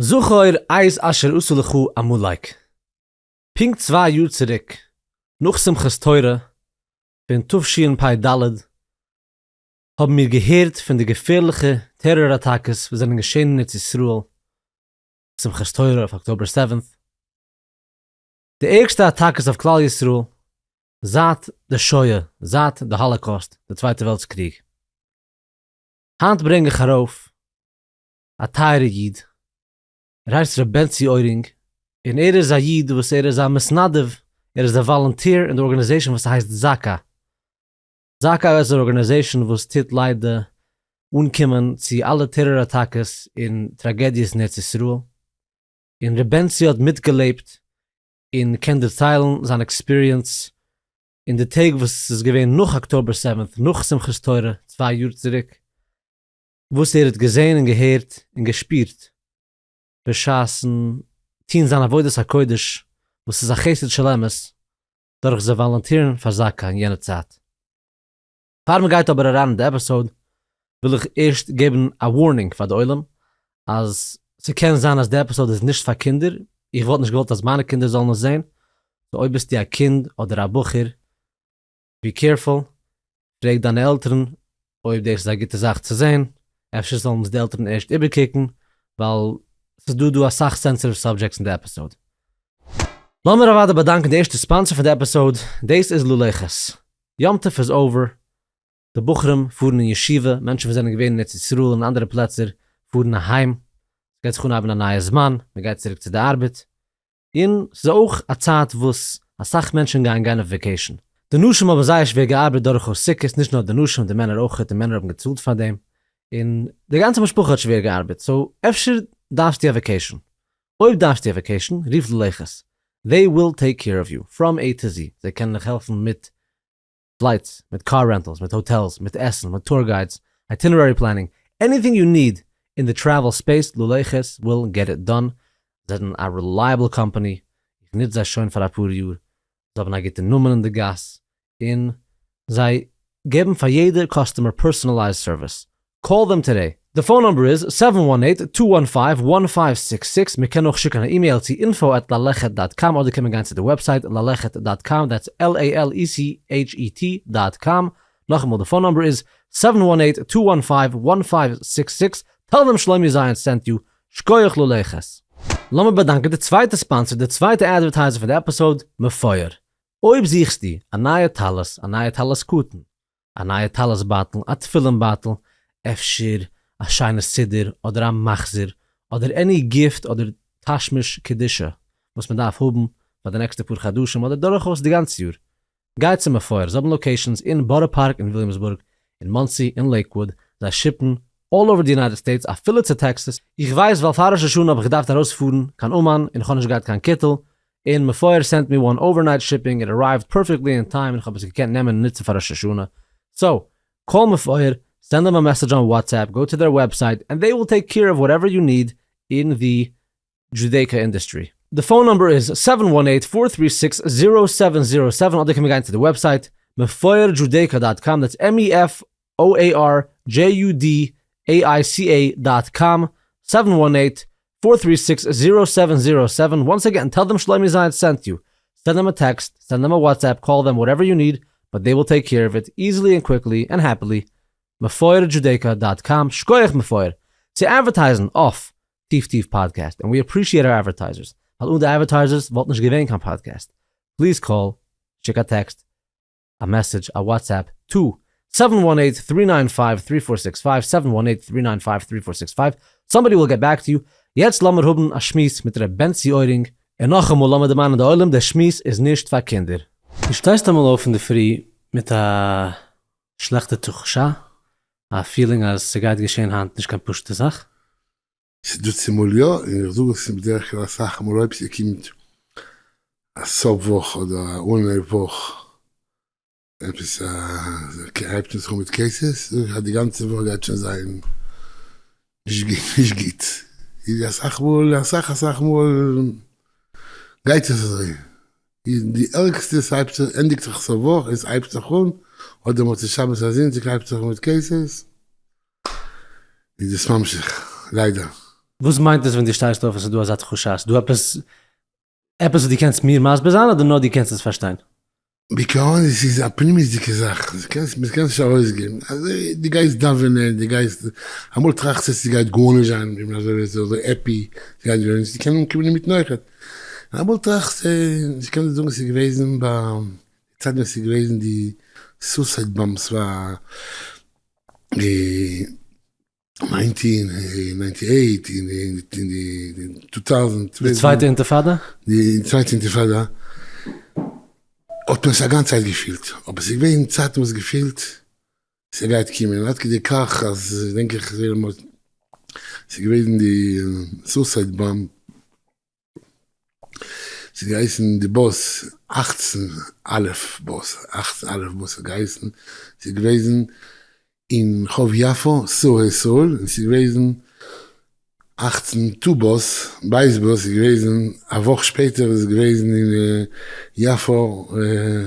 זכור את אשר עשה לך עמלק. פונקט צוויי יאר צוריק, נאך שמחת תורה פון תשפ ד, האבן מיר געהערט פון די געפערליכע טעראר אטאקעס וואס זענען געשען אין ארץ ישראל שמחת תורה אויף October seventh, די ערגסטע אטאקעס אויף כלל ישראל זייט די שואה, זייט די האלאקאוסט, די צווייטע וועלטס קריג. היינט ברענג איך ארויף א טייערע איד, ער הייסט ר' בענצי אוירינג, און ער איז א איד וואס ער איז א מתנדב, ער איז א volunteer אין די organization וואס הייסט זקא. זקא איז א organization וואס טוט ליידער אנקומען צו אלע טעראר אטאקעס און טראגעדיעס אין ארץ ישראל, און ר' בענצי האט מיטגעלעבט און קען דערציילן זיין experience אין די טעג וואס ס'איז געווען נאך October seventh, נאך שמחת תורה צוויי יאר צוריק, וואס ער האט געזען און געהערט און געשפירט בשעת'ן טון זיין עבודת הקודש וואס איז א חסד של אמת דורך זיך וואלונטירן פאר זקא אין יענע צייט. פאר מען גייט אבער אריין אין די episode וויל איך ערשט געבן א warning פאר די עולם אז ס'קען זיין אז די episode איז נישט פאר קינדער, איך וואלט נישט געוואלט אז מיינע קינדער זאלן עס זען, so אויב ביסטו א קינד אדער א בחור be careful, פרעג דיינע עלטערן אויב דאס איז א גוטע זאך צו זען, אפשר זאלן עס די עלטערן ערשט איבערקוקן, ווייל ס'איז דא דא אסאך sensitive subjects אין די episode. לאמיר אוודאי באדאנקן די ערשטע sponsor פון די episode, דאס איז ללכת. יום טוב איז over, די בחורים פארן אין ישיבה, מענטשן וואס זענען געווען אין ארץ ישראל און אנדערע פלעצער פארן אהיים, ס'גייט זיך אנהייבן א נייע זמן, מ'גייט צוריק צו די ארבעט, און ס'איז אויך א צייט וואס אסאך מענטשן גייען גיין אויף vacation. די נשים האבן זייער שווער געארבעט דורכאויס סוכות, נישט נאר די נשים, די מענער אויכעט, די מענער האבן געצאלט פאר דעם, און די גאנצע משפחה האט שווער געארבעט, so אפשר דארפסטו א vacation. אויב דארפסטו א vacation, רוף ללכת. They will take care of you, from A to Z, זיי קענען דיך העלפן מיט flights, מיט קאר rentals, מיט האטעלס, מיט עסן, מיט tour guides, itinerary planning, anything you need אין די travel space, ללכת will get it done, זיי זענען א reliable קאמפאני, איך נוץ זיי שוין פאר אפאר יאר, זיי האבן א גוטע נאמען אין די גאס, און זיי געבן פאר יעדע customer personalized service, call them today. די phone number איז seven one eight two one five one five six six, מען קען אויך שיקן א אימעיל צו info at ללכת dot com אדער קען מען גיין צו די website ללכת dot com that's L A L E C H E T dot com, נאכאמאל די phone number איז seven one eight two one five one five six six, tell them שלומי זייאנץ sent you, שקויעך ללכת. לאמיר באדאנקען די צווייטע sponsor, די צווייטע advertiser פון די episode, מפואר. אויב זוכסטו א נייע טלית, א נייע טלית קטן, א נייע טלית בייטל, א תפילין בייטל, אפשר א שיינע סידור אדער א מחזור, אדער any gift אדער תשמיש קדושה וואס מען דארף האבן פאר די נעקסטע פאר חדשים אדער דורכאויס די גאנצע יאר, גיי צו מפואר, זיי האבן locations אין בארא פארק אין וויליאמסבורג, אין מאנסי, אין לעיקוואוד, זיי ship ן all over די United States אפילו צו טעקסעס, איך ווייס ווייל פאר ראש השנה האב איך געדארפט ארויספארן קיין אומאן און איך האב נישט געהאט קיין קיטל, און מפואר sent me one overnight shipping, it arrived perfectly in time און כ'האב עס געקענט נעמען און נוצן פאר ראש השנה. so, call מפואר, send them a message on WhatsApp, go to their website, and they will take care of whatever you need אין די Judaica industry. די phone number איז seven one eight four three six zero seven zero seven אדער קען מען גיין צו די website מפואר Judaica dot com that's M E F O A R J U D A I C A dot com seven one eight four three six zero seven zero seven once again tell them שלומי זייאנץ sent you send them a text send them a WhatsApp call them whatever you need but they will take care of it easily and quickly and happily מפואר Judaica dot com שקויעך מפואר צו advertise ן אויף טיף טיף פאדקעסט and we appreciate our advertisers ווייל אן די advertisers וואלט נישט געווען קיין פאדקעסט please call שיק א טעקסט א message א WhatsApp to seven one eight three nine five three four six five seven one eight three nine five three four six five somebody will get back to you יעצט לאמיר האבן א שמועס מיט ר' בענצי אוירינג און נאכאמאל לאמיר דערמאנען די עולם דער שמועס איז נישט פאר קינדער. דו שטייסט אמאל אויף אינדערפרי מיט א שלעכטע תחושה, א feeling אז ס'גייט געשען היינט נישט קיין פשוטע זאך? ס'דא צומאל יא, און איך זאג עס בדרך כלל אסאך מאל אויב ס'קומט א סוף וואך אדער א אנהייב וואך עפעס א הייבט מען זיך אן מיט cases, זאג איך אז די גאנצע וואך גייט שוין זיין נישט גוט, איז אסאך מאל אסאך אסאך מאל גייט עס אזוי, די ערגסטע ס'הייבט זיך ענדיגט זיך סוף וואך און ס'הייבט זיך אן, אדער מוצאי שבת א זונטאג הייבט זיך אן מיט cases, איז עס ממשיך, ליידער. וואס מיינט עס ווען דו שטייסט אויף און ס'איז דא אזא תחושה? ס'איז דא עפעס עפעס וואס דו קענסט מיר מסביר זיין אדער נאר דו קענסט עס פארשטיין? בעיקרון עס איז א פנימיות'דיגע זאך, מען קען עס נישט ארויסגעבן, אזוי דו גייסט דאווענען, דו גייסט, אמאל טראכסטו ס'גייט גארנישט זיין, איך בין אזוי אזוי happy, ס'גייט גארנישט, ס'קען אנקומען אינמיטן אויכעט, אמאל טראכסטו, איך קען דיר זאגן ס'איז געוועזן ביי די צייט ווען ס'איז געוועזן די suicide bombs פאר די 1998 אין די 2000. די צווייטע אינטיפאדא? די צווייטע אינטיפאדא האט מען עס א גאנצע צייט געפילט, אבער ס'איז געווען צייטן וואס געפילט ס'גייט קומען, עד כדי כך אז דענק איך ס'איז געוועזן די suicide bomb ס'האט געהייסן די באס 18 א' באס, 18 א' באס האט געהייסן, ס'איז געוועזן אין רחוב יפו, סור ישראל, און ס'איז געוועזן 18 טו באס, בית באס איז געוועזן, א וואך שפעטער איז געוועזן אין יפו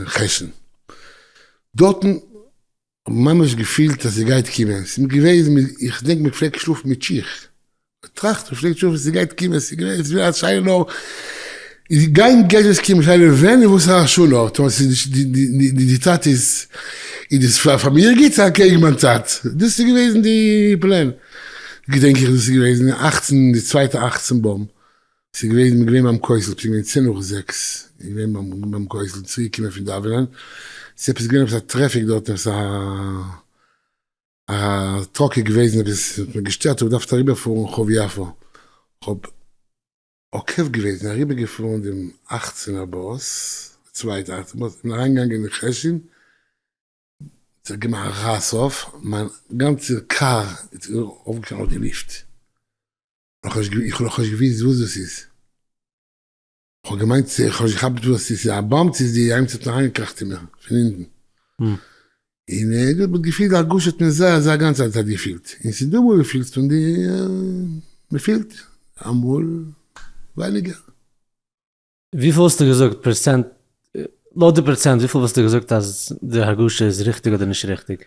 חשון. דארטן האב ממש געפילט אז ס'גייט קומען, ס'איז מיר געוועזן, איך געדענק מען פלעגט שלאפן מיט שיך, מ'טראכט מען פלעגט שלאפן ס'גייט קומען, ס'איז געווען, ס'איז געווען א שאלה נאר, גיין גייט עס קומען, שאלה ווען און וואס א שעה נאר, טאמער ס'איז נישט די צייט איז, איז דאס פאר מיר גוט צו אקעגן מיין צייט, דאס איז געוועזן די plan, געדענק איך דאס איז געוועזן אכצן, די צווייטע אכצן באם. ס'איז געווען, מ'איז געווען ביים כותל, ס'איז געווען צען נאך זעקס, איז געווען ביים כותל, צוריק געקומען פון דאווענען, ס'איז עפעס געווען עפעס א traffic דארט, עפעס א א truck איז געוועזן עפעס, האט מיר געשטערט, כ'האב געדארפט אריבער פארן רחוב יפו, כ'האב עוקף געוועזן, אריבער געפארן דעם אכצענער באס, די צווייטע אכצענער באס, כ'בין אריין געגאנגען אין חשין, זיך געמאכט א רייס אויף, מיין גאנצע קאר איז אויפגעשטאנען אויף די לופט. איך האב נאכנישט געוואוסט וואס דאס איז, איך האב געמיינט צו, איך האב נישט געכאפט וואס ס'איז, ס'איז א באמפ צו איז די איימס האט אריינגעקראכט אין מיר פון אונטן, און דאס האט געפילט די הרגשה האט מיר זייער זייער גאנצע צייט געפילט, און ס'איז דא אמאל דו פילסט און די מ'פילט אמאל ווייניגער. וויפיל וואלסטו געזאגט פראצענט, לויט די פראצענט וויפיל וואלסטו געזאגט אז די הרגשה איז ריכטיג אדער נישט ריכטיג?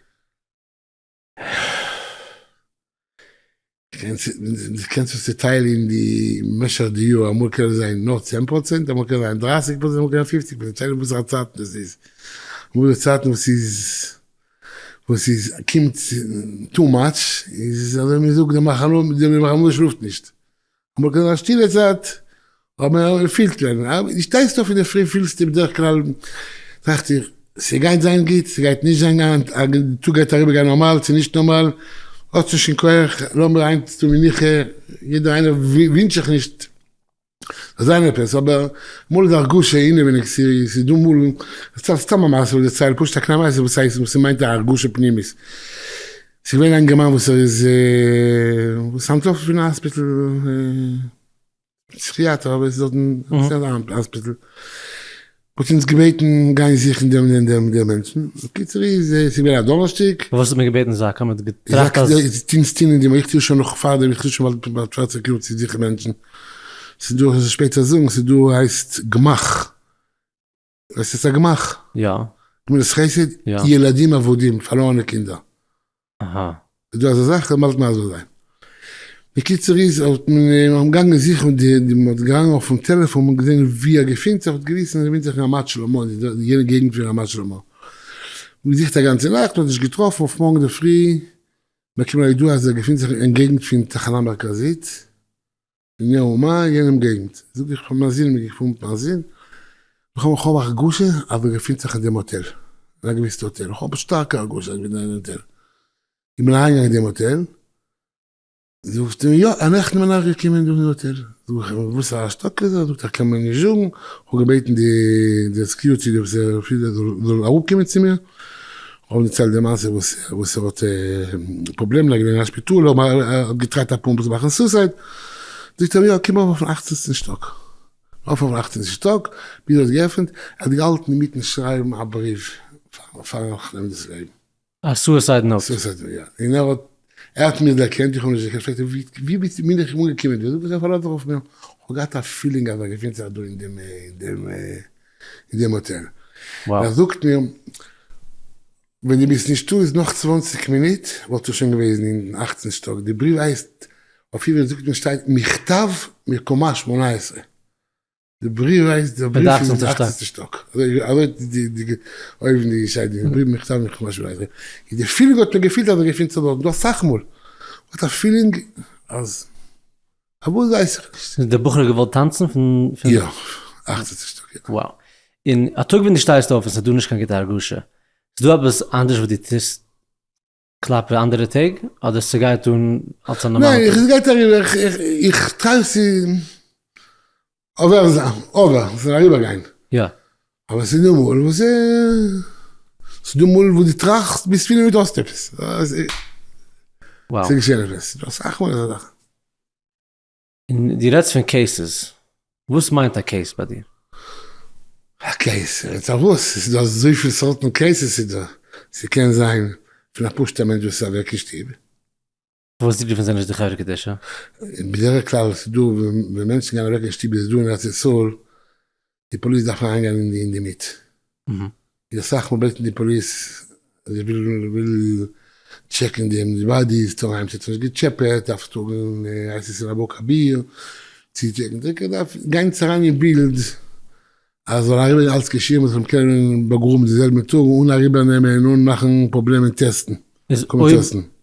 קענסט עס צוטיילן אין די משך די יאר, אמאל קען עס זיין נאר 10%, אמאל קען זיין 30%, אמאל קען זיין 50%, שאלה וואסערע צייטן דאס איז, אמאל די צייטן וואס איז וואס איז קומט too much, איז אזוי ווי מ'זאגט די מחנה שלאפט נישט, אמאל קען זיין א שטילע צייט, אבער פילט מען, די שטייסט אויף אינדערפרי פילסטו בדרך כלל, טראכט איך, ס'גייט זיין גוט, ס'גייט נישט זיין גוט, א טאג גייט אריבער גיין נארמאל צו נישט נארמאל, האסט נישט קיין כח, לאמיר היינט טון מנוחה, יעדער איינער ווינטש זיך נישט זאל זיין עפעס, אבער אמאל איז די הרגשה אינעווייניג, ס'איז דא מאל, סתם א מעשה וואס דערצייל, פשוט א קליינע מעשה וואס הייסט, וואס ס'מיינט א הרגשה פנימית. ס'איז געווען א אינגערמאן וואס ער איז וואס אנטלאפן פון א האספיטל, פסיכיאטער אבער עס איז דארטן א האספיטל, האט אונז געבעטן גיין זוכן דעם און דעם דעם מענטשן, בקיצור איז עס איז געווען א דאנערשטאג. וואס האט מען געבעטן זאק? האט מען געטראכט אז. טוהן טוהן אין דעם, איך טוה שוין נאך פארדעם, איך טוה שוין באלד פערציג יאר צו זוכן מענטשן, ס'איז דא, איך וועל שפעטער זאגן, ס'איז דא הייסט גמח. עס איז א גמח. יא. גמילות חסד, יא. ילדים אבודים, פארלוירענע קינדער. אהא. איז דא אזא זאך? כ'וועל באלד מסביר זיין. בקיצור איז האט מען געגאנגען זוכן די די מ'האט געגאנגען אויפן טעלעפאן מ'האט געזען ווי ער געפינט זיך האט געוויסט אז ער געפינט זיך אין רמת שלמה אין יענע געגנט פון רמת שלמה. מ'האט געזוכט א גאנצע נאכט מ'האט נישט געטראפן אויף מארגן אינדערפרי באקומען א ידיעה אז ער געפינט זיך אין געגנט פון תחנה מרכזית. אין יענעם אומה, אין יענעם געגנט. זאג איך פאר מיין זון, מיר געפארן מיט מיין זון, איך האב א הרגשה אז ער געפינט זיך אין דעם האטעל, אין א געוויסע האטעל, איך האב א שטארקע הרגשה אז איך בין אין האטעל. איך בין אריינגעגאנגען אין דעם האטעל, זאגט ער מיר, יא, נעכטן בין איך געקומען דא אין האטעל. זאג איך אים, וואס א שטאק איז דאס? זאגט ער, קען מען נישט זאגן, איך האב געבעטן די די security די וואס זאל אראפקומען צו מיר, כ'האב אים דערציילט די מעשה וואס ער האט פראבלעמען, ער איז געווען אין א שפיטאל, ער האט געטרייט אפאר מאל צו מאכן suicide, זאגט ער מיר יא קום ארויף אויפן אכצענסטן שטאק, ארויף אויפן אכצענסטן שטאק, ביז ער האט געעפענט, ער האט געהאלטן אינמיטן שרייבן א בריוו פארן זיך נעמען דאס לעבן. א suicide note. suicide note יא, און ער האט ער האט מיר דערקענט, איך האב נישט דערקענט, פרעגט ער ווי ביסטו בין איך אנגעקומען דא, זאג איך ער פארלאזט זיך אויף מיר, כ'האב געהאט א feeling אז ער געפינט זיך דא אין דעם אין דעם אין דעם האטעל. ער זאגט מיר, ווען דו ביסט נישטא איז נאך 20 מינוט וואלט איך שוין געוועזן אין אכצן שטאק, די בריוו הייסט. אויף עברית זאגט מען שטייט מכתב מקומה שמונה עשרה. די בריוו הייסט די בריוו פון די אכצענטע שטאק. אזוי האט די אויבן די שטייט די בריוו מכתב מקומה שמונה עשרה. די feeling האט מען געפילט אז ער געפינט זיך דארט דא אסאך מאל. האט א feeling אז פארוואס ווייס איך נישט. די בחור האט געוואלט טאנצן פון. יא, אכצענטע שטאק יא. Wow. און א טאג ווען דו שטייסט אויף און ס'איז דא נישט קיין גוטע הרגשה, איז דא עפעס אנדערש וואס דו טוסט כלפי אנדערע טעג? אדער ס'גייט אן אלס א נארמאלע טאג? ניין, ס'גייט אריבער, איך try צו עובר זיין, עובר, ס'זאל אריבערגיין. יא. אבער ס'איז דא מאל וואס ס'איז דא מאל וואס דו טראכסט ביז פינף מינוט האסטו עפעס. ס'איז געשען עפעס. ס'איז דא אסאך מאל אזא זאך. און דו רעדסט פון cases, וואס מיינט א case ביי דיר? א case? רעדסט אויף וואס? ס'איז דא אזויפיל סארטן cases איז דא. ס'קען זיין פון א פשוט'ע מענטש וואס איז אוועק אין שטוב. פארוואס רופן זיי נישט די חברה קדישא? בדרך כלל ס'איז דא ווען מענטשן גייען אוועק אין שטוב איז דא אין ארץ ישראל די פאליס דארף אריינגיין אין די מיט. איז אסאך מאל בעטן די פאליס אז איך וויל טשעקן די bodies צו אריין צו נישט געטשעפעט דארף טראגן הייסט עס אין אבו כביר צו טשעקן דער דארף גיין צו אריין אין בילד אז זאל אריבער אלץ געשיר מען זאל אים קענען באגראבן די זעלבע טאג אן אריבער נעמען אן מאכן פראבלעמען טעסטן. איז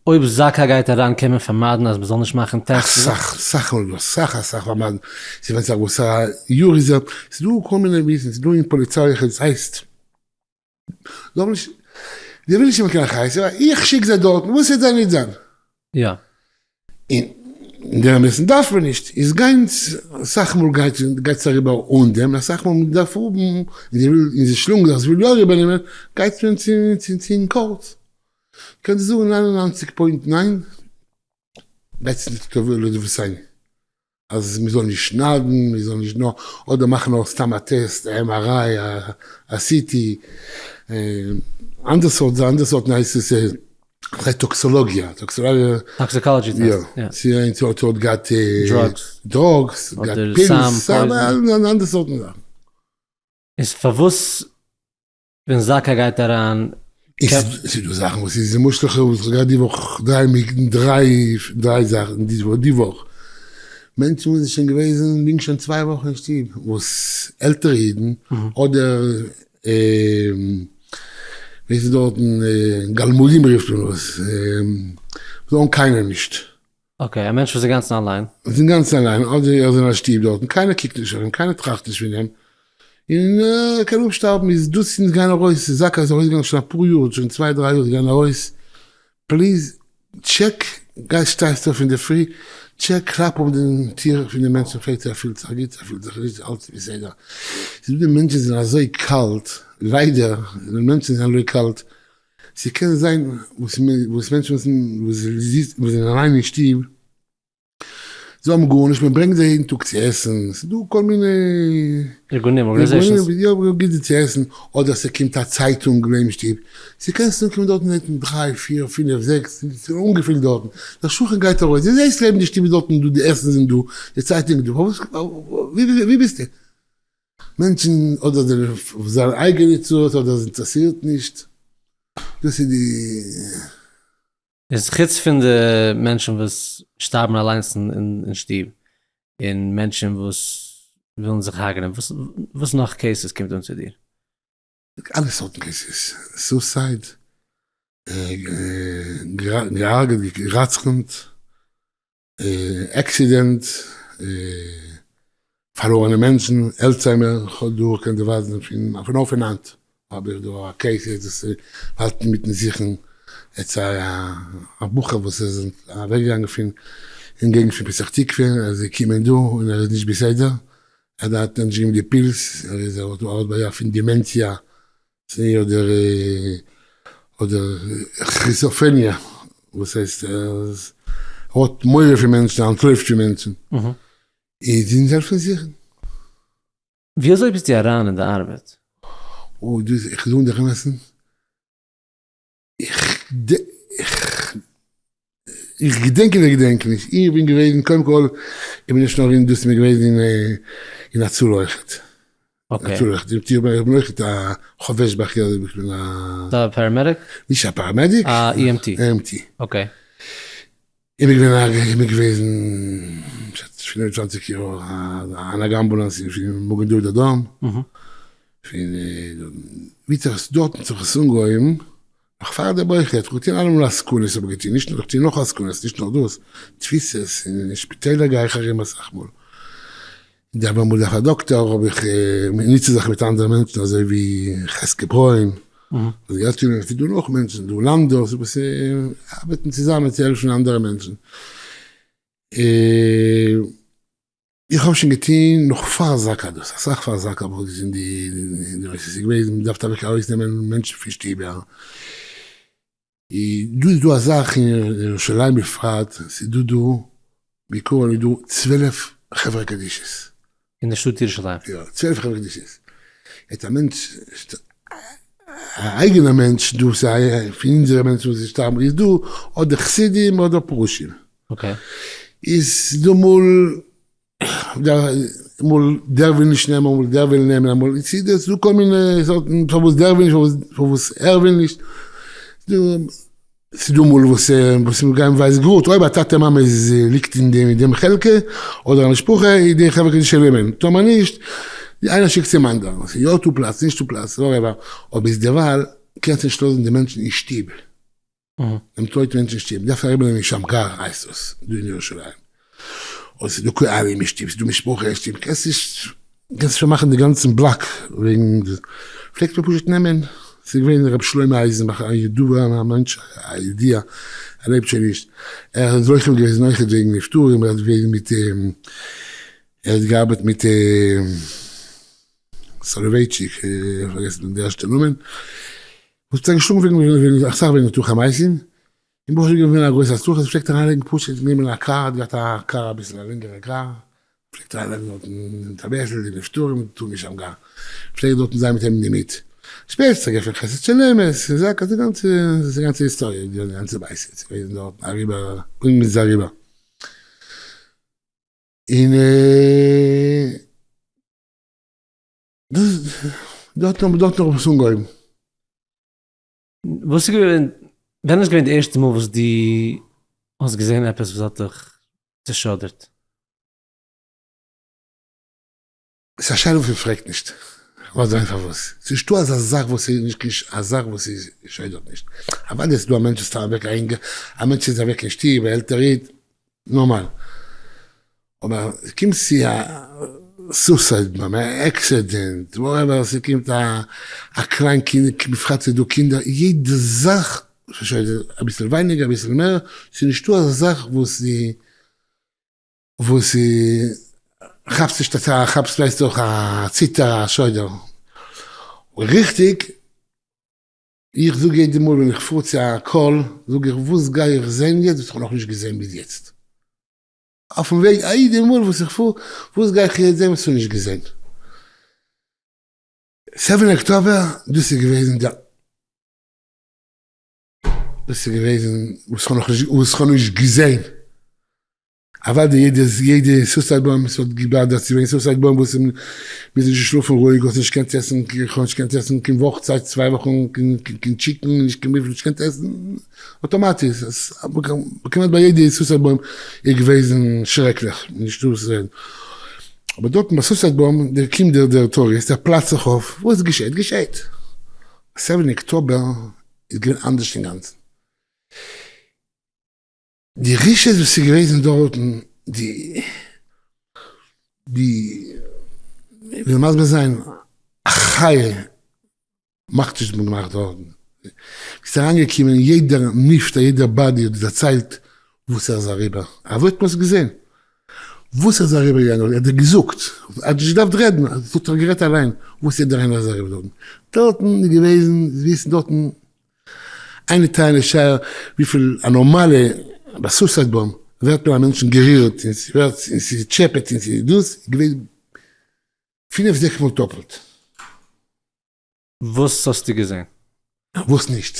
אויב זקא גייט אריין קען מען פארמיידן אז מ'זאל נישט מאכן טעסטן? אסאך אסאך מאל דא אסאך אסאך פארמיידן, ס'ווענדט זיך וואסארא יאר איז ער, ס'איז דא כל מיני וויסן, ס'איז דא אין פאליציי אויך עס הייסט, זיי האבן נישט, זיי ווילן נישט נעמען קיין אחריות, איך שיק זיי דארטן, וואס וועט זיין וועט זיין. יא. אין דער אמת'ן דארף מען נישט, איז גאנץ אסאך מאל גייט גייט עס אריבער אן דעם, אסאך מאל מען דארף האבן, און זיי וויל און זיי שלאגן זיך זיי ווילן יא אריבער נעמען, גייט מען צו צו צו אין court, קענסט זאגן 99 point 9 גייט עס נישט לטובתינו, אז מען זאל נישט שניידן, מען זאל נישט נאר, אדער מאכן נאר סתם א טעסט, א MRI, א CT, אנדערע סארט, אנדערע סארט הייסט עס. ס'הייסט טאקסאלאגיע, טאקסאלאגיע. Toxicology test, יא. צו איינס האט האט געהאט drugs, drugs, געהאט פילס, סם, אנדערע סארטן זאכן. איז פארוואס ווען זקא גייט אריין ס'איז דא זאכן וואס איז למשל איך האב געהאט די וואך דריי דריי דריי זאכן די וואך, מענטשן וואס זענען שוין געוועזן ליגן שוין צוויי וואכן אין שטוב, וואס עלטערע אידן אדער ווי ס'איז דארטן גלמודים רופט מען דאס, זיי האבן קיינעם נישט. Okay, א מענטש וואס איז אינגאנצן אליין. איז אינגאנצן אליין, אדער ער איז אין א שטוב דארטן, קיינער קוקט נישט אויף אים, קיינער טראכט נישט פון אים, און ער קען אפשטארבן, איז דאס אונז גייען ארויס, זקא איז ארויסגעגאנגען שוין אפאר יאר, שוין צוויי דריי יאר, זיי גייען ארויס, please check, גיי שטייסט אויף אינדערפרי, check, קלאפ אויף די טיר פון די מענטשן פרעג צו ער פילט זיך גוט, ער פילט זיך נישט, אלץ איז בסדר. ס'איז דא די מענטשן זענען אזוי קאלט, ליידער, די מענטשן זענען אזוי קאלט, ס'קען זיין וואס מענטשן וואס זענען אליין אין שטוב, זיי האבן גארנישט, מען ברענגט זיי יעדן טאג צו עסן, ס'איז דא כל מיני ארגונים, organizations, יא, מען גיבט זיי צו עסן, אדער ס'קומט א צייטונג לעבן שטוב, ס'קענסט אנקומען דארטן זעט מען דריי פיר פינף זעקס, ס'איז אנגעפילט דארטן, דער שכן גייט ארויס, דו זעסט לעבן די שטוב איז דארטן דא, די עסן זענען דא, די צייטונג איז דא, פארוואס, ווי ביסטו? מענטשן אדער זענען אויף זייער אייגענע צרות אדער עס אינטערעסירט נישט, דאס איז די. איז חוץ פון די מענטשן וואס שטארבן אליינס אין שטוב, און מענטשן וואס ווילן זיך הרג'נען, וואס נאך cases קומט אן צו דיר? אלע סארטן cases, suicide, געהארגעט, גערצח'נט, accident, פארלוירענע מענטשן, Alzheimer, כ'האב דא, כ'קען דיר ווייזן פון פון אויף און היינט האב איך דא א case יעצט וואס האלט אינמיטן זוכן יעצט א בחור וואס איז אוועק געגאנגען פון אין געגנט פון פתח תקווה, ער איז געקומען דא און ער איז נישט בסדר, ער האט נישט גענומען די פילס, ער איז ער האט בעיה פון dementia, אדער אדער schizophrenia וואס הייסט אז ער האט מורא פון מענטשן ער אנטלויפט פון מענטשן איז אונז העלפן זיכן. ווי אזוי ביסטו אריין אין די ארבעט? אוי דאס איך זאג דיך אמת'ן איך געדענק און איך געדענק נישט, איך בין געוועזן קודם כל איך בין נישט נאר אין דאס איך בין געוועזן אין הצלה אויכעט, הצלה אויכעט, איך בין אויכעט א חובש בכיר איך בין א. א paramedic? נישט א paramedic. א EMT. EMT. Okay. איך בין געווען א איך בין געוועזן 25 יאר א נהג אמבולאנס אין מגן דוד אדום, פון ווי האט זיך עס דארטן האט זיך עס אנגעהויבן, נאך פאר די בויך איך האב געטון אלעמאל עסקנות האב איך געטון, נישט נאר איך טו נאך עסקנות נישט נאר דאס, תפיסות און שפיטעלער גיי איך ארום אסאך מאל, דארף אמאל דארף א דאקטאר האב איך ניץ זיך מיט אנדערע מענטשן אזוי ווי חזקי ברוין, ס'איז דא נאך מענטשן דא לאנדא וואס ארבעטן צוזאמען צו העלפן אנדערע מענטשן, איך האב שוין געטון נאך פאר זקא דאס, אסאך פאר זקא האב איך געטון די נושא, ס'איז געוועזן מ'דארף אוועק ארויסנעמען מענטשן פון שטיבער, דא איז דא א זאך אין ירושלים בפרט, ס'איז דא דא בעיקרון איז דא 12 חברה קדישא'ס. אין די שטאט ירושלים? יא, 12 חברה קדישא'ס. יעצט א מענטש, א אייגענע מענטש דא, ס'איז פון אונזערע מענטשן וואס איז שטארבן, איז דא אדער חסידים אדער פרושים. okay. איז דא מאל אמאל דער וויל נישט נעמען אמאל דער וויל נעמען אמאל ס'איז דא כל מיני סארטן פארוואס דער וויל נישט פארוואס ער וויל נישט ס'איז דא אמאל וואס וואס מיר גייען ווייס גראד אויב א טאטע מאמע איז ליגט אין דעם חלקה אדער א משפחה איז די חברה קדישא וועמען טאמער נישט איינער שיקט צום אנדערן ס'איז יא דא פלאץ נישטא פלאץ whatever אבער ביזדערווייל קענסטו נישט לאזן די מענטשן אין שטוב. דעם טויט מענטשן שטוב, דארף אריבער אין שמגר הייסט עס דא אין ירושלים, און ס'איז דא כהנים אין שטוב, ס'איז דא משפחה אין שטוב, קענסט נישט, קענסט נישט פארמאכן די גאנצן בלאק וועגן דאס, פלעגט מען פשוט נעמען, ס'איז געווען ר' שלמה אייזנבאך א ידוע א מענטש א ידיעה, ער לעבט שוין נישט, ער איז לוחם געוועזן אויכעט וועגן נפטרים, ער האט געוועזן מיט, ער האט געארבעט מיט סאלאווייטשיק, איך פארגעס די ערשטע נאמען. וואס האט זיך געשלאגן וועגן אסאך וועגן ניתוחי המתים, און ברוך השם געווען א גרויסע הצלחה, עס פלעגט אריינלייגן פשוט נעמען א קאר, האט געהאט א קאר אביסל א לענגערע קאר, פלעגט אריינלייגן דארטן א בעסל די נפטרים טון משם גאר, פלעגט דארטן זיין מיט אים אינדערמיט, שפעטער האט זיך געעפנט חסד של אמת, און די גאנצע די גאנצע היסטאריע, די גאנצע מעשה, ס'איז געווען דארטן אריבער און מ'איז אריבער, און. דאס דארט האבן דארט נאך עפעס אנגעהויבן. וואס איז געווען, ווען איז געווען די ערשטע מאל וואס דו האסט געזען עפעס וואס האט דיך צעשוידערט? ס'איז א שאלה וואס מ'פרעגט נישט, כ'ווייס נישט פארוואס. ס'איז נישטא אזא זאך וואס איז נישט קיין א זאך וואס איז שוידערט נישט. אוודאי ס'איז דא א מענטש וואס סתם אוועק א אינגע, א מענטש איז אוועק אין שטוב, א עלטער איד, נארמאל. אבער ס'קומט צו א suicide bomb, א accident, whatever, ס'קומט א קליין קינד, בפרט ס'איז דא קינדער, יעדע זאך, אביסל ווייניגער אביסל מער, ס'איז נישטא אזא זאך וואס וואס כאפסט נישט אזא כאפסט ווייסט דאך א ציטער א שוידער, ריכטיג איך זאג יעדע מאל ווען איך פאר צו א call זאג איך וואס גיי איך זען יעצט וואס איך האב נאכנישט געזען ביז יעצט. אויפן וועג א יעדע מאל וואס איך פאר, וואס גיי איך יעצט זען וואס איך האב נישט געזען? 7 אקטאבער, דאס איז געוועזן די, דאס איז געוועזן וואס איך האב נאכנישט, וואס איך האב נישט געזען. אוודאי יעדע יעדע suicide bomb עס האט גע bother ט צו וועגן suicide bomb וואס מ'איז נישט געשלאפן רואיג האסט נישט געקענט עסן איך האב נישט געקענט עסן קיין וואך צייט צוויי וואכן קיין chicken נישט קיין beef נישט געקענט עסן אטאמאטיש כמעט ביי יעדע suicide bomb איז געוועזן שרעקליך נישטא וואס צו רעדן אבער דארטן ביי suicide bomb דער קומט דער דער טוריסט ער פלאצט זיך אויף וואס געשעט געשעט 7 אקטאבער איז געווען אנדערש אינגאנצן. די רשעות וואס איז געוועזן דארטן, די די וויל מסביר זיין, א חיה מאכט נישט וואס מ'האט געמאכט דארטן, ביסט אריינגעקומען יעדער נפטר יעדער body האט דערציילט וואס ער איז אריבער, אזוי האט מען עס געזען, וואס ער איז אריבער געגאנגען ער האט דיר געזאגט, ער האט נישט געדארפט רעדן, ער האט דאך גערעדט אליין וואס יעדער איינער איז אריבער דארטן, דארטן איז געוועזן, וויסן דארטן איינע טענה שער וויפיל א נארמאלע ביי suicide bomb ווערט מען א מענטשן גערירט און ס'ווערט און ס'טשעפעט און ס'איז דאס געווען פינף זעקס מאל טאפלט. וואס האסטו געזען? וואס נישט?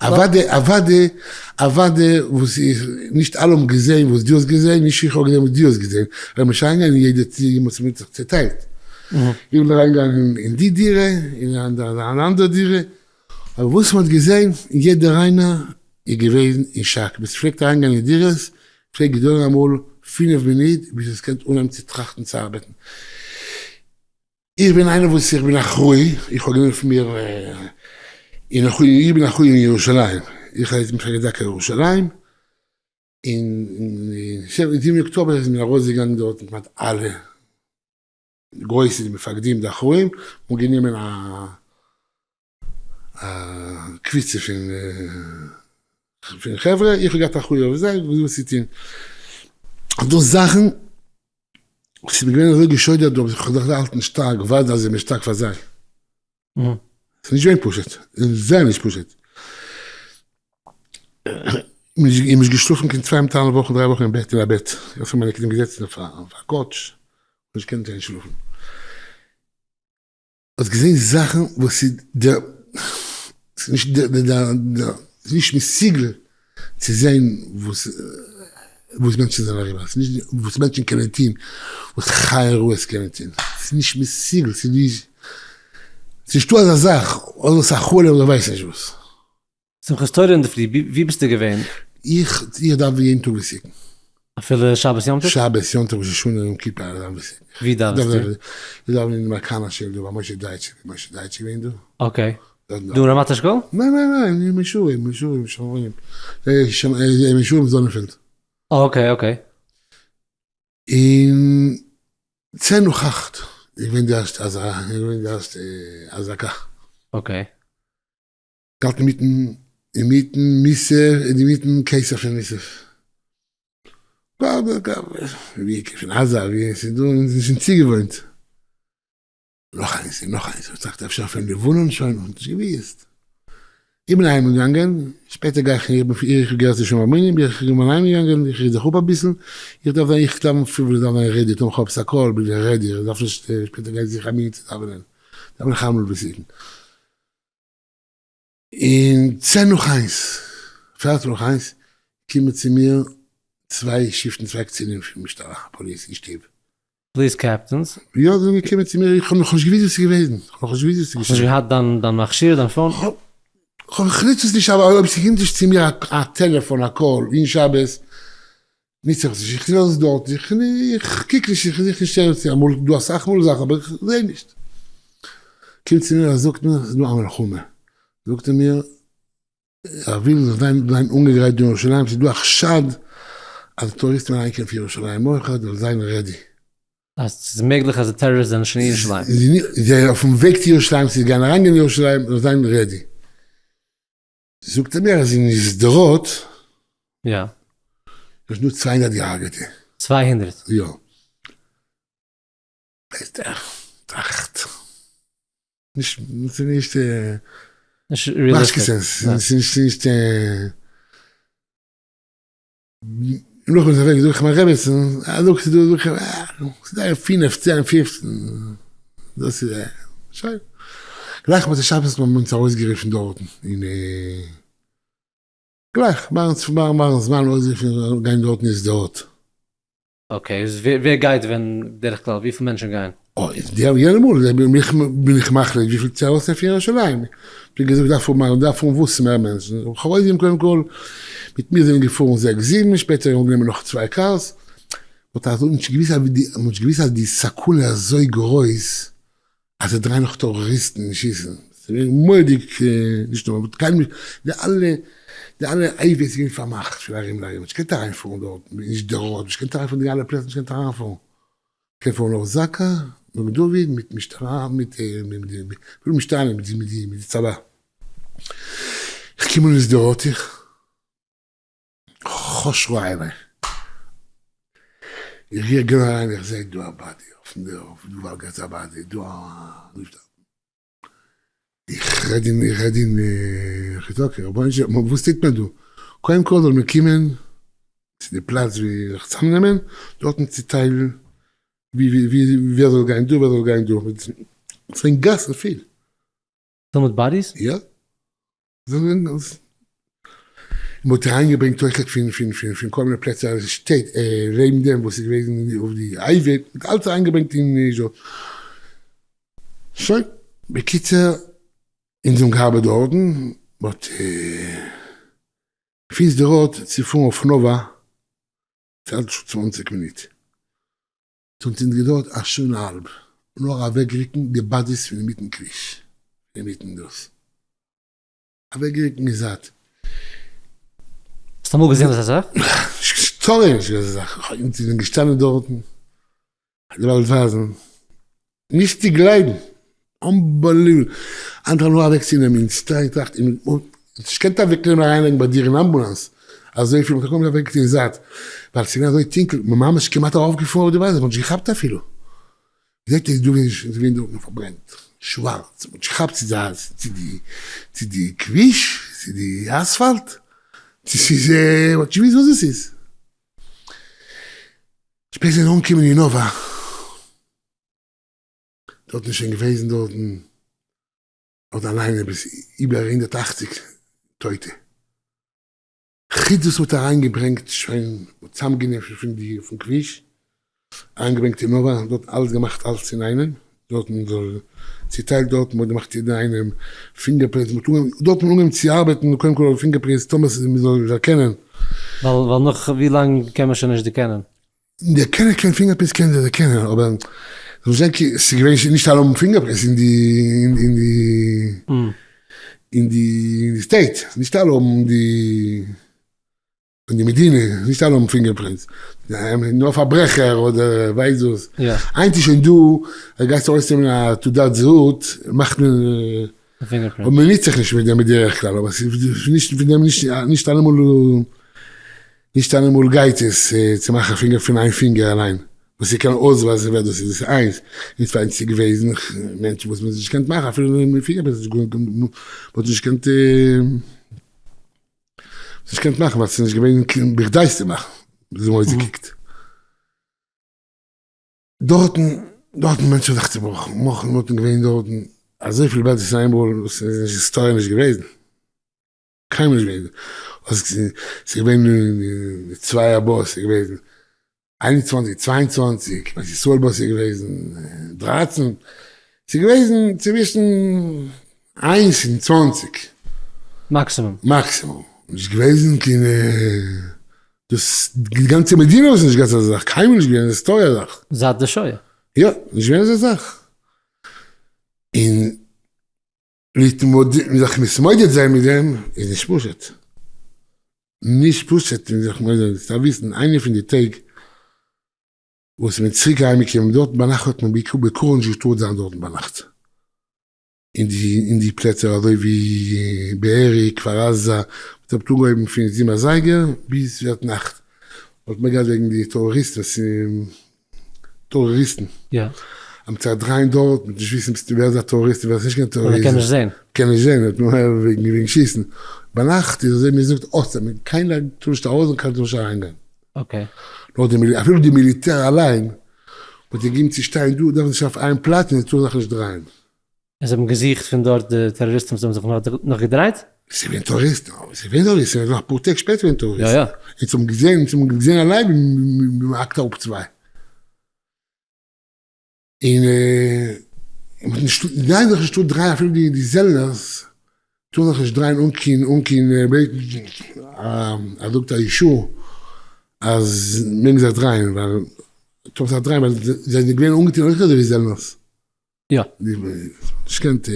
אוואדע אוואדע אוואדע וואס איז נישט אלע האבן געזען וואס דו האסט געזען נישט איך האב געזען וואס דו האסט געזען ווען מ'איז שוין אריינגעגאנגען אין יעדע צימער האט מען זיך צעטיילט איך בין אריינגעגאנגען אין די דירה און אין אן אנדערע דירה אבער וואס מ'האט געזען, יעדער איינער. איז געוועזן אין שאק, ווען ס'פלעגט אריינגיין אין דירות פלעגט געדויערן אמאל פינף מינוט ביז עס קען אנהייבן צו טראכטן צו ארבעטן. איך בין איינער וואס איך בין אחראי, איך האב גענומען אויף מיר און איך בין אחראי אין ירושלים, איך הייס מפקד זקא ירושלים, און אין זיבן אקטאבער איז מען ארויסגעגאנגען דארטן כמעט אלע גרויסע די מפקדים די אחראים, און גענומען א קבוצה פון פון חברה, איך האב געהאט אחריות אויף זיי, וואס צו טון, דא זאכן וואס איז מיר געווען אזוי געשוידערט דא, איך האב זיך געהאלטן שטארק, וודאי אז איך בין שטארק פאר זיי. ס'איז נישט געווען פשוט, זייער נישט פשוט. איך בין נישט געשלאפן קיין צוויי מיט א האלב וואכן, דריי וואכן אין בעט, אין א בעט. איך האב מיינע קינדער געזעצן אויף א couch, נישט געקענט איינשלאפן. האסט געזען זאכן וואס איז דער, ס'איז נישט דער, דער, דער, ס'איז נישט מסוגל צו זען וואס, וואס מענטשן זענען אריבער, ס'איז נישט וואס מענטשן קענען טון, וואס חיה רעות קענען טון, ס'איז נישט מסוגל, ס'איז נישט, ס'איז נישטא אזא זאך, אדער ס'איז א חלום אדער ווייס נישט וואס. שמחת תורה אינדערפרי, ווי ביסטו געווען? איך איך דאווען יעדן טאג ותיקין. אפילו שבת יום טוב? שבת יום טוב ראש השנה יום כיפור איך דאווען ותיקין. ווי דאווענסטו? איך דאווען אין מארקאנא שול דא ביי משה דייטש, ווי משה דייטש איז געווען דא. okay. דא אין רמת אשכול? ניין ניין ניין, אין משורים, משורים, שומרונים. משורים זאנענפעלד. okay okay. אין צען נאך אכט איז געווען די ערשטע אזעקה, איז געווען די ערשטע אזעקה. okay. געהאלטן אינמיטן אינמיטן מוסף און אינמיטן כתר פון מוסף. ווי פון עזה ווי ס'איז דא אונז נישט צוגעוואוינט. נאך איינס און נאך איינס, איך טראכט אפשר פון לבנון שוין, איך האב נישט געוואוסט. איך בין אהיים געגאנגען, שפעטער גיי איך, איך בין איך געהערט צו שומר אמונים, איך בין אהיים געגאנגען, איך ריד זיך אפ אביסל, איך דארף זיין, איך דארף זיין ready, טאמער כ'האב עפעס א call בין איך ready, איך דארף נישט שפעטער גיין זיך א מינוט צו דאווענען, דאווען איך איינמאל ותיקין. און צען נאך איינס, פערטל נאך איינס, קומען צו מיר צוויי שיפטן, צוויי קצינים פון משטרה, פאליס, אין שטוב. police captains? יא, זיי זענען געקומען צו מיר, איך האב נאכנישט געוואוסט וואס איז געוועזן, איך האב נאכנישט געוואוסט וואס איז געשען. האסט נישט געהאט דיין דיין מכשיר, דיין phone? כ'האב, כ'נוץ עס נישט, אבער אויב ס'קומט נישט צו מיר א טעלעפאן, א call, אין שבת, נוץ איך עס נישט, איך לאז עס דארט, איך קוק נישט, איך זוך נישט צו, אמאל דא אסאך מאל זאכן אבער איך זעה נישט. קומט צו מיר און זאגט מיר ס'איז דא א מלחמה, זאגט ער מיר ער וויל זיך זיין זיין אנגעגרייט דא אין ירושלים, ס'איז דא א חשד אז טוריסטן וועלן אריינקומען פון ירושלים אויך, זאל זיין ready. אז ס'איז מעגליך אז די טעראריסט זענען שוין אין ירושלים. זיי זענען אויפן וועג צו ירושלים, צו גיין אריינגיין אין ירושלים, זאל זיין ready. זאגט ער מיר אז אין שדרות יא. איז דא 200 געהארגעטע. 200? יא. ווייסט ער טראכט. נישט ס'איז נישט נישט realistic. ס'איז נישט נישט נאכדעם איז אוועק זאג איך מיין רעבעצן אה זאגט זי דא זאג איך אה ס'איז דא פינף צען פיפצן דאס איז שוין גלייך מוצאי שבת האט מען אונז ארויסגערופן דארטן אין גלייך פארן זמן ארויסגערופן גיין דארטן אין שדרות. okay, איז ווער גייט ווען בדרך כלל? וויפיל מענטשן גייען? אוי, די יענע מאל בין איך מחליט וויפיל צו ארויסנעמען פון ירושלים, ווי געזאגט דארף האבן דארף האבן וואס מער מענטשן, איך האב אויסגעגעבן קודם כל, מיט מיר זענען געפארן זעקס זיבן, שפעטער האבן גענומען נאך צוויי cars, מ'האט אזוי נישט געוויסט אז די, מ'האט נישט געוויסט אז די סכנה איז אזוי גרויס אז זיי דרייען נאך טעראריסטן און שיסן, ס'איז געווען מורא'דיג, נישט נאר, מ'האט קיינמאל נישט, די אלע, די אלע highways איז געווען פארמאכט פון ארום און ארום, מ'האט נישט געקענט אריינפארן דארט, נישט די road, נישט געקענט אריינפארן די אלע פלעצער, נישט געקענט אריינפארן. קען פארן אויף זקא, מגן דוד, מיט משטרה, מיט אפילו משטרה נישט, מיט די מיט די צבא. איך קום אן אין שדרות איך חשכו עיני. איך גיי אריין איך זעה דא א body אויפן דער אויף דא וואלגערט א body דא א. איך רעד אין איך רעד אין חיתוקה, רבונו של עולם וואס טוט מען דא? קודם כל זאל מען קומען צו די פלאץ ווי זיך צוזאמנעמען, דארטן צוטיילן ווי ווי ווער זאל גיין דא ווער זאל גיין דא, ס'איז גאסן פיל. פול מיט bodies? יא. מ'האט אריינגעברענגט אויכעט פון פון פון פון כל מיני פלעצער שטעט לעבן דעם וואס איז געוועזן אויף די הייוועי, מ'האט אלץ אריינגעברענגט אין איזו. שוין, בקיצור, אונז האבן געארבעט דארטן, מ'האט. פון שדרות צו פארן אויף נאווא ס'האלט שוין 20 מינוט. ס'האט אונז געדויערט א שעה און א האלב נאר אוועקריקן די bodies פון אינמיטן כביש, אינמיטן דאס אוועקריקן אין זייט. האסט אמאל געזען אזא זאך? sorry נישט געזען אזא זאך, אונז זענען געשטאנען דארטן, כ'וועל דיר באלד ווייזן, נישט צו גלייבן, unbelievable, אנדערע נאר אוועקצונעמען אין שטיין טראכט און נישט געקענט אוועקנעמען אריינלייגן ביי דיר אין אמבולאנס, אזויפיל מ'האט קוים אוועקגעטון אין זייט, ווייל ס'איז געווען אזוי טונקל, מ'ממש כמעט ארויפגעפארן אויף די ווייזער, מ'האט נישט געכאפט אפילו, זעט אויס דא איז געווען דארטן פארברענט, שווארץ, מ'האט נישט געכאפט צו די צו די צו די כביש, צו די אספאלט, צו ס'איז מ'האט נישט געוואוסט וואס דאס איז. שפעטער זענען אנגעקומען אין נאווא, דארטן איז שוין געוועזן דארטן האט אליין עפעס איבער 180 טויטע, חוץ וואס מ'האט אריין געברענגט שוין צאמגענומען פון די פון כביש, אריין געברענגט אין נאווא, דארט אלעס געמאכט אלעס אינאיינעם, דארטן זאל צוטיילט דארט, מ'האט געמאכט יעדער איינעם finger prints, מ'האט אנגעהויבן, דארט האט מען אנגעהויבן צו ארבעטן קודם כל אויף finger prints טאמער ס'איז מ'זאל דערקענען. ווייל נאך ווי לאנג קען מען שוין נישט דערקענען? דערקענען קען finger prints קען זיי דערקענען אבער זאל זיין כי ס'איז געווען נישט אלע האבן finger prints אין די אין די אין די state, נישט אלע האבן די פון די מדינה, נישט אלע האבן finger prints, נאר פארברעכער אדער ווייס וואס, היינט איז שוין דא, אז גייסט ארויסנעמען א תעודת זהות מאכט מען, אבער מען ניצט זיך נישט מיט דעם בדרך כלל, אבער ס'איז נישט פון דעם נישט אלעמאל, נישט אלעמאל גייט עס צו מאכן finger פון איין פינגער אליין, וואס ס'קען אויסווייזן ווער דאס איז, דאס איז איינס, און צווייטנס ס'איז געוועזן מענטשן וואס מ'האט נישט געקענט מאכן אפילו מיט finger prints, מ'האט נישט געקענט. נישט געקענט מאכן ווייל ס'איז נישט געווען בכדאי עס צו מאכן, ווי אזוי אויסגעקוקט. דארטן, דארטן מענטשן האבן זיך צובראכן, מאכן דארטן געווען דארטן אזויפיל bodies אין איינמאל וואס איז נישט היסטאריע נישט געוועזן, קיינמאל נישט געוועזן, ס'איז געווען צוויי אבות, ס'איז געוועזן 21, 22, בית ישראל באס איז געוועזן 13, ס'איז געוועזן צווישן איינס און 20. מאקסימום. מאקסימום. נישט געוועזן קיין דאס די גאנצע מדינה וואס נישט געהאט אזא זאך, קיינמאל נישט געווען היסטאריע אזא זאך. זייט די שואה. יא, נישט געווען אזא זאך. און להתמודד, זיך מתמודד זיין מיט דעם איז נישט פשוט. נישט פשוט און זיך מודה זיין, דארף וויסן איינע פון די טעג וואס מען צוריק אהיים געקומען דארטן ביינאכט האט מען בעיקר נישט געטארט זיין דארטן ביינאכט אין די אין די פלעצער אזוי ווי בארי כפר עזה, מען האט אנגעהויבן פון זיבן אזייגער ביז ווערט נאכט האט מען געהאט וועגן די טעראריסטן וואס טעראריסטן האבן זיך דרייען דארט מיט נישט וויסן ווער איז א טעראריסט און ווער איז נישט קיין טעראריסט. מ'קען נישט זען. מ'קען נישט זען, האט מען וועגן וועגן שיסן. ביינאכט איז אזוי ווי מ'זאגט אסור, קיינער טאר נישט ארויס און קיינער טאר נישט אריינגיין. okay. נאר די אפילו די מיליטער אליין האט געגעבן צו שטיין דא, דארף נישט אויף איין פלאץ און זיי טארן זיך נישט דרייען. און זיי האבן געזוכט פון דארט די טעראריסטן וואס האבן זיך נאך געדרייט? ס'איז געווען טוריסטן, ס'איז געווען טוריסטן, ס'איז נאך אפאר טעג שפעטער געווען טוריסטן. יא יא. אונז האבן געזען, אונז האבן געזען אליין ווי מ'האקט אראפ צוויי. און מ'האט נישט, זיי זיך נישט טאר דרייען אפילו די די זעלנערס טארן זיך נישט דרייען אן קיין אן קיין ער זאגט א אישור אז מעגן זיך דרייען ווייל טארן זיך דרייען ווייל זיי זענען געווען אנגעטון אויך אזוי ווי זעלנערס. יא. נישט געקענט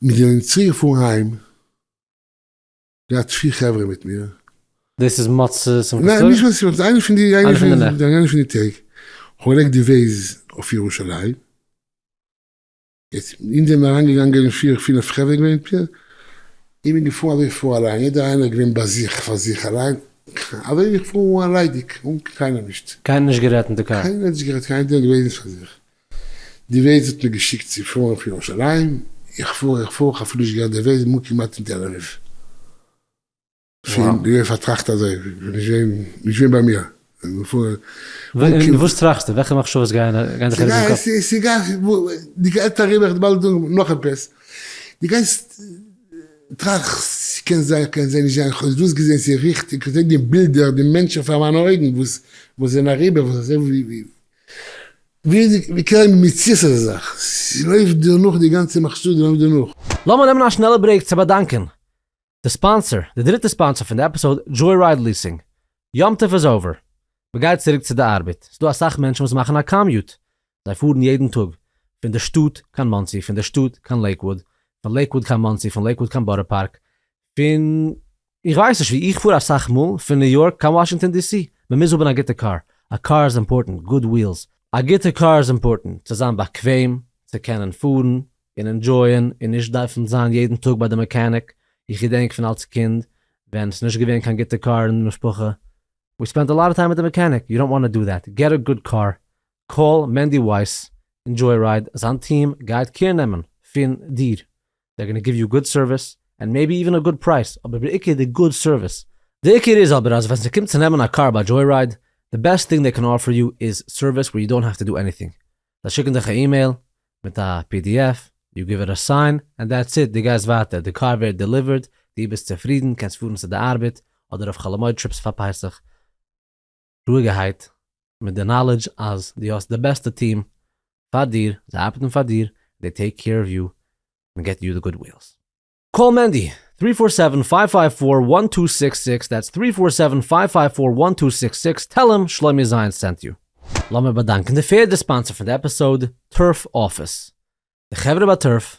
מיר זענען צוריק געפארן היים, געהאט פיר חברה מיט מיר. דאס איז מוצאי שמחת תורה? ניין נישט מוצאי שמחת תורה, איינע פון די איינע פון די טעג, כ'האב געלייגט די Waze אויף ירושלים, יעצט אונז זענען אריין געגאנגען פיר פינעף חברה געווען מיט מיר, איך בין געפארן אזוי פאר אליין, יעדער איינער איז געווען ביי זיך פאר זיך אליין, אזוי ווי איך פאר אן ליידיג, אן קיינעם נישט. קיינער נישט גערעדט אין די קאר? קיינער האט נישט גערעדט, קיינער איז געווען פאר זיך. די Waze האט מיר געשיקט צו פארן אויף ירושלים, איך פאר איך פאר, איך האב אפילו נישט געהערט די Waze, מ'איז כמעט אין תל אביב. פון געווען פארטראכט אזוי, נישט געווען נישט געווען ביי מיר. און וואס טראכסטו? וועלכע מחשבות גייען דיך ארום אין קאפ? ס'גייט, די גייסט אריבער, איך באלד זאגן נאך עפעס, די גייסט טראכסט, ס'קען זיין, קען זיין נישט זיין, כ'האב דאס געזען, ס'איז ריכטיג, כ'זע די בילדער, די מענטשן פאר מיינע אויגן וואס זענען אריבער, וואס אזוי ווי ווי קען מציאות אזא זאך, ס'לויפט דיר נאך די גאנצע מחשבה לויפט דיר נאך. לאמיר נעמען א שנעלע break צו באדאנקען די. די sponsor, די דריטע sponsor פון די episode, Joyride Leasing. יום טוב איז over. מ'גייט צוריק צו די ארבעט. ס'דא אסאך מענטשן וואס מאכן א commute. זיי פארן יעדן טאג. פון די שטאט קיין מאנסי, פון די שטאט קיין לעיקוואוד, פון לעיקוואוד קיין מאנסי, פון לעיקוואוד קיין בארא פארק, פון איך ווייס נישט ווי, איך פאר אסאך מאל פון ניו יארק קיין וואשינגטאן די סי, מען מוז האבן א גוטע קאר, א קאר איז important, good wheels, א גוטע קאר איז important צו זיין באקוועם, צו קענען פארן און enjoy ען און נישט דארפן זיין יעדן טאג ביי די mechanic, איך געדענק פון אלס קינד ווען ס'איז נישט געווען קיין גוטע קאר אין די משפחה, we spent a lot of time מיט די mechanic, you don't want to do that, get a good car, call מענדי ווייס אין Joyride, זיין טיעם גייט care נעמען פון דיר, they're gonna give you good service, and maybe even a good price, אבער בעיקר די good service. די עיקר איז אבער אז ווען ס'קומט צו נעמען א קאר ביי Joyride, די best thing they can offer you איז service where you don't have to do anything. זיי שיקן דיך א אימעיל מיט א PDF, you give it a sign, and that's it, דו גייסט ווייטער, די קאר ווערט delivered, דו ביסט צופרידן, קענסט פארן צו די ארבעט, אדער אויף חול המועד trips פאר פסח. רואיגערהייט, מיט די knowledge אז דו האסט די בעסטע טיעם פאר דיר, זיי ארבעטן פאר דיר, they take care of you and get you the good wheels. Call מענדי, three four seven five five four one two six six, that's three four seven five five four one two six six, tell him שלומי זיינס sent you. לאמיר באדאנקען די פערדע sponsor פון די episode, Turf Office. די חברה ביי Turf,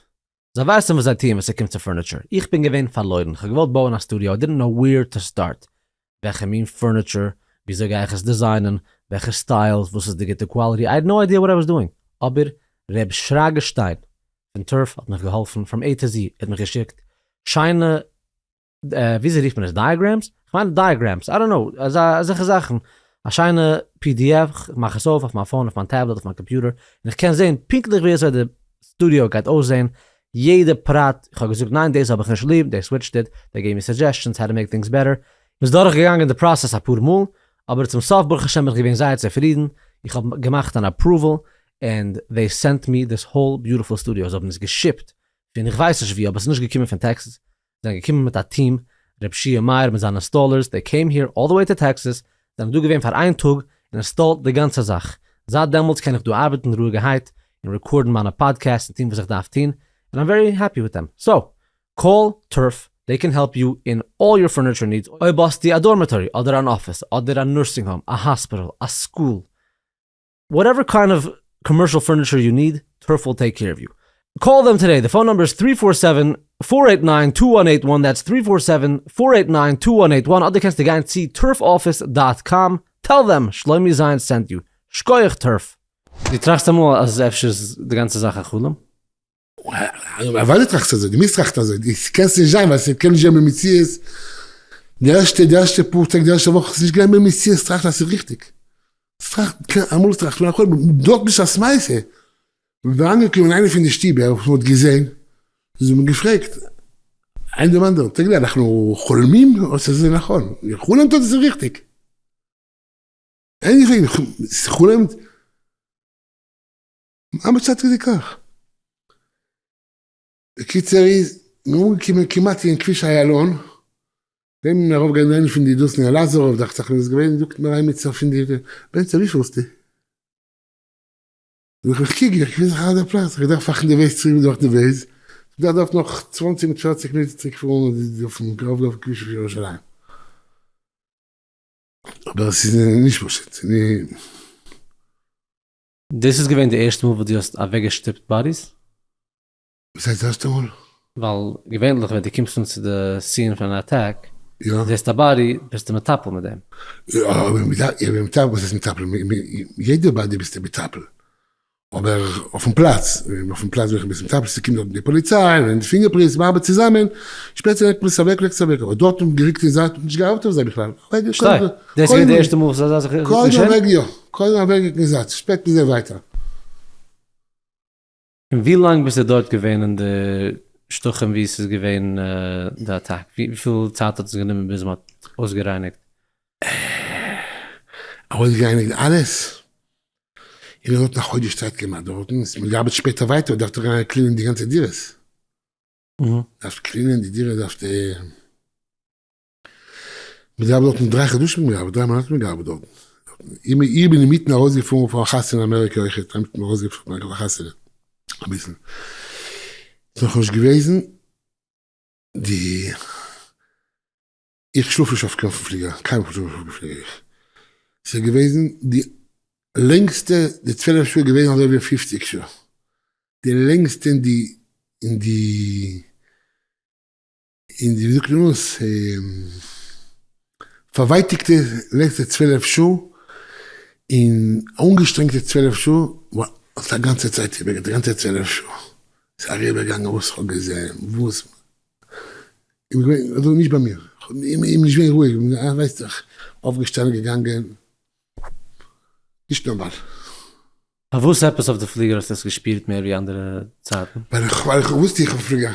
זיי ווייסן וואס זיי טוען ווען ס'קומט צו furniture. איך בין געווען פארלוירן, כ'האב געוואלט בויען א studio, I didn't know where to start. וועלכע מין furniture, וויאזוי גיי איך עס design ען, וועלכע styles, וואס איז די גוטע quality, I had no idea what I was doing. אבער ר' שרגא שטיין פון Turf האט מיך געהאלפן from A to Z, ער האט מיך געשיקט שיינע וויאזוי רופט מען עס? Diagrams? כ'מיין diagrams, I don't know, אזעלכע זאכן, א שיינע PDF, כ'מאך עס אויף אויף מיין phone, אויף מיין טעבלעט, אויף מיין קאמפיוטער, און כ'קען זען פונקטליך ווי אזוי די סטודיאו גייט אויסזען, יעדע פרט, כ'האב געזאגט ניין דאס האב איך נישט ליב, they switched it, they gave me suggestions how to make things better, מ'איז דורך געגאנגען די process אפאר מאל, אבער צום סוף ברוך השם בין איך געווען זייער צופרידן, איך האב געמאכט אן approval, and they sent me this whole beautiful studio, זיי האבן עס געשיפט פון איך ווייס נישט ווי, אבער עס איז נישט געקומען פון טעקסעס, זענען געקומען מיט א טיעם, ר' שיע מאיר מיט זיינע installers, they came here all the way to Texas, זענען דא געווען פאר איין טאג און install ט די גאנצע זאך, זייט דעמאלטס קען איך דא ארבעטן רואיגערהייט און record ן מיינע podcasts און טון וואס איך דארף טון, און I'm very happy with them. So, call Turf, they can help you in all your furniture needs, אויב האסטו א dormitory אדער אן אפיס אדער א nursing home, א hospital, א school, whatever kind of commercial furniture you need, Turf will take care of you. Call them today, the phone number איז three four seven four eight nine two one eight one, that's three four seven four eight nine two one eight one, אדער קענסטו גיין צו Turf Office dot com, tell them שלומי זיינס sent you. שקויעך Turf! דו טראכסט אמאל אז אפשר איז די גאנצע זאך א חלום? אוודאי טראכסטו אזוי, דו מוזט טראכטן אזוי, דו קענסט נישט זיין ווייל ס'קען נישט זיין במציאות, די ערשטע די ערשטע פאר טעג די ערשטע וואך איז נישט געווען במציאות טראכטן אז ס'איז ריכטיג, טראכט אמאל טראכט מען הכל דארט בשעת מעשה, מ'איז אריינגעקומען אין איינע פון די שטיבער וואס מ'האט געזען, זיי האבן געפרעגט איינער דעם אנדערן, תגיד לי אנחנו חולמים או שזה נכון, חולמת אז עס איז ריכטיג? איינער געפרעגט, חולמת? ממש עד כדי כך. בקיצור איז מיר אנגעקומען כמעט אין כביש איילון, ווען מיר ארויף גיין איינע פון די דאס אין אלעזרוב דאכט זיך מיר איז געווען זאגט מיר איימיצער פון די בענצער ווי פארסטו? זאג איך איך קוק איך געפין זיך אויף די פלאץ איך דארף מאכן די Waze צוריק דורך די Waze, איך דארף נאך צוואנציג מיט פערציג מינוט צוריק פארן אויפן ארויף אויפן כביש אויף ירושלים. אבער עס איז נישט פשוט. דאס איז געווען די ערשטע מאל וואס דו האסט אוועקגעשטופט bodies? וואס הייסט די ערשטע מאל? ווייל געווענליך ווען דו קומסט אן צו די scene פון אן attack, זעסט א body, ביסטו מטפל מיט דעם. יא, אבער מטפל, וואס הייסט מטפל? יעדע body ביסטו מטפל. אבער אויפן פלאץ, אויפן פלאץ ווען איך בין מטפל, ס'קומט דארטן די פאליציי און די fingerprints, מ'ארבעט צוזאמען, שפעטער לייגט מען עס אוועק, לייגט עס אוועק, אבער דארט האט מען געריקט אין זייט, נישט געארבעט אויף זיי בכלל. שטיי, דאס איז געווען די ערשטע מאל וואס אזא זאך איז געשען? קודם אוועק יא, קודם אוועקגעריקט אין זייט, שפעטער איז ער ווייטער. און ווי לאנג ביסטו דארט געווען אין די שטחים ווי עס איז געווען די attack? וויפיל צייט האט עס גענומען ביז מען האט אויסגערייניגט? אויסגערייניגט אלעס? איך בין דארט א חודש צייט כמעט דארטן, מען געארבעט שפעטער ווייטער, דארף דאך גיין clean ען די גאנצע דירות, דארף clean ען די דירה דארף די. מיר געארבעט דארטן דריי חדשים האבן מיר געארבעט, דריי מאנאטן האבן מיר געארבעט דארטן. איך בין אינמיטן ארויסגעפארן פאר א חתונה אין אמעריקע אויכעט, אינמיטן ארויסגעפארן פאר א חתונה אביסל. ס'איז נאכנישט געוועזן די. איך שלאף נישט אויף קיין פליגער, קיינמאל שלאף איך נישט אויף קיין פליגער איך. ס'איז געוועזן די לענגסטע, די 12 שעה איז געוועזן אזוי ווי 50 שעה. די לענגסטע אין די, אין די, אין די, ווי זאגט מען עס, פארווייטיגטע לעצטע 12 שעה, און אנגעשטרענגטע 12 שעה, האסט א גאנצע צייט איבער, די גאנצע 12 שעה. ס'איז אריבערגעגאנגען וואס כ'האב געזען, וואס איך בין געווען אזוי נישט ביי מיר, איך בין נישט געווען רואיג, ווייסט דאך, אויפגעשטאנען געגאנגען, נישט נארמאל. פארוואס עפעס אויף די פליגער האסטו עס געשפירט מער ווי אנדערע צייטן? ווייל איך ווייל איך וואס טו איך אויפן פליגער?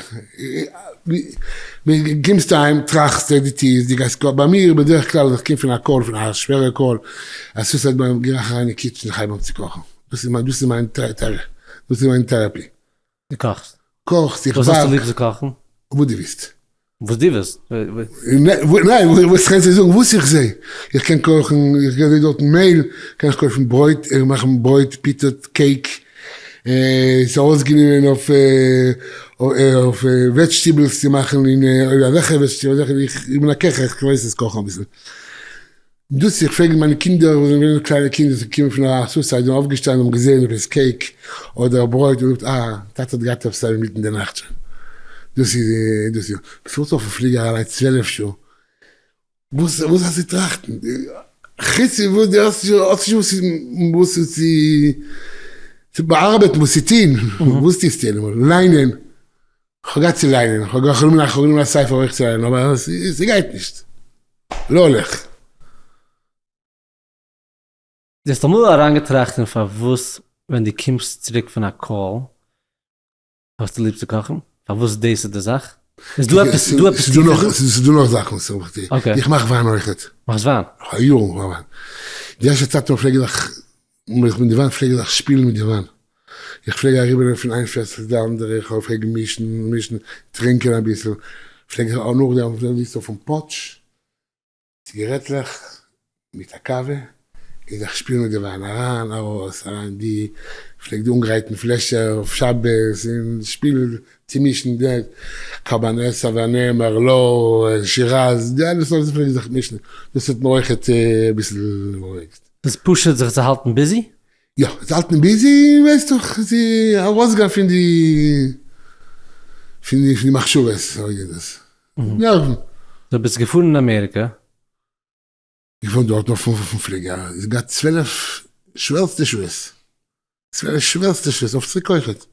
קומסט אהיים טראכסטו די טירס די גייסט ביי מיר בדרך כלל אז איך קום פון א call פון א שווערע call א suicide ביי גיי איך אריין אין kitchen איך הייב אן צו קאכן דאס איז מיין דאס איז מיין דאס איז מיין therapy. דו קאכסט? קאכסט, איך וואס האסטו באק. ליב צו קאכן? וואס דו ווילסט. וואס דו ווילסט? ניין, וואס קענסטו זאגן וואס איך זע? איך קען קאכן, איך זע דארטן מעהל, קען איך קויפן ברויט, איך מאכן ברויט, פיטא, cake, ס'איז ארויסגענומען אויף אויף vegetables צו מאכן אין אזעלכע vegetables, איך בין א קעכער, איך ווייס עס קאכן אביסל. דאס איך פרעג מיינע קינדער וואס זענען געווען קליינע קינדער זיי קומען פון א suicide זענען אויפגעשטאנען האבן געזען עפעס cake אדער ברויט און געזאגט אה טאטע האט געהאט עפעס אינמיטן די נאכט שוין דאס איז דאס איז פארסט אויפן פליגער אריין 12 שעה וואס וואס האסטו טראכטן חוץ פון וואס די האסט האסט נישט וואס וואס צו באארבעטן וואס צו טון וואס טוסטו ליינען כ'האב געהאט צו ליינען, כ'האב גענומען א ספר אויך צו ליינען, אבער ס'גייט נישט. לא הולך. דו האסט אמאל אריינגעטראכט אין פארוואס ווען דו קומסט צוריק פון א call האסטו ליב צו קאכן? פארוואס דאס איז די זאך? איז דא עפעס איז דא עפעס טיפער דא? ס'איז דא נאך זאכן וואס איך טו. איך מאך וויין אויכעט. מאכסט וויין? כ'האב יארן געמאכט וויין. די ערשטע צייט פלעג איך מיך מיט די וויין פלעג איך זיך שפילן מיט די וויין. איך פלעג אריבערגיין פון איין פעסל צו די אנדערע, איך פלעג מישן מישן, טרינקען אביסל, פלעג איך אויך נאכדעם זיצן אויפן porch, ציגערעטלעך מיט א קאווע, און זיך שפילן מיט די וויין, אריין ארויס, אריין די, פלעג די אנגרייטן פלעשער אויף שבת, און שפילן צומישן די קאבאנעט, סאווערנע, מערלא, שיראז, די אלע סארט פלעג איך זיך מישן, דאס האט מיר אויכעט אביסל בארואיגט. דאס פשוט זיך צו האלטן busy? יא, זיך האלטן busy, ווייסט דאך, צו ארויסגיין פון די, פון די, פון די מחשבות, אזוי גייט דאס. נערוון. דו ביסט געפארן אין אמעריקע? געפארן דארט נאך פון פליגער, איז געהאט 12 שווערסטע שעות, 12 שווערסטע שעות אויף צוריק אויכעט.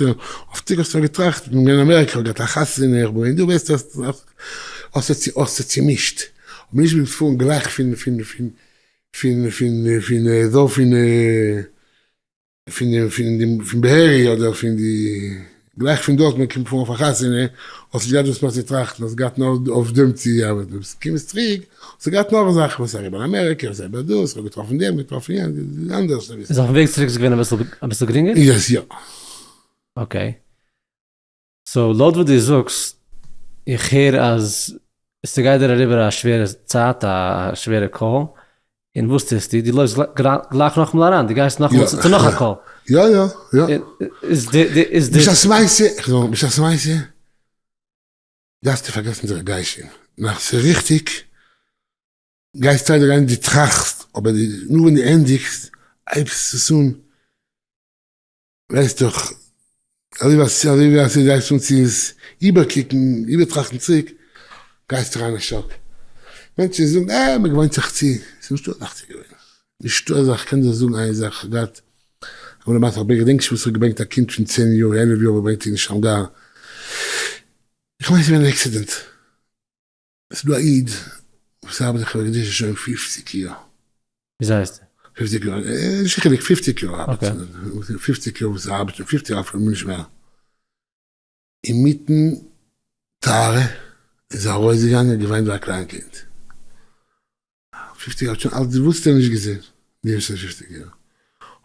אויף צוריק האסטו געטראכט, איך בין געווען אין אמעריקע, איך האב געהאט א חתונה, איך בין, דו ווייסט, האסט צומישט, אבער נישט געפארן גלייך פון פון פון פון פון פון דא פון פון פון פון בארי אדער פון די גלייך פון דארט מען קומט פארן אויף א חתונה, האסט נישט געהאט וואס מער צו טראכטן, האסט געהאט נאר אויף דעם צו ארבעטן, ביסט קומסט צוריק, האסטו געהאט נאך זאכן, וואס אריבער אין אמעריקע, וואס אריבער דאס, כ'האב געטראפן דעם, געטראפן יענעם, אנדערש אביסל. איז אויפן וועג צוריק איז געווען אביסל אביסל גרינגער? yes יא. okay. so לויט וואס דו זאגסט, איך הער אז ס'גייט דיר אריבער א שווערע צייט, א שווערע call, און וואס טוסטו? דו לויפסט גלייך נאכאמאל אריין, דו גייסט נאכאמאל צו נאך א call. יא יא יא. איז די איז די. בשעת מעשה, איך זאג בשעת מעשה, דארפסטו פארגעסן די רגשים, נאר ס'ריכטיג, גייסט אריין די טראכסט, אבער נאר ווען די ענדיגסט הייבסט עס אן ווייסט דאך, אזוי ווי אזוי ווי אז גייסט אן צו עס איבערקוקן, איבערטראכטן צוריק, גייסטו אריין אין שאק. מענטשן זאגן, אה, מען געוואוינט זיך צו. ס'איז נישטא אזאך צו געוואוינען. נישטא אזאך, כ'קען דיר זאגן איין זאך, כ'האב געהאט אמאל א מעשה, כ'געדענק נישט וואס כ'האב געברענגט א קינד פון צען יאר, 11 יאר געברענגט אין שמגר, כ'מיין ס'איז געווען אן accident. ס'איז דא א איד וואס ארבעט אין חברה קדישא שוין 50 יאר. וויאזוי הייסט ער? 50 יאר, נישט קיין חילוק, 50 יאר ארבעט ער, 50 יאר וואס ער ארבעט שוין, 50 יאר אפילו נישט מער. אינמיטן טהרה איז ער ארויסגעגאנגען געוויינט ווי א קליין קינד. 50 יאר האט שוין אלץ וואס האט ער נישט געזען די ערשטע 50 יאר.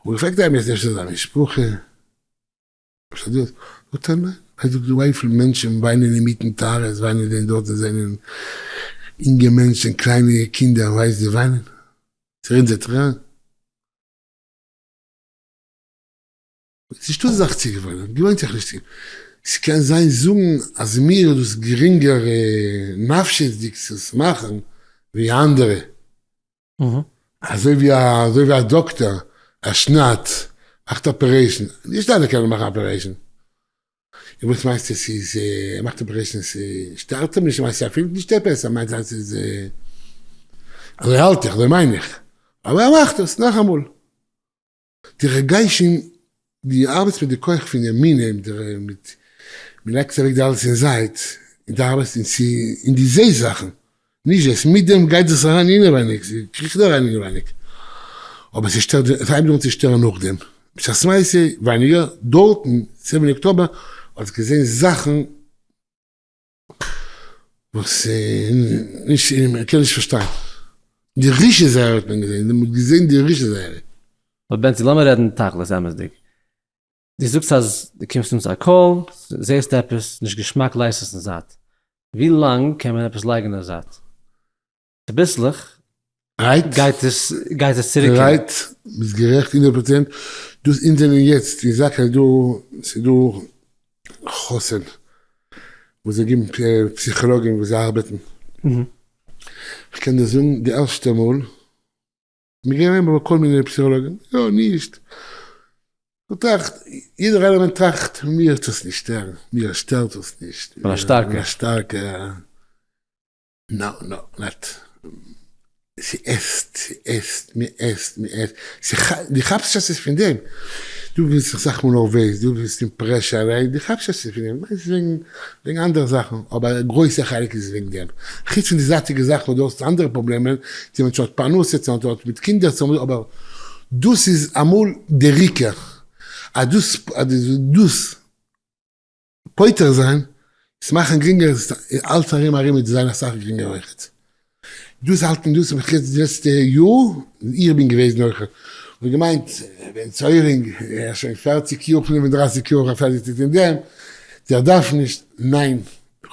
האב איך געפרעגט אים איז אפשר זיין משפחה? זאגט ער ניין, ער זאגט וויפיל מענטשען וויינען אינמיטן טהרות וויינען זיי דארט זיי זענען אינגע מענטשען קליינע קינדער ווייסט זיי וויינען ס'רינט זיי טרערן ס'נישטא אזא זאך צו געוואוינען געוואוינט זיך נישט צו. ס'קען זיין זאגן אז מיר איז דאס גרינגער נפשיות'דיג צו עס מאכן ווי אנדערע. אזוי ווי א אזוי ווי א דאקטער ער שניידט מאכט operation, נישט אלע קענען מאכן operation, און וואס מיינסטו ס'איז ער מאכט operation ס'שטערט אים נישט מיינסט ער פילט נישט עפעס ער מיינט אז ס'איז אזוי האלט איך אזוי מיין איך אבער ער מאכט עס נאכאמאל די רגשים די ארבעטסט מיט די כח פון ימינה מיט די מיט מ'לייגט אוועק די אלעס אין זייט און די ארבעטסט אין צו אין די זע זאכן נישט דאס מיט דעם גייט דאס אריין אינעווייניג ס'קריכט אריין אינעווייניג אבער ס'שטערט די ס'הייבט אן צו שטערן נאכדעם בשעת מעשה ווייניגער דארטן seven October האט זיך געזען זאכן וואס נישט מען קען נישט פארשטיין די רשעות זייערע האט מען געזען מען האט געזען די רשעות זייערע. אבער בענצי לאמיר רעדן תכלית אמת'דיג, דו זאגסט אז דו קומסט אן צו א call, זעסט עפעס נישט געשמאק לייגסט עס אין זייט, ווי לאנג קען מען עפעס לייגן אין זייט? צוביסלעך גייט עס גייט עס צוריק קומען. right, ביסט גערעכט הונדערט פראצענט, דאס אונז זענען יעצט אין זאקא איז דא ס'איז דא חתן וואס זיי גיבן פסיכאלאגים וואס זיי ארבעטן, כ'קען דיר זאגן די ערשטע מאל מיר גייען אריין ביי כל מיני פסיכאלאגים, יא נישט, דו טראכט, יעדער איינער טראכט מיר וועט עס נישט שטערן, מיר שטערט עס נישט, כ'בין א שטארקער. כ'בין א שטארקער. נא נא נאט, ס'עסט, ס'עסט, מ'עסט, מ'עסט, דו כאפסט נישט אז ס'איז פון דעם, דו ביסט אסאך מאל נערוועז, דו ביסט אין pressure, דו כאפסט נישט אז ס'איז פון דעם, מיינסט וועגן וועגן אנדערע זאכן, אבער א גרויסע חלק איז וועגן דעם, חוץ פון די זייטיגע זאכן וואס דו האסט אנדערע פראבלעמען, צו מענטש האט פרנסה, צו מענטש האט מיט קינדער, צו אבער דאס איז אמאל דער עיקר, אז דאס אז דאס פותר זיין, עס מאכן גרינגער, אלץ ארום ארום וועט זיין אסאך גרינגער אויכעט. דאס האלטן דאס האב איך יעצט די לעצטע יאר, איך בין געוועזן אויכעט, האב געמיינט בן צוירינג, ער איז שוין פערציג יאר, פינף און דרייסיג יאר פארטיג אין דעם, דער דארף נישט, ניין,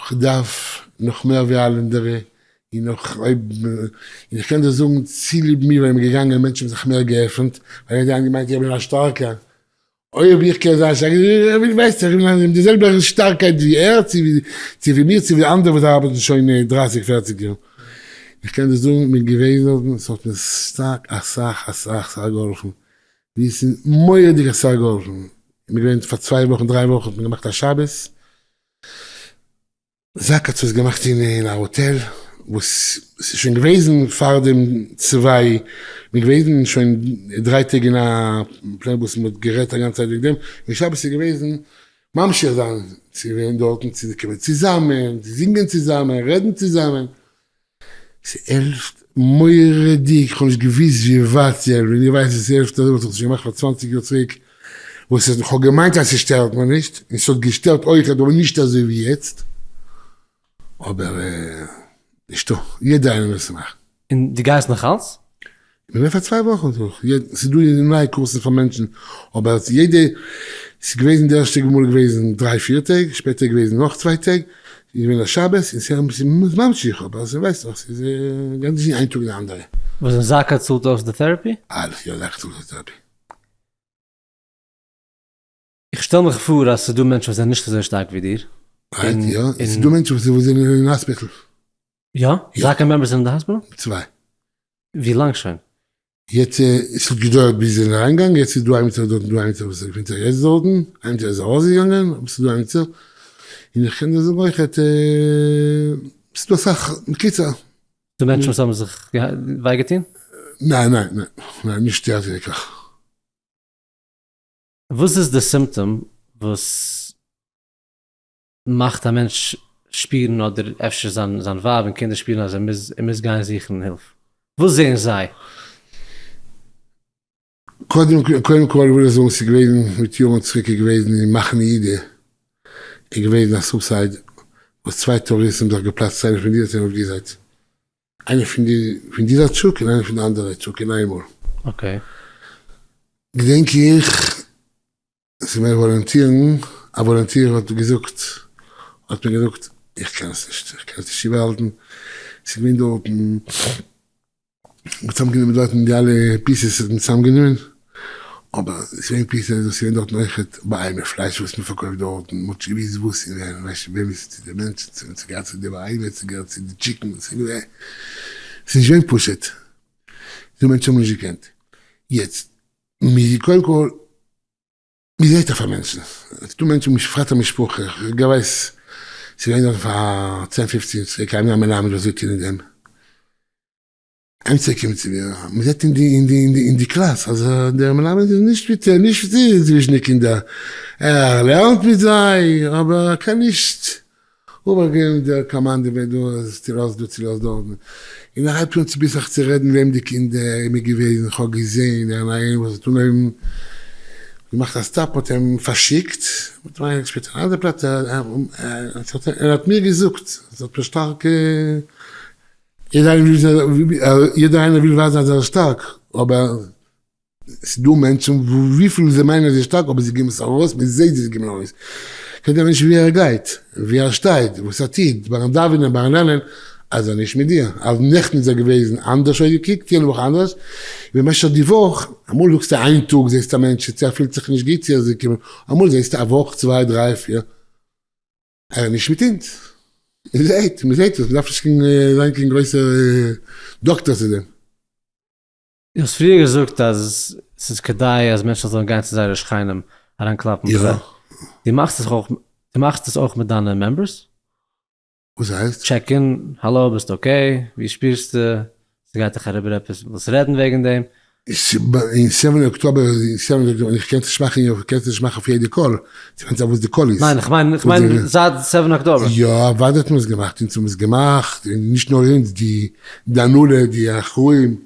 כ'דארף נאך מער ווי אלע אנדערע, און נאך אויב, און איך קען דיר זאגן צוליב מיר ווען מ'איז געגאנגען מענטשן האבן זיך מער געעפנט, ווייל זיי האבן געמיינט איך בין א שטארקער, אויב איך קען זיין שטארק, איך וויל ווייסט איך בין די זעלבע שטארקייט ווי ער, צו ווי מיר, צו ווי אנדערע וואס ארבעטן שוין דרייסיג פערציג יאר. איך קען דיר זאגן מיט געוועזן, עס האט מיר שטארק אסאך אסאך אסאך געהאלפן, ווי עס איז מורא'דיג אסאך געהאלפן, איך בין געווען פאר צוויי וואכן דריי וואכן האט מען געמאכט א שבת, זאק האט עס געמאכט אין א האטעל וואס ס'איז שוין געוועזן פאר דעם צוויי, מ'איז געוועזן שוין דריי טעג אין א plane וואס מ'האט גערעדט א גאנצע צייט וועגן דעם, און שבת איז געוועזן ממשיך זיין צו ווערן דארטן צו קומען צוזאמען, צו זינגען צוזאמען, רעדן צוזאמען, ס'העלפט מורא'דיג, כ'האב נישט געוואוסט ווי ווייט ס'העלפט, ווען איך ווייס אז ס'העלפט אזוי וואלט איך עס שוין געמאכט פאר צוואנציג יאר צוריק, וואס איך האב געמיינט אז ס'שטערט מיר נישט, און ס'האט געשטערט אויכעט אבער נישט אזוי ווי יעצט, אבער נישטא, יעדער איינער מוז עס מאכן. און דו גייסט נאכאלץ? כ'בין געווען פאר צוויי וואכן דורך, ס'איז דא נייע קורסן פאר מענטשן, אבער יעדע, ס'איז געוועזן די ערשטע מאל איז געוועזן דריי פיר טעג, שפעטער איז געוועזן נאך צוויי טעג, ס'איז געווען א שבת, און ס'איז ממשיך, אבער ס'ווייסט דאך, ס'איז גייט נישט איין טאג אין די אנדערע. וואס און זק"א צאלט אויס די therapy? אלעס, יא זק"א צאלט אויס therapy. איך שטעל מיך פאר אז ס'איז דא מענטשן וואס זענען נישט אזוי שטארק ווי דיר. right, יא, ס'איז דא מענטשן וואס זענען אין האספיטל. יא? זק"א members זענען אין די האספיטל? צוויי. ווי לאנג שוין? יעצט עס האט געדויערט ביז זיי זענען אריינגעגאנגען, יעצט איז דא עמיצער דארטן, דא עמיצער וואס געפינט זיך יעצט דארטן, עמיצער איז ארויסגעגאנגען, אבער ס'איז דא עמיצער, און איך קען דיר זאגן אויכעט, ס'איז דא אסאך, בקיצור. די מענטשן וואס האבן זיך וויי געטון? ניין ניין ניין ניין נישט עד כדי כך. וואס איז די סימפטאם וואס מאכט א מענטש שפירן אדער אפשר זיין זיין ווייב און קינדער שפירן אז ער מוז ער מוז גיין זוכן הילף? וואס זעען זיי? קודם קודם כל וויל איך זאגן ס'איז געוועזן מיט יארן צוריק איז געוועזן אין מחנה יהודה איז געוועזן א suicide וואס צוויי טוריסטן האבן זיך געפלאצט איינער פון די זייט און אויף די זייט איינער פון די פון די זייט שוק און איינער פון די אנדערע זייט שוק אין איינמאל. okay. געדענק איך ס'איז געווען וואלונטירן, א וואלונטיר האט געזאגט, האט מיר געזאגט, איך קען עס נישט, איך קען עס נישט איבערהאלטן, ס'איז געווען דארטן, מ'האט צוזאמגענומען דארטן די אלע pieces האט מען צוזאמגענומען, אבער ס'געווען פיצא איז דאס געווען דארטן אויכעט בהמה פלייש וואס מ'פארקויפט דארטן, מ'האט נישט געוויסט וואס און ווען, ווייסט נישט וועם עס איז צו די מענטשן, צו וועם ס'געהערט צו די בהמה, צו געהערט צו די chicken, ס'איז געווען, ס'איז נישט געווען פשוט, די מענטשן האבן נישט געקענט. יעצט, מ'איז קודם כל. מ'זעהט אויף א מענטשן, ס'איז דא מענטשן בפרט א משפחה, איך ווייס ס'איז געווען דארט פאר צען פופצן יאר צוריק איינער א מלמד וואס זאגט אין דעם, עמיצער קומט צו מיר, מ'זעהט אין די אין די אין די קלאס אז דער מלמד איז נישט מיט נישט צווישן די קינדער, ער לערנט מיט זיי אבער ער קען נישט איבערגעבן דער קאמאנדע ווען דו האסט צולאזט דא צולאזט דארטן, און ער הייבט אן צוביסלעך צו רעדן וועם די קינדער איז מיר געוועזן, כ'האב געזען ער און וואס האט אנגעהויבן געמאכט א stop מ'האט אים פארשיקט, מ'האט אים אריינגעשפילט אין אן אנדער פלאץ, ער האט מיר געזאגט, עס האט מיר שטארק, יעדער איינער וויל ווייזן אז ער איז שטארק, אבער. ס'איז דא מענטשן וויפיל זיי מיינען אז זיי שטארק אבער זיי געבן עס ארויס, מען זעט זיי געבן ארויס. קען דער מענטש ווי ער גייט, ווי ער שטייט, וואס ער טוט, ביים דאווענען, ביים לערנען, אז ער נישט מיט דיר, אז נעכטן איז ער געוועזן אנדערש אויסגעקוקט, יענע וואך אנדערש, במשך די וואך, אמאל זאגסטו איין טאג זעסטו א מענטש צו ער פילט זיך נישט גוט צו ער איז געקומען, אמאל זעסטו א וואך צוויי דריי פיר, ער איז נישט מיט אונז, מען זעט, מען זעט עס, מען דארף נישט זיין קיין גרויסער דאקטער צו דעם. דו האסט פריער געזאגט אז ס'איז כדאי אז מענטשן זאלן גיין צו זייערע שכנים אריינקלאפן ביי זיי. דו מאכסט עס אויך, דו מאכסט עס אויך מיט דיינע members? וואס הייסט? check in, האלא ביסט okay? ווי שפירסטו? ס'גייט דיך אריבער עפעס? ווילסט רעדן וועגן דעם? אין seven October, אין seven October, איך קען עס נישט מאכן, איך קען עס נישט מאכן אויף יעדע call, ס'ווענדט זיך וואס די call איז. ניין, איך מיין, איך מיין זייט seven October. יא, אוודאי האט מען עס געמאכט, אונז האבן עס געמאכט, און נישט נאר אונז, די די הנהלה, די אחראים, מען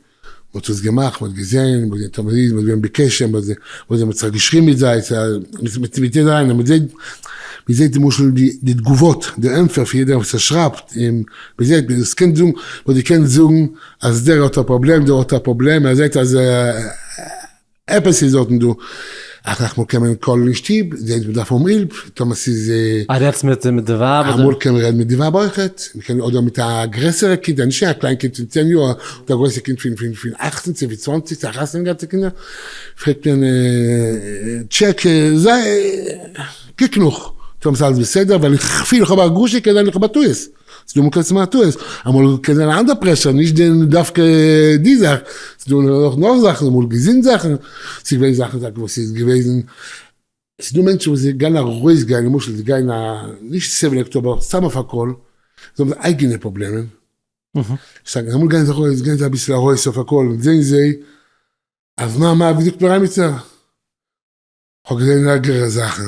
האט עס געמאכט, מען האט געזען, מען האט געווען בקשר, מען האט זיך געשריבן מיט זיי, מיט יעדער איינער, מען זעט, מען זעט למשל די תגובות, די ענטפער פון יעדער וואס ער שרייבט, און מען זעט, מען קען זאגן, מען האט געקענט זאגן אז דער האט א פראבלעם, דער האט א פראבלעם, ער זעט אז עפעס איז דארטן דא, אסאך מאל קען מען call ן אין שטוב, זעהט מען דארף האבן הילף, טאמער ס'איז. אה רעדסט מיט מיט די ווייב אדער? אמאל קען מען רעדן מיט די ווייב אויכעט, מ'קען אדער מיט א גרעסערע קינד, נישט א קליין קינד פון צען יאר, אדער א גרויסע קינד פון פון פון אכצן צו פון צוואנציג צו חתונה געהאטע קינדער, פרעגט מען check זיי קוק נאך טאמער ס'איז אלעס בסדר, ווייל איך פיל איך האב א הרגשה קען זיין איך האב א טעות. ס'דא אמאל קענסטו מאכן א טעות, אמאל קען זיין א אנדער pressure, נישט די דווקא די זאך, ס'דא נאך נאך זאכן, אמאל געזונט זאכן, ס'איז געווען זאכן טאקע וואס איז געוועזן, ס'דא מענטשן וואס זיי גייען ארויס גיין, למשל זיי גייען א, נישט seven October, סתם אויף א call, זיי האבן אייגענע פראבלעמען, אמאל גייען זיי ארויס, גייען זיי אביסל ארויס אויף א call, זעהן זיי אז מה מה, ווי זאגט מיר עמיצער? כ'האב געזען ערגערע זאכן,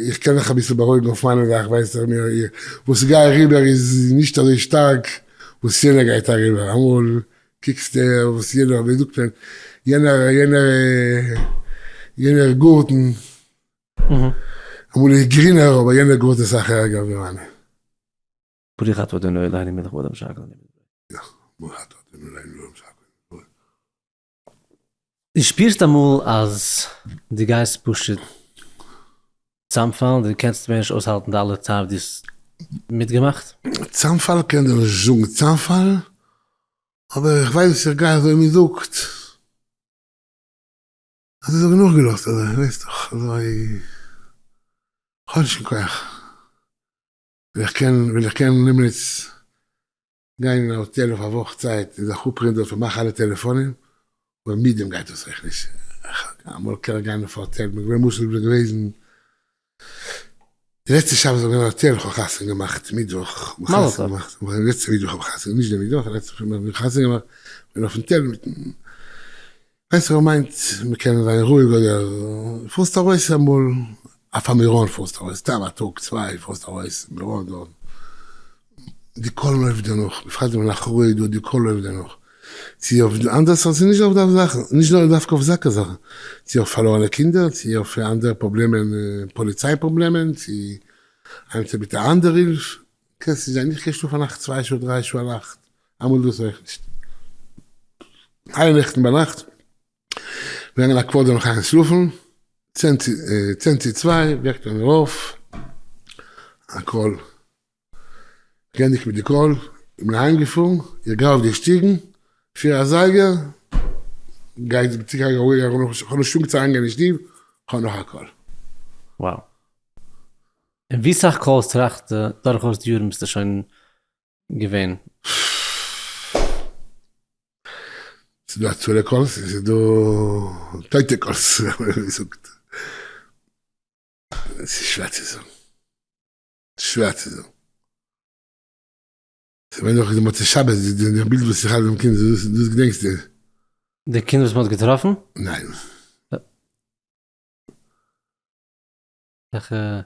איך קען זיך אביסל בארואיגן אויף מיינע זאך, ווייסט איך מיר, וואס איך גיי אריבער איז נישט אזוי שטארק וואס יענער גייט אריבער, אמאל קוקסטו וואס יענער, ווי זאגט מען, יענער יענער יענער גארטן, אמאל איז גרינער אבער יענער גארטן איז אסאך ערגער ווי מיינע. ברוך אתה אדוני אלוהינו מלך העולם שהכל נהיה בדברו. יא, ברוך אתה אדוני אלוהינו מלך העולם שהכל נהיה בדברו. דו שפירסט אמאל אז דו גייסט פשוט צאמפאלן, דו קענסט מער נישט אויסהאלטן די אלע צער וואס דו האסט מיטגעמאכט? צאמפאל קען איך נישט זאגן צאמפאל, אבער איך ווייס איך גיי אזוי מען זאגט, אזוי זאגן נאכגעלאזט אזוי ווייסט דאך אזוי, כ'האב נישט קיין כח, ווען איך קען ווען איך קען נעמען איצט גיין אין א האטעל אויף א וואך צייט און זיך אפרוען דארט פארמאכן אלע טעלעפאנען, אבער מיט דעם גייט עס אויך נישט, אמאל קען איך גיין אויף א האטעל, כ'בין געווען למשל כ'בין געוועזן די לעצטע שבת בין איך געווען אין א האטעל, כ'האב חתונה געמאכט מיטוואך, כ'האב חתונה געמאכט, לעצטע מיטוואך האב איך חתונה, נישט די מיטוואך, לעצטע האב איך חתונה געמאכט, כ'בין אויפן טעל מיטן, ווייסט וואס מיינט מ'קען זיין רואיג אדער פארסט ארויס אמאל אויף א מירון פארסט ארויס סתם א טאג צוויי פארסט ארויס מירון דארט די call לויפט דיר נאך בפרט ווען אחראי דא די call לויפט דיר נאך צו אויף אנדערע סארט ס'איז נישט אויף די זאכן נישט נאר דווקא אויף זאקא זאכן צו אויף פארלוירענע קינדער צו אויף אנדערע פראבלעמען פאליציי פראבלעמען צו איינס מיט א אנדערע הילף קענסט נישט זיין איך קען שלאפן א נאכט צוויי שעה דריי שעה א נאכט אמאל דאס אויך נישט. איין נעכטן ביינאכט, געגאנגען א quarter נאך איינס שלאפן, צען צו צוויי וועקט ער מיר אויף, א call, געענדיגט מיט די call, איך בין אהיים געפארן, איך גיי אויף די שטיגן, פיר אזייגער. גיי צוריק איך האב נישט שום צו אריינגיין אין שטוב, כ'האב נאך א call. Wow. און ווי סאך calls טראכסטו דורכאויס די יארן ביסטו שוין געווען? ס'איז דא הצלה calls און ס'איז דא טויטע calls ווי מ'זאגט. ס'איז שווער צו זאגן. שווער צו זאגן. ס'ווען דאך די מוצאי שבת די בילד וואס איך האב דעם קינד דאס געדענקסטו? די קינד וואס מ'האט געטראפן? ניין. וועלכע?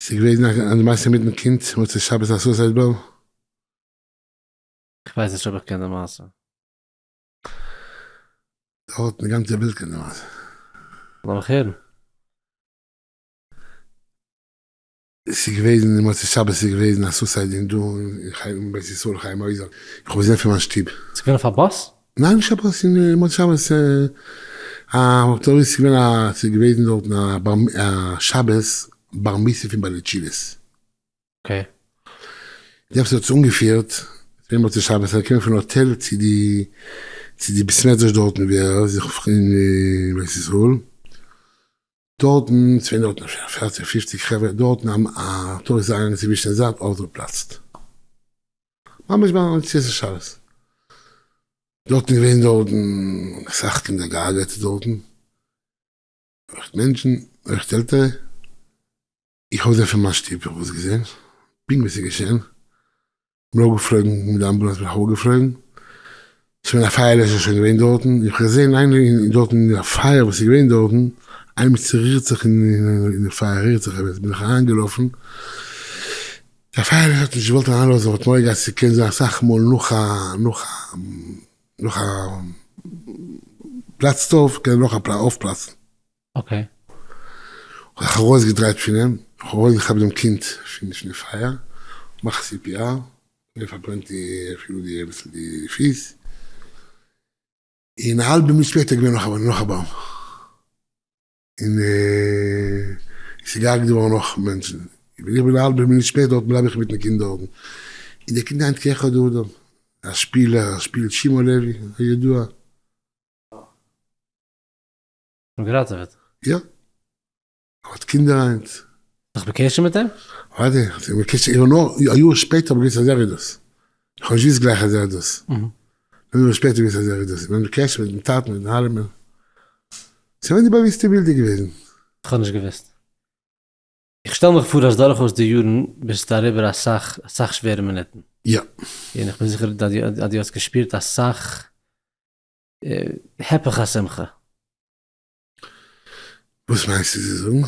ס'איז געוועזן א מעשה מיטן קינד מוצאי שבת א suicide bell? כ'ווייס נישט אויב איך קען די מעשה. דארט די גאנצע וועלט קען די מעשה. לאמיך הערן. ס'איז געוועזן די מוצאי שבת איז געוועזן א suicide אין דא אין בית ישראל חיים עוזר, איך האב געזען פון מיין שטוב. ס'איז געווען אויף א באס? ניין נישט א באס אין מוצאי שבת א טוריסט ס'איז געווען א ס'איז געוועזן דארטן א שבת בר מצוה פון בעלי תשובות. Okay. די עפעס האט עס אנגעפירט, ס'איז געווען מוצאי שבת, ער איז געקומען פון האטעל צו די צו די בית מדרש דארטן ווי ער איז זיך אין בית ישראל, דארטן, ס'געווען דארטן אפשר פערציג פופציג חברה, דארטן א טוריסט איז אריינגעגאנגען צווישן די זייט אויפגעפלאצט. ממש ביי מוצאי שבת. דארטן איז געווען דארטן אסאך קינדער געהארגעט דארטן, אויך מענטשן, אויך עלטערע. איך האב געזען פון מיין שטוב, איך האב עס געזען, פונקט ווי ס'איז געשען, כ'בין אראפגעפלויגן מיט די אמבולאנס בין איך אראפגעפלויגן, ס'איז געווען א פייערלעשער שוין געווען דארטן, איך האב געזען איינער דארטן אין די פייער וואס איז געווען דארטן, איינער צורירט זיך אין די פייער רירט זיך עפעס, בין איך אריינגעלאפן, דער פייערלעשער האט נישט געוואלט אריינלאזן, ער האט מורא געהאט ס'קען זיין אסאך מאל נאך א נאך א נאך א פלאצט אויף קען נאך א אויפפלאצן. Okay. האב איך ארויסגעדרייט פון אים, איך האב ארויסגעכאפט דעם קינד פון די פייער, מאך CPR, און פארברענט די אפילו די אביסל די פיס, און א האלבע מינוט שפעטער איז געווען נאך א באם, און עס איז געהארגעט געווארן נאך מענטשן, און איך בין א האלבע מינוט שפעטער דארט בלייב איך מיטן קינד דארטן, און דער קינד היינט כאחד האדם, א שפילער, ער שפילט שמעון לעווי, הידוע. אים געראטעוועט. יא. ער האט קינדער היינט. נאך בקשר מיט אים? אוודאי, איך בין בקשר, איך האב נאר א יאר שפעטער האב איך געוואוסט אז ער איז דאס. איך האב נישט געוואוסט גלייך אז ער איז דאס. נאר יאר שפעטער געוואוסט אז ער איז דאס. איך בין בקשר מיטן טאטן מיטן אלעמען. ס'איז געווען די באוויסטע בילדער געוועזן. איך האב נישט געוואוסט. איך שטעל מיך פאר אז דורכאויס די יארן ביסטו אריבער אסאך אסאך שווערע מינוטן. יא. און איך בין זיכער אז דו האסט געשפירט אסאך הפך השמחה. וואס מיינסטו צו זאגן?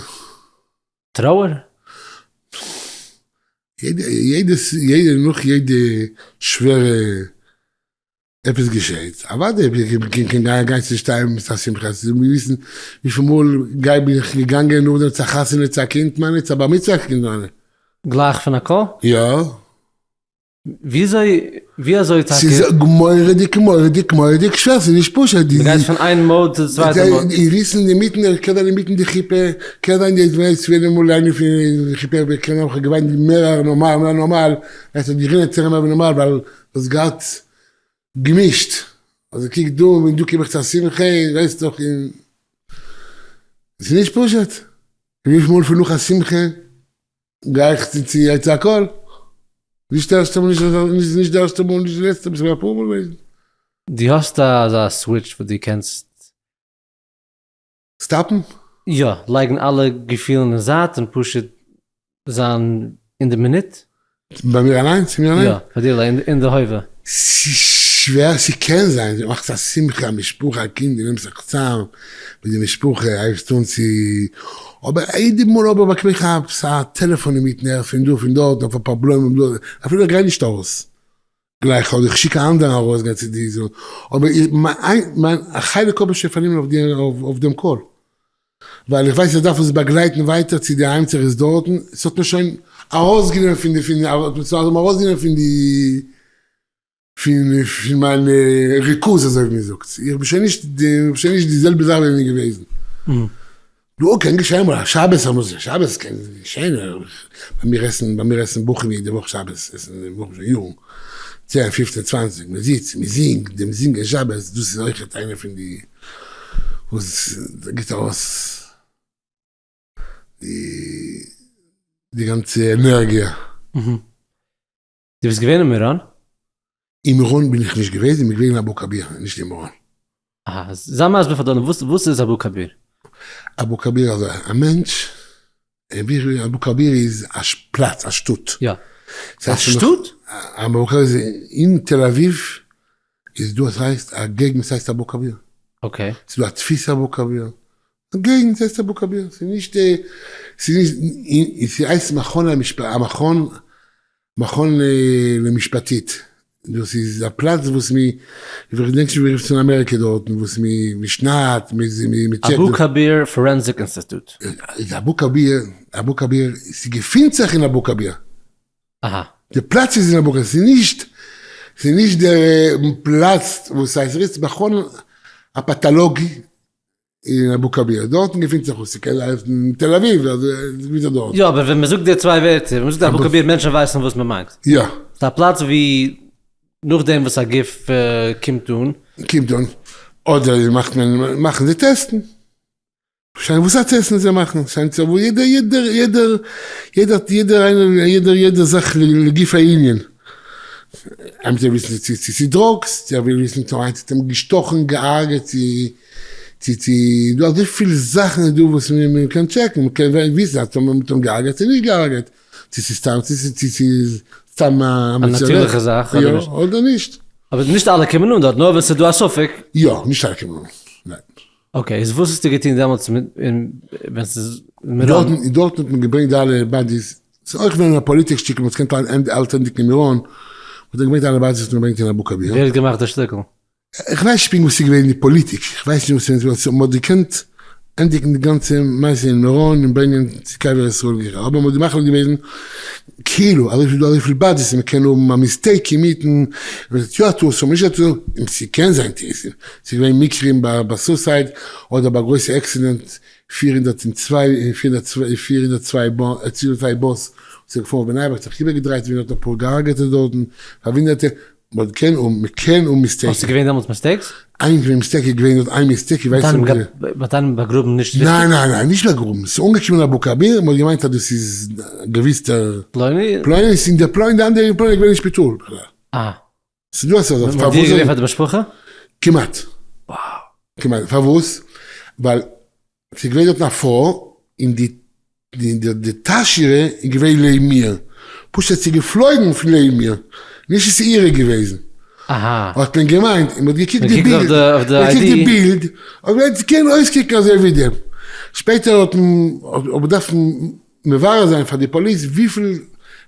טרויער? יעדע יעדע יעדע נאך יעדע שווערע עפעס געשעהט, אוודאי קען גיין גיין צו שטיין מיט א שמחה, ס'איז מיר וויסן וויפיל מאל גיי בין איך געגאנגען נאכדעם צו א חתונה צו א קינד מיינע צו א בר מצוה קינד מיינע. גלייך פון א call? יא. וויאזוי ווי אזוי טאקע? ס'איז מורא'דיג מורא'דיג מורא'דיג שווער, ס'איז נישט פשוט. מ'גייט פון איין mode צו די צווייטע mode. און וויסן אינמיטן, ער קען זיין אינמיטן די חופה, קען זיין די ווייסט ווען אמאל איינער פון די חופה קען זיין כ'האב געוויינט מער נארמאל מער נארמאל, עס האט גערינען צער מער ווי נארמאל ווייל דאס געהאט געמישט, אזוי קוק דא און דא קום איך צו א שמחה און ווייסט דאך און ס'איז נישט פשוט, וויפיל מאל פון נאך א שמחה גיי איך צו צו צו א call, נישט די ערשטע מאל, נישט די ערשטע מאל, נישט די לעצטע מאל, ס'איז מיר אפאר מאל געוועזן. דו האסט אזא switch וואס דו קענסט. סטאפן? יא, לייגן אלע געפילן אין זייט און פשוט זיין אין די מינוט. ביי מיר אליין? צו מיר אליין? יא, פאר דיר אליין, אין די הווה. ס'איז שווער, ס'קען זיין, דו מאכסט א שמחה, א משפחה, א קינד, דו נעמסט זיך צאם מיט די משפחה, הייבסט אן צו, אבער יעדע מאל אבער באקום איך א טעלעפאן אינמיטן הער פון דא פון דארט, אויף א פראבלעם, אפילו איך גיי נישט ארויס גלייך, אדער איך שיק א אנדערן ארויסגיין צו די, אבער מיין א חלק האב איך שוין פארנומען אויף דעם call. ווייל איך ווייס איך דארף עס באגלייטן ווייטער צו די איימצער איז דארטן, עס האט מיר שוין ארויסגענומען פון די פון ארויסגענומען פון די פון פון מיין ריכוז אזוי ווי מען זאגט, איך בין שוין נישט די איך בין שוין נישט די זעלבע זאך ווי איך בין געוועזן. דא קען געשען אמאל א שבת אמאל שבת קען געשען, ביי מיר עסן ביי מיר עסן בחורים יעדע וואך שבת עסן בחורים שוין יארן. צען פופצען צוואנציג, מען זיצט, מען זינגט, דעם זינגען שבת, דאס איז אויכעט איינע פון די וואס גיבט ארויס די גאנצע ענערגיע. דו ביסט געווען אין מירון? אין מירון בין איך נישט געוועזן, איך בין געווען אין אבו כביר, נישט אין מירון. אהא, זיי מסביר פאר די עולם, וואס איז אבו כביר? אבו כביר אזוי, א מענטש, אבו כביר איז א פלאץ, א שטאט. יא. א שטאט? אבו כביר איז אין תל אביב, איז דא עס הייסט א געגנט וואס הייסט אבו כביר. okay. ס'איז דא א תפיסה אבו כביר. א געגנט הייסט אבו כביר. ס'איז נישט ס'איז נישט ס'הייסט מכון המכון מכון למשפטית. דאס איז א פלאץ וואס מ איך געדענק נישט ווי מ'רופט עס אין אמעריקע דארטן וואס מ מ'שניידט מ'טשעקט. אבו כביר forensic institute. איז אבו כביר אבו כביר ס'געפינט זיך אין אבו כביר. אהא. די פלאץ איז אין אבו כביר, ס'איז נישט, ס'איז נישט דער פלאץ וואס הייסט ריץ מכון הפאטאלאגי אין אבו כביר, דארטן געפינט זיך עס, ס'קען זיין אין תל אביב, אז עס געפינט זיך דארט. יא, אבער ווען מ'זאגט די צוויי ווערטער, ווען מ'זאגט אבו כביר, מענטשן ווייסן וואס מ'מיינט. יא. ס'איז א פלאץ ווי נאכדעם וואס א גוף קומט אן. קומט אן, אדער מאכט מען, מאכן זיי טעסטן. שיין וואס א טעסטן זיי מאכן, שיין צו וואו יעדער יעדער יעדער יעדער יעדער איינער יעדער יעדער זאך לגוף הענין, עמיצער וויל וויסן צו צו ס'איז drugs, צו ער וויל וויסן צו איינס האט אים געשטאכן געהארגעט צו צו צו דא אזויפיל זאכן איז דא וואס מען קען טשעקן, מען קען וויסן אז מען האט אים געהארגעט צו נישט געהארגעט, צו ס'איז סתם צו ס'איז צו ס'איז סתם א נאטירליכע זאך אדער נישט. יא אדער נישט. אבער נישט אלע קומען אן דארט נאר ווען ס'איז דא א ספק. יא נישט אלע קומען אן, ניין. okay, איז וואס האסטו געטון דעמאלטס מיט ווען ס'איז מירון? דארטן דארטן האט מען געברענגט די אלע bodies, ס'איז אויך געווען א פאליטיק שטיקל, מ'האט געקענט אלץ ענדיגן אין מירון, מ'האט געברענגט אלע bodies האט מען געברענגט אין אבו כביר. ווער האט געמאכט די שטיקל? איך ווייס נישט פונקט וואס איז געווען די פאליטיק, איך ווייס נישט וואס איז געווען, מ'האט געקענט ענדיגן די גאנצע מעשה אין מירון און ברענגען צו קבר ישראל גיכער, אבער מ'האט מחליט געוועזן כאילו אזוי ווי ס'איז דא אזויפיל bodies און מ'קען האבן א mistake אינמיטן, מ'זאגט יא טעות און נישט טעות, און ס'קען זיין טעותים, ס'איז געווען מקרים ביי suicide אדער ביי גרויסע accident, 402 402 באס וואס איז געפארן אויף בני ברק האט זיך איבערגעדרייט ווי נאך אפאר געהארגעטע דארטן, פארוואונדעטע, מען קען און מען קען און mistake. האסטו געווען דעמאלטס mistakes? איין געווען mistake איז געווען דארט איין mistake איך ווייס נישט. מ'האט איינעם באגראבן נישט ריכטיג? ניין ניין ניין נישט באגראבן ס'איז אנגעקומען אבו כביר מ'האט געמיינט אז דאס איז געוויס דער פלוני? פלוני און דער פלוני די אנדערע פלוני איז געווען אין שפיטאל בכלל. אה. ס'איז דא אזא זאך. מ'האט דיר געגעבן פאר די משפחה? כמעט. וואו. כמעט. פארוואס? ווייל ס'איז געווען דארטן א פרוי און די די טאש אירע איז געווען לעבן מיר, פשוט האט זי געפלויגן פון לעבן מיר, נישט עס איז אירע געוועזן. אהא. האט מען געמיינט און מ'האט געקוקט די בילד, מ'האט געקוקט די בילד, האט געמיינט ס'קען אויסקוקן אזוי ווי דעם. שפעטער האט מען האט מען געדארפט מברר זיין פאר די פאליס וויפיל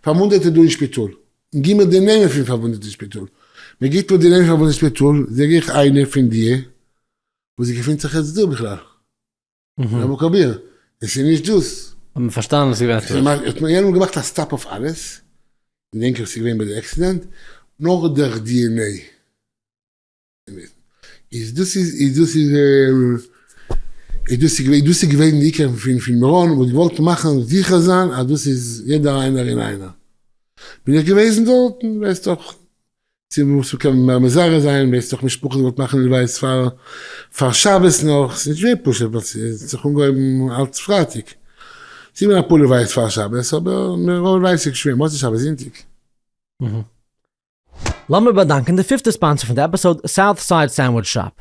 פארוואונדעטע דא אין שפיטאל. גיב מיר די נעמען פון פארוואונדעטע אין שפיטאל. מ'גיבט מיר די נעמען פון פארוואונדעטע אין שפיטאל, זאג איך איינע פון די וואס געפינט זיך יעצט דא בכלל. אין אבו כביר, עס איז נישט דאס. האט מען פארשטאנען אז עס איז געווען א טעות. האט מען יענעם געמאכט א stop אויף אלעס, געדענק איך עס איז געווען ביי די accident, נאר דורך DNA. איז דאס איז איז דאס איז איז דאס איז געווען דאס איז געווען די עיקר פון פון מירון, מען האט געוואלט מאכן זיכער זיין אז דאס איז יעדער איינער און איינער. בין איך געוועזן דארטן, ווייסט דאך, צו וואס מ'קען מער מזרז זיין, ווייסט דאך משפחות וואלט מאכן לוויות פאר פאר שבת נאך, ס'איז נישט געווען פשוט ווייל ס'האט זיך אנגעהויבן אלץ פרייטאג, ס'איז געווען אפאר לוויות פאר שבת אבער רוב לוויות איז געווען מוצאי שבת זונטאג. לאמיר באדאנקען די פיפטע sponsor פון די episode, South Side Sandwich Shop.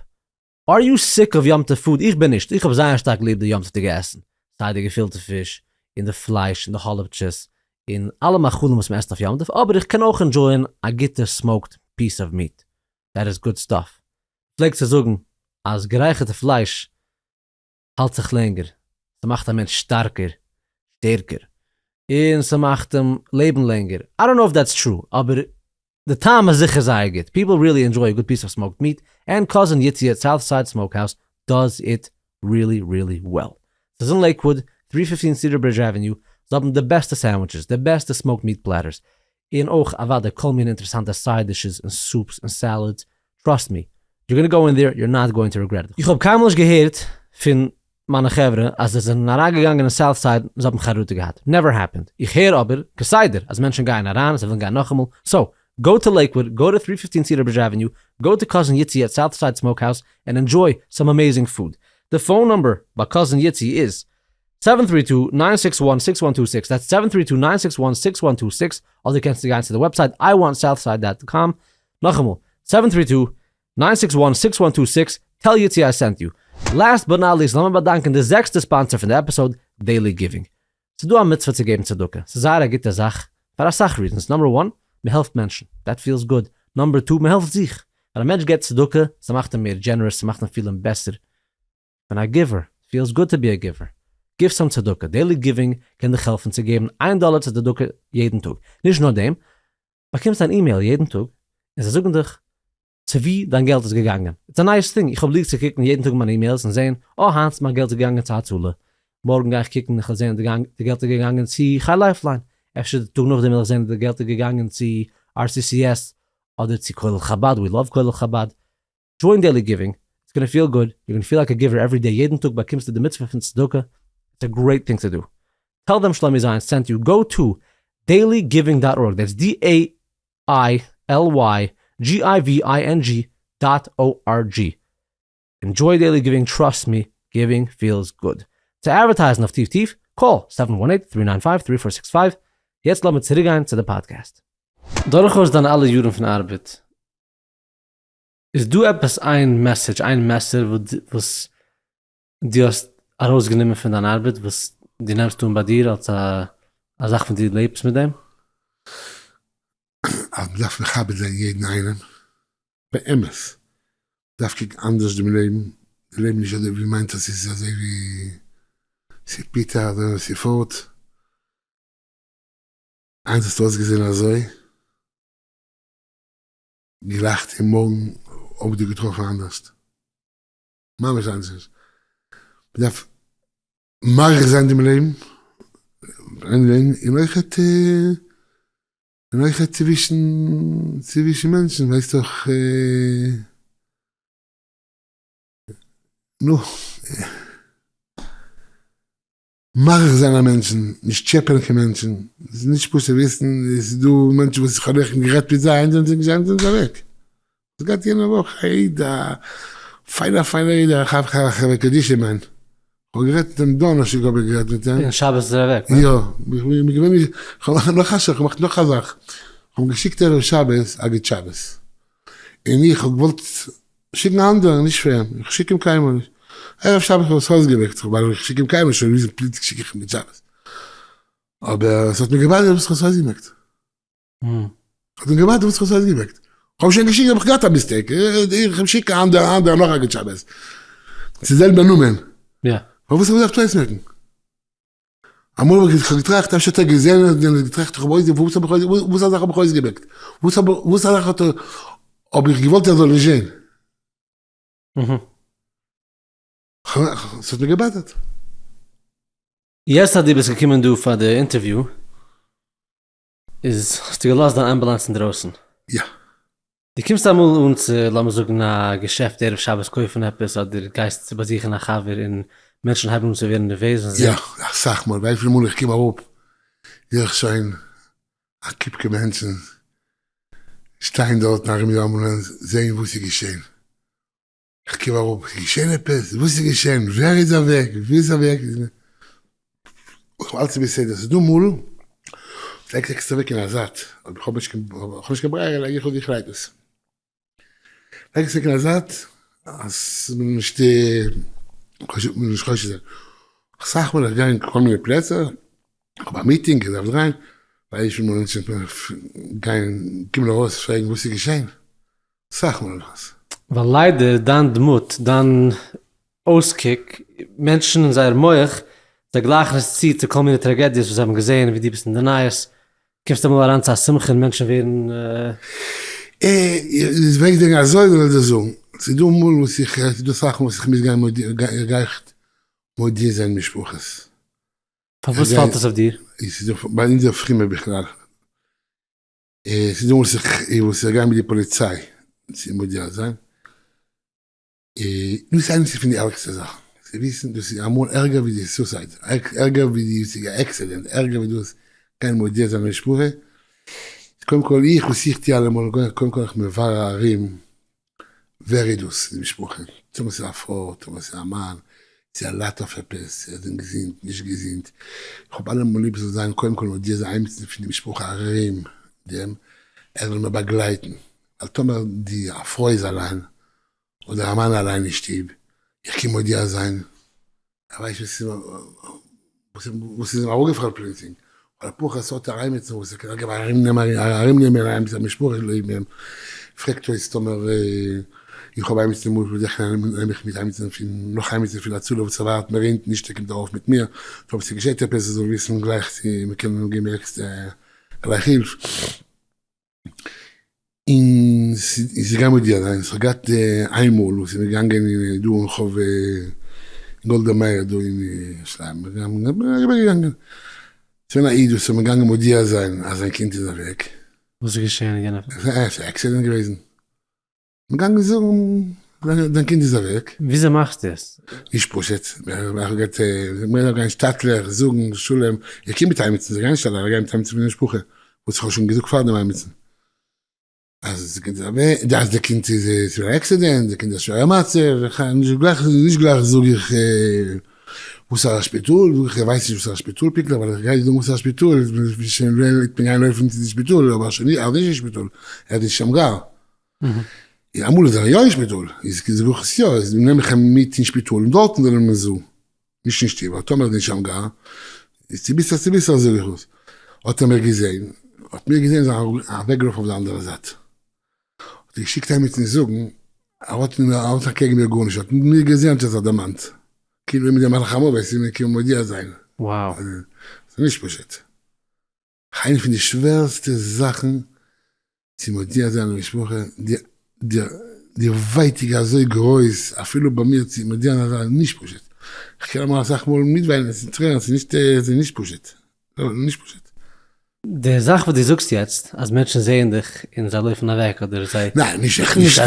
Are you sick of יום טוב food? איך בין נישט, איך האב זייער שטארק ליב די יום טוב'דיגע עסן, סיי די געפילטע פיש, און די פלייש, און די האלעפטשעס, און אלע מאכלים וואס מ'עסט אויף יום טוב, אבער איך קען אויך enjoy ען א גוטע smoked piece of meat, that is good stuff. מ'פלעגט צו זאגן אז גערייכערטע פלייש האלט זיך לענגער, ס'מאכט א מענטש שטארקער, שטערקער, און ס'מאכט אים לעבן לענגער, I don't know if that's true, אבער די טעם איז זיכער זייער גוט, people really enjoy a good piece of smoked meat, and cousin יצי at South Side Smokehouse does it really really well. ס'איז אין לעיקוואוד, three fifteen Cedar Bridge Avenue, זיי האבן די בעסטע sandwiches, די בעסטע smoked meat platters, און אויך אוודאי כל מיני אינטערעסאנטע side dishes און soups און salads, trust me, you're gonna go in there, you're not going to regret it. איך האב קיינמאל נישט געהערט פון מיינע חברה אז זיי זענען אריינגעגאנגען אין South Side און זיי האבן חרטה געהאט, never happened. איך הער אבער כסדר אז מענטשן גייען אריין, זיי ווילן גיין נאכאמאל, so, go to Lakewood, go to three fifteen Cedar Bridge Avenue, go to Cousin Yitzi at South Side Smoke House and enjoy some amazing food. The phone number ביי Cousin Yitzi איז seven three two nine six one six one two six, that's seven three two nine six one six one two six, אדער קענסטו גיין צו די website I want Southside dot com, נאכאמאל, seven three two nine six one six one two six, tell Yitzi I sent you. Last but not least לאמיר באדאנקען די זעקסטע sponsor פון די episode, Daily Giving. ס'דא א מצוה צו געבן צדקה, ס'איז זייער א גוטע זאך, פאר אסאך reasons, number one, מ'העלפט מענטשן, that feels good, number two, מ'העלפט זיך, ווען א מענטש געבט צדקה, ס'מאכט אים מער generous, ס'מאכט אים פילן בעסער, כ'בין א giver, feels good to be a giver, give some צדקה, Daily Giving קען דיך העלפן צו געבן איין דאלער צו צדקה יעדן טאג, נישט נאר דעם, באקומסט אן אימעיל יעדן טאג, און זיי זאגן דיך צו ווי דיין געלט איז געגאנגען. It's a nice thing, איך האב ליב צו קוקן יעדן טאג מיינע emails און זען, אה היינט איז מיין געלט געגאנגען צו הצלה, מארגן גיי איך קוקן און כ'וועל זען אז די געלט איז געגאנגען צו חי Lifeline, אפשר די טאג נאכדעם וועל איך זען אז די געלט איז געגאנגען צו RCCS אדער צו כולל חבד, we love כולל חבד. Join Daily Giving, it's gonna feel good, you gonna feel like a giver every day, יעדן טאג באקומסטו די מצוה פון צדקה, it's a great thing to do. Tell them שלומי זיין sent you, go to daily giving dot org, that's D A I L Y G I V I N G dot O R G. Enjoy Daily Giving, trust me, giving feels good. צו אדווערטייזן אויף טיף טיף, call seven one eight three nine five three four six five. יעצט לאמיר צוריקגיין צו די פאדקעסט. דורכאויס דיינע אלע יארן פון ארבעט, איז דא עפעס איין message, איין מסר וואס דו האסט ארויסגענומען פון דיין ארבעט וואס דו נעמסט אן ביי דיר אלס א זאך וואס דו לעבסט מיט דעם? אז מ'דארף מכבד זיין יעדן איינעם, באמת, מ'דארף קוקן אנדערש דעם לעבן, די לעבן איז נישט אזוי ווי מ'מיינט אז ס'איז אזוי ווי ס'פיתה אזוי ווי ס'פארט, היינט האסטו אויסגעזען אזוי, געלאכט און מארגן האב איך דיר געטראפן אנדערשט. ממש אנדערש. מ'דארף מעריך זיין דעם לעבן, און אויכעט און אויכעט צווישן צווישן מענטשן, ווייסט דאך נו. מעריך זיין א מענטשן, נישט טשעפען קיין מענטשן, עס איז נישט פשוט וויסן, עס איז דא מענטשן וואס איך האב נעכטן גערעדט מיט זיי, היינט זענען זיי היינט זענען זיי אוועק. עס גייט יענע וואך א איד א פיינער פיינער איד א חברה קדישא מאן, איך האב גערעדט מיט אים דאנערשטאג האב איך גערעדט מיט אים. און שבת איז ער אוועק, יא, איך בין געווען נישט, איך האב נאך א זאך, איך האב געמאכט נאך א זאך, איך האב געשיקט ערב שבת א גוט שבת, און איך האב געוואלט שיקן א אנדערן, נישט פאר אים, איך שיק אים קיינמאל נישט, ערב שבת האב איך עס אויסגעמעקט, ווייל איך שיק אים קיינמאל נישט, שוין וויאזוי פלוצלינג שיק איך אים גוט שבת, אבער עס האט מיר געבאדערט וואס איך האב עס אויסגעמעקט, האט מיר געבאדערט וואס איך האב עס אויסגעמעקט, איך האב שוין געשיקט האב איך געהאט א mistake, איך שיק א אנדערע אנדערע נאך א גוט שבת, ס'איז זעלבע נאמען, פארוואס האב איך געדארפט אויסמעקן? אמאל האב איך געטראכט אפשר האט ער געזען און ער האט געטראכט איך האב אויס וואס האב איך אויס וואס א זאך האב איך אויסגעמעקט וואס האב וואס א זאך האט ער האב איך געוואלט ער זאל נישט זען. ס'האט מיר געבאדערט. יעצט אז דו ביסט געקומען דא פאר די אינטערוויו איז האסטו געלאזט דיין אמבולאנס אינדרויסן? יא. דו קומסט אמאל אן צו לאמיר זאגן א געשעפט ערב שבת קויפן עפעס אדער גייסט צו באזוכן א חבר און מענטשן הייבן אן צו ווערן נערוועז און זיי. יא, אסאך מאל, וויפיל מאל איך קום אראפ זעה איך שוין א קופקע מענטשן שטייען דארטן ארום די אמבולאנס זעהן וואס איז געשען, איך קום אראפ, איז געשען עפעס? וואס איז געשען? ווער איז אוועק? ווי איז אוועק? אלץ איז בסדר, ס'איז דא מאל וואס לייגט עקסטער אוועק אין א זייט, אויב איך האב נישט קיין, איך האב נישט קיין ברירה לייג איך אויף איך לייג עס, לייג עס אוועק אין א זייט אז ס'זאל נישט נישט חושד זיין, אסאך מאל איך גיי אין כל מיני פלעצער, איך האב א meeting, איך דארף גיין, ווייל איך וויל נישט גיין קומען ארויס פרעגן וואס איז געשען, אסאך מאל האב איך עס. ווייל ליידער דיין דמות, דיין אויסקוק, מענטשן אין זייער מח, זיי גלייכן עס צו צו כל מיני טראגעדיעס וואס זיי האבן געזען ווי דו ביסט אין די נייעס, קומסט אמאל אריין צו א שמחה און מענטשן ווערן. איז וועגן דעם אזוי וועל איך דיר זאגן, ס'איז דא אמאל וואס איך, ס'איז דא אסאך מאל וואס איך מוז גיין מודיע, גיי איך מודיע זיין משפחות. פארוואס פאלט עס אויף דיר? ס'איז דא ביי אונזער פרימע בכלל. ס'איז דא וואס איך וואס איך גיי מיט די פאליציי צו מודיע זיין. דאס איז איינס פון די ערגסטע זאכן. צו וויסן דאס איז אמאל ערגער ווי די suicide, ערגער ווי די עקסידענט, ערגער ווי דאס גיין מודיע זיין משפחה. קודם כל איך וואס איך טוה אלעמאל, קודם כל איך מברר ארום ווער איז דאס די משפחה, טאמער ס'איז א פרוי, טאמער ס'איז א מאן, צו ער ליידט אויף עפעס, ער איז געזונט, נישט געזונט, איך האב אלעמאל ליב ס'זאל זיין קודם כל מודיע זיין עימיצן פון די משפחה ארום דעם, ער זאל מיר באגלייטן, ווייל טאמער די א פרוי איז אליין, אדער א מאן אליין אין שטוב, איך קום מודיע זיין, ער ווייסט וואס וואס איז אים אראפגעפאלן פלוצלינג, אדער פאר עס האט ער איימיצן וואס ער קען אגב ארומנעמען איימיצן א משפחה לעבן אים, פרעגט אויס טאמער איך האב איימיצן למשל בדרך כלל נעם איך מיט איימיצן פון נאך איימיצן פון הצלה וואס ער ווארט מיר אונטן נישט ער קומט ארויף מיט מיר, טאמער ס'געשעט עפעס ער זאל וויסן גלייך צו מ'קען אים געבן עקסטער גלייך הילף. און ס'איז געגאנגען מודיע זיין, ס'האט געהאט איינמאל וואס איז געגאנגען אין דא אין רחוב גאלדא מאיר דא אין ירושלים, אריבער געגאנגען, ס'איז געווען א איד וואס איז געגאנגען מודיע זיין אז זיין קינד איז אוועק. וואס איז געשען אין יענע. ס'איז א accident געוועזן. געגאנגען זאגן דיין קינד איז אוועק. וויאזוי מאכסטו עס? נישט פשוט, מען דארף גיין שטאטלעך, זאגן שלום, איך קום מיט עימיצן, זיי גייען נישט אליין, זיי גייען מיט עימיצן פון די משפחה, וואס איך האב שוין געזאגט פאר דעם עימיצן, אז די קינד איז אוועק, אז די קינד איז ס'איז א accident, די קינד איז א שווערע מצב, נישט גלייך, נישט גלייך זאג איך וואס א שפיטאל, זאג איך איך ווייס נישט וואס א שפיטאל פונקטליך, ווייל איך גיי זאגן וואס א שפיטאל, איז מען שוין וועט מען גיין לויפן צו די שפיטאל, אבער שוין נישט אין שפיטאל, ער איז אין שמגר. אמאל איז ער יא אין שפיטאל, איז זאג איך עס יא, איז נעם איך אים מיט אין שפיטאל און דארטן זאל מען זאגן, נישט אין שטוב, ווייל טאמער איז אין שמגר, איז צוביסלעך צוביסלעך זאג איך עס, האט ער מיר געזען, האט מיר געזען איז ער אוועקגעלאפן אויף די אנדערע זייט, האט ער געשיקט עמיצן זאגן, ער האט ער האט אקעגן מיר גארנישט, האט מיר געזען האט ער זיך דערמאנט, כאילו מיט די מלאך המוות איז מיר קומען מודיע זיין, וואו. ס'איז נישט פשוט. איינע פון די שווערסטע זאכן צו מודיע זיין למשפחה, די די די ווייטאג איז אזוי גרויס אפילו ביי מיר צו מודיע זיין אזא נישט פשוט, איך קען אמאל אסאך מאל מיטוויינען עס איז טרערן עס איז נישט עס איז נישט פשוט, נישט פשוט. די זאך וואס דו זאגסט יעצט אז מענטשן זעען דיך און זיי לויפן אוועק אדער זיי. ניין נישט איך נישט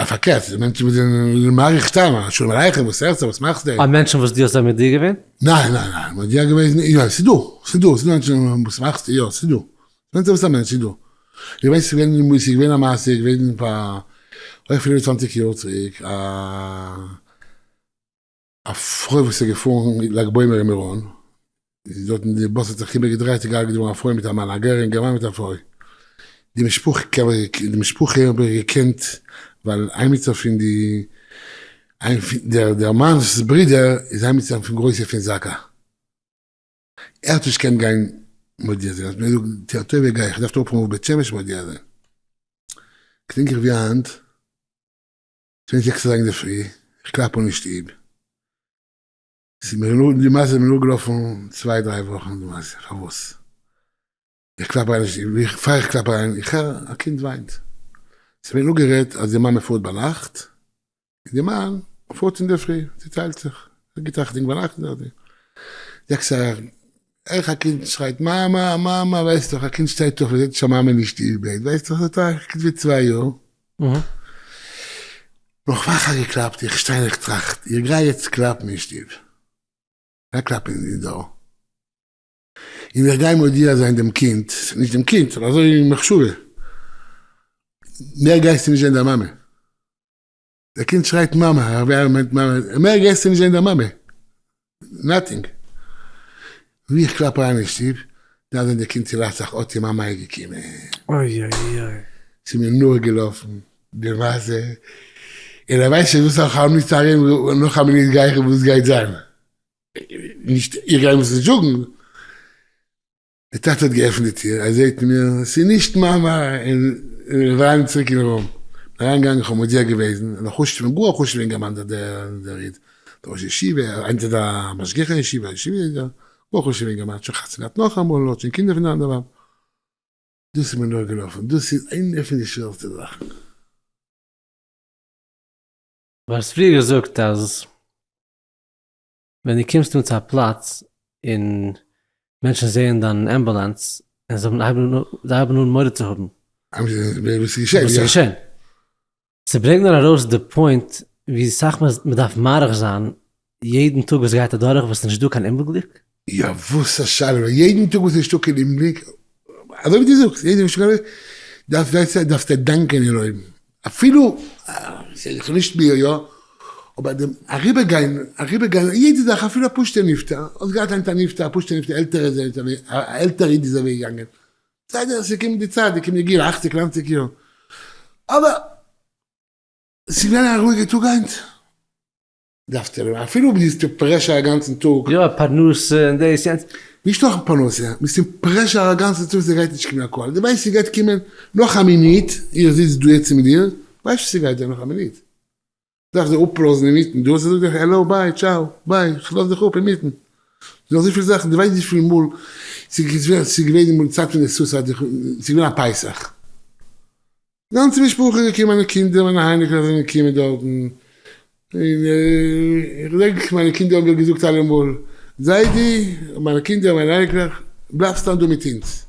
פארקערט ס'איז מענטשן וואס זענען מעריך סתם שלום עליכם וואס הערסטו וואס מאכסטו. אה מענטשן וואס דו האסט זיי מודיע געווען? ניין ניין ניין מודיע געוועזן יא ס'איז דא ס'איז דא ס'איז דא מענטשן וואס מאכסטו יא ס'איז דא ווענדט זיך וואס א מענטש איז דא. איך ווייס ס'איז געווען ס'איז געווען א מעשה איז געווען פאר אויך 25 יאר צוריק א א פרוי וואס איז געפארן לג בעומר אין מירון איז דארטן די באס האט זיך איבער געדרייט איז געהארגעט געווארן א פרוי מיט א מאן א גערער אינגערמאן מיט א פרוי די משפחה די משפחה האב איך געקענט ווייל איימיצער פון די דער דער מאנ'ס ברודער איז איימיצער פון גרויסע פון זקא. ער האט נישט געקענט גיין מודיע זיין, האט מיר געזאגט טו א טובה גיי, איך דארף אראפקומען אויף בית שמש מודיע זיין. געדענק איך ווי היינט, ס'געווען זעקס אזייגער אינדערפרי, איך קלאפ אן אין שטוב, ס'איז מיר די מעשה איז מיר נאכגעלאפן צוויי דריי וואכן די מעשה, פארוואס? איך קלאפ אריין אין שטוב, איך פאר איך קלאפ אריין, איך הער א קינד וויינט, ס'איז מיר נאכגערעדט אז די מאמע פארט ביינאכט, און די מאן פארט אינדערפרי, צוטיילט זיך, ער גיבט אכטונג ביינאכט און אזוי. זאגסט א איך א קינד שרייט מאמע מאמע, ווייסט דאך א קינד שטייט אויף ער זעט נישט א מאמע אין שטוב בעט, ווייסט דאך א קינד ווי צוויי יאר. נאך פאר כ'האב געקלאפט, איך שטיי און איך טראכט, איך גיי יעצט קלאפן אין שטוב, גיי קלאפן אין די door. און איך גיי מודיע זיין דעם קינד, נישט דעם קינד, נאר אזוי אין מחשבה, מער גייסטו נישט זען דיין מאמע. דער קינד שרייט מאמע, ווער מיינט מאמע, מער גייסטו נישט זען דיין מאמע, nothing. ווי איך קלאפ אריין אין שטוב, דאן זען דער קינד צולאכט זיך, אט איז מאמע געקומען. אוי אוי אוי. ס'איז מיר נאכגעלאפן די מעשה, און ער ווייסט שוין וואס איך האב נישט ארום, נאך א מינוט גיי איך וואס גייט זיין. נישט איך גיי אים עס נישט זאגן, די טאטע האט געעפנט די טיר, ער זעט מיר, ס'איז נישט מאמע, און איך אריין צוריק אין רום, בין אריין געגאנגען, איך האב מודיע געוועזן, און א חשוב'ן, גאר א חשוב'ן אינגערמאן דער איד, דער ראש ישיבה, היינט איז ער א משגיח אין ישיבה, ישיבה איז ער, גאר חשוב'ן אינגערמאן, האט שוין חתונה געהאט נאכאמאל, האט שוין קינדער פון די אנדערע ווייב, דאס איז מיר נאכגעלאפן, דאס איז איינע פון די שווערסטע זאכן. דו האסט פריער געזאגט אז ווען דו קומסט אן צו א פלאץ און מענטשן זעען דיין אמבולאנס און זיי הייבן אן זיי הייבן אן מורא צו האבן. וואס איז געשען? וואס איז געשען? ס'ברענגט נאר ארויס די point ווי סאך מ'דארף מעריך זיין יעדן טאג וואס גייט אדורך וואס ס'נישט דא קיין אומגליק. יא וואס א שאלה, יעדן טאג וואס נישטא קיין אומגליק. אזוי ווי דו זאגסט, יעדע משוגענער דארף ווייסט דארפסטו דאנקען און לויבן, אפילו ס'איז דאך נישט מיר יא, אבער דעם אריבערגיין, אריבערגיין יעדע זאך אפילו א פשוט'ע נפטר, האסט געהאט היינט א נפטר, א פשוט'ע נפטר, עלטערע זענען א עלטערע איד איז אוועק געגאנגען, בסדר ס'קומט די צייט, די קומט די גיל, אכציג ניינציג יאר, אבער ס'איז געווען א רואיגע טאג היינט. דארפסטו לעבן אפילו אויב ביסטו pressure א גאנצן טאג. יא, פרנסה און דאס יענץ. נישט נאר פרנסה, ביסט אין pressure א גאנצן טאג ס'גייט נישט קומען א call, דו ווייסט ס'גייט קומען נאך א מינוט, איך זיץ דא יעצט מיט דיר, ווייסט נישט ס'גייט זיין נאך א מינוט, דארף זיך אפלאזן אינמיטן, דו האסט געזאגט דאך העלא bye טשאו bye, כ'לאז דיך אפ אינמיטן, ס'דא אזויפיל זאכן, דו ווייסט וויפיל מאל ס'איז געווען אמאל צייט פון די suicide, ס'איז געווען א פסח. גאנצע משפחה איז געקומען, מיינע קינדער, מיינע אייניקלעך זענען געקומען דארטן, און איך געדענק מיינע קינדער האבן מיר געזאגט אלעמאל, זיידי, מיינע קינדער, מיינע אייניקלעך, בלייב סתם דא מיט אונז.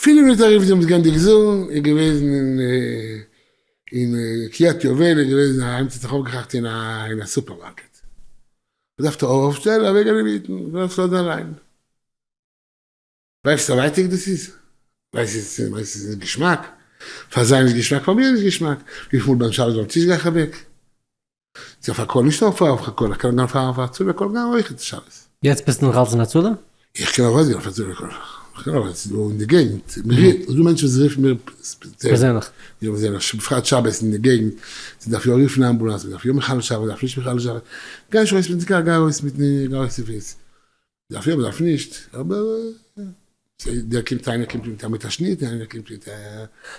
פינף מינוט ארום זיי האבן זיך געענדיגט זאגן, איז געוועזן אין קריית יובל, איז געוועזן א איינער האט זיך אויפגעכאפט אין א סופערמארקעט, מ'דארף אויפשטעלן, אוועקגיין אינמיטן, מ'דארף עס לאזן אליין. ווייסט ווי ווייטיג דאס איז? ווייסט ווייסט עס איז געשמאק? פאר זיי נישט געשמאק פאר מיר נישט געשמאק, וויפיל מאל ביים שבת ביים טיש גיי איך אוועק? צו אויף א call נישט אויף אויף א call איך קען גיין פאר אויף הצלה call גיין אויך צו שבת. יעצט ביסטו נאך אלץ אין הצלה? איך קען ארויס גיין אויף הצלה call, איך קען ארויס, ס'איז דא אין די געגנט, ס'איז דא מענטשן וואס רופן מיר ספעציעל. פערזענליך? יא פערזענליך, בפרט שבת אין די געגנט, מ'דארף יא רופן אמבולאנס, מ'דארף יא מחלל שבת, מ'דארף נישט מחלל שבת, גיי נישט ארויס מיטן קאר, גיי ארויס מיטן, גיי ארויס צופיס. דארף יא מ'דארף נישט, אבער דער קומט איינער קומט מיט א מיט א שניט איינער קומט מיט א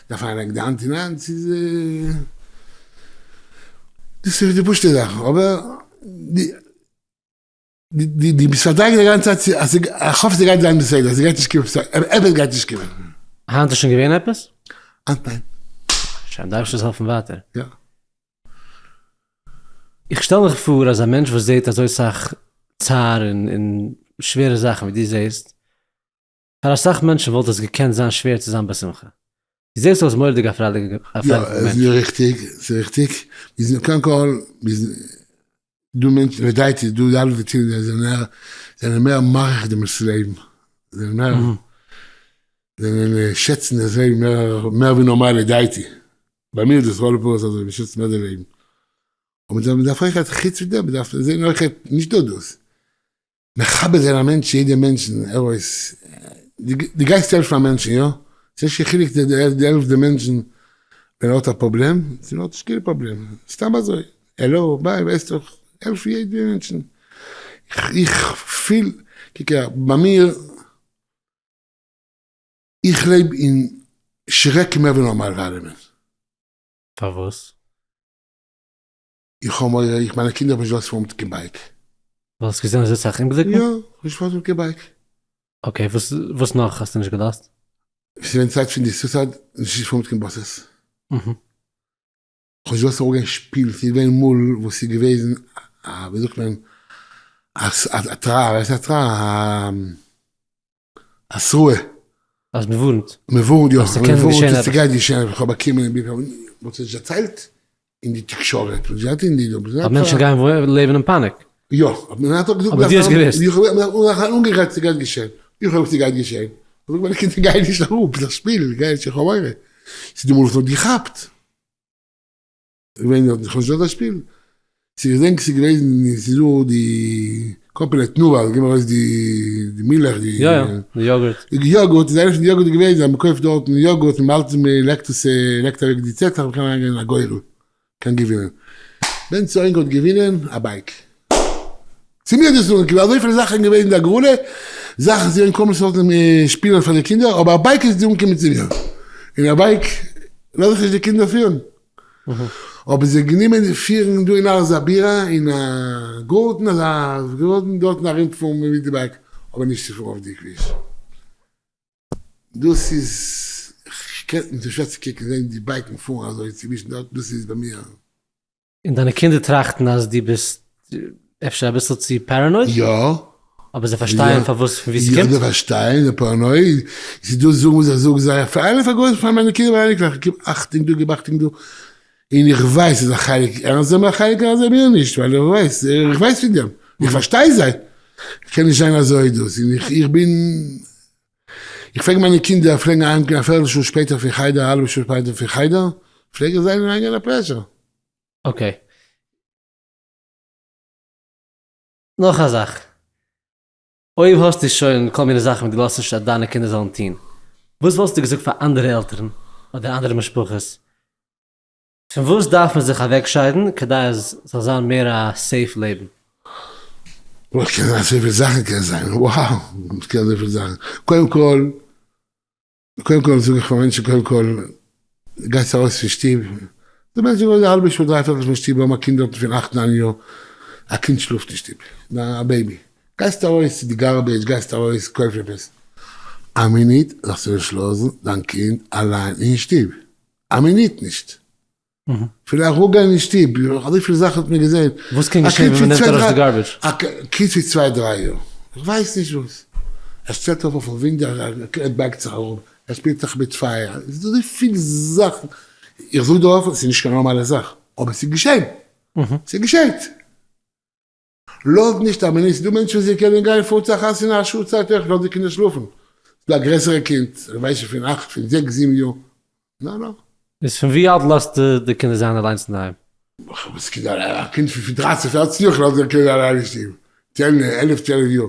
דארף אריינלייגן די האנט אין האנט ס'איז דאס איז די פשוטע זאך אבער די די די ביסט פארדייגט די גאנצע צייט אז איך האף ס'גייט זיין בסדר ס'גייט נישט קומען עפעס גייט נישט קומען. היינט איז שוין געווען עפעס? היינט ניין. שוין דארפסט עס העלפן ווייטער. יא. איך שטעל מיך פאר אז א מענטש וואס זעט אזוי סאך צער און שווערע זאכן ווי דו זעסט, פאר אסאך מענטשן וואלט עס געקענט זיין שווער צו זיין בשמחה. דו זעסט אויס מורא'דיג א פרייליכע מענטש. יא, עס איז ריכטיג, ס'איז ריכטיג. מיר זענען קודם כל, מיר זענען דא מענטשן, לדעתי איז דא אלע די קינדער זענען מער, זענען מער מעריך דעם לעבן, זענען מער, זענען שעצן דאס לעבן מער, מער ווי נארמאל לדעתי. ביי מיר איז דאס לכל הפחות אזוי, מען שעצט מער די לעבן. אבער מען דארף אויכעט, חוץ פון דעם, מען דארף זען אויכעט, נישט נאר דאס, מכבד זיין א מענטש, יעדע מענטשן, ער אויס, דו גייסט העלפן א מענטשן, יא? ס'איז נישט קיין חילוק דו העלפסט די מענטשן ווען ער האט א פראבלעם, צו ער האט נישט קיין פראבלעם, סתם אזוי, העלא, bye, ווייסט דאך, העלף יעדע מענטשן. איך פיל, קוק אהער, ביי מיר, איך לעב אין שרעק מער ווי נארמאל אלעמען. פארוואס? איך האב מורא, איך מיינע קינדער האבן נישט געלאזט פארן מיט קיין bike. ווייל האסט געזען אזוי סאך אומגליקן? יא, איך האב נישט געפארן מיט קיין bike. okay, וואס וואס נאך האסטו נישט געלאזט? ס'איז געווען צייט פון די suicide, נישט געפארן מיט קיין buses. כ'האב נישט געלאזט אראפגיין שפילן, ס'איז געווען מאל וואס ס'איז געוועזן א ווי זאגט מען א התראה, ווייסט התראה? א התראה. אז מ'ווארנט. מ'ווארנט יא, אז ס'קען געשען עפעס. ס'גייט געשען עפעס, כ'האב באקומען אין ביפער, מ'האט עס נישט דערציילט אין די תקשורת, מ'האט נישט אין די. אז מענטשן גייען לעבן אין פאניק. יא, מען האט געזאגט. אבער דו האסט געוואוסט. איך האב אנגעגרייט ס'גייט געשען, איך האב געוואוסט ס'גייט געשען, זאג מיינע קינדער גיי נישט אראפ, זיך שפילן, גיי נישט, איך האב מורא. ס'איז די מאל וואס מ'האט געכאפט. געווען דארט, איך האב נישט געזאלט שפילן. ס'איז געדענק ס'איז געוועזן, ס'איז דא די קאמפעני תנובה, זיי געבן ארויס די די מילך, די יא יא, די יאגורט. די יאגורט, איז איינע פון די יאגורט געוועזן אז מ'קויפט דארטן יאגורט און מ'האלט מ'לעקט עס, לעקט אוועק די צעטלעך, מ'קען אריינגיין אין א גורל. קען געווינען. בן ציון האט געווינען א bike. צו מיר איז דאס אנגעקומען אזויפיל זאכן געווען אין די הגרלה, זאכן ס'איז געווען כל מיני סארטן שפילן פאר די קינדער, אבער א bike איז אנגעקומען צו מיר. און א bike לאז איך נישט די קינדער פירן. האבן זיי גענומען פירן דא אין הר זבירה אין א גארטן אזא גארטן דארטן ארומפארן מיט די bike, אבער נישט צו פארן אויף די כביש. דאס איז, כ'קען נישט שווער צו קוקן זען די בייקן פארן אזוי צווישן דארט, דאס איז ביי מיר. און דיינע קינדער טראכטן אז דו ביסט אפשר אביסל צו paranoid? יא. אבער זיי פארשטייען פארוואס פון וואו ס'קומט? יא זיי פארשטייען, די paranoid, ס'איז דא זאגן וואס איך זאג זיי, פאר אלע פאר גרויס פאר מיינע קינדער מיינע אייניקלעך, גיב אכטונג דא גיב אכטונג דא, און איך ווייס אז א חלק ערנסט זענען מיר א חלק ערנסט זענען מיר נישט, ווייל איך ווייס, איך ווייס פון דעם, איך פארשטיי זיי, קען נישט זיין אזוי דאס, און איך בין. איך פלעג מיינע קינדער פלעגן אהיימקומען א פערטל שעה שפעטער פון חדר, א האלבע שעה שפעטער פון חדר, פלעג איך זיי אריינגיין א pressure. Okay. נאך א זאך, אויב האסטו שוין כל מיני זאכן וואס דו לאזט נישט אז דיינע קינדער זאלן טון, וואס וואלסטו געזאגט פאר אנדערע עלטערן אדער אנדערע משפחות? פון וואס דארף מען זיך אוועקשיידן כדי אז ס'זאל זיין מער א safe לעבן? וואס קען זיין אזויפיל זאכן קען זיין, wow ס'קען אזויפיל זאכן, קודם כל קודם כל זאג איך פאר מענטשן קודם כל גייסט ארויס פון שטוב, די מענטשן גייען א האלבע שעה דריי פערטל פון שטוב האבן א קינד דארטן פון אכט ניין יאר, א קינד שלאפט אין שטוב, א baby, גייסט ארויס צו די garbage גייסט ארויס קויף עפעס, א מינוט זאלסטו נישט לאזן דיין קינד אליין אין שטוב, א מינוט נישט. אפילו אראפגיין אין שטוב, אזויפיל זאכן האט מען געזען. וואס קען געשען ווען מ'נעמט ארויס די garbage? א קינד פון צוויי דריי יאר, איך ווייס נישט וואס, ער שטעלט אויף אויפן window, ער בייגט זיך אראפ, ער שפילט זיך מיט פייער, עס איז דא אזויפיל זאכן, איך זאג דיר אפן, עס איז נישט קיין נארמאלע זאך, אבער עס איז געשען, ס'געשעט. לאז נישט א מינוט, ס'דא מענטשן וואס זיי קענען גיין פאר צו א חתונה א שעה צייט אויך, לאז די קינדער שלאפן, ס'דא א גרעסערע קינד, איך ווייס נישט פון אכט, פון זעקס זיבן יאר, נא נא. איז פון ווי אלט לאזטו די קינדער זיין אליינס אינדערהיים? וואס קינדער, א קינד פון דרייצן פערצן יאר, איך לאז די קינדער אליין אין שטוב, צען עלף צוועלף יאר,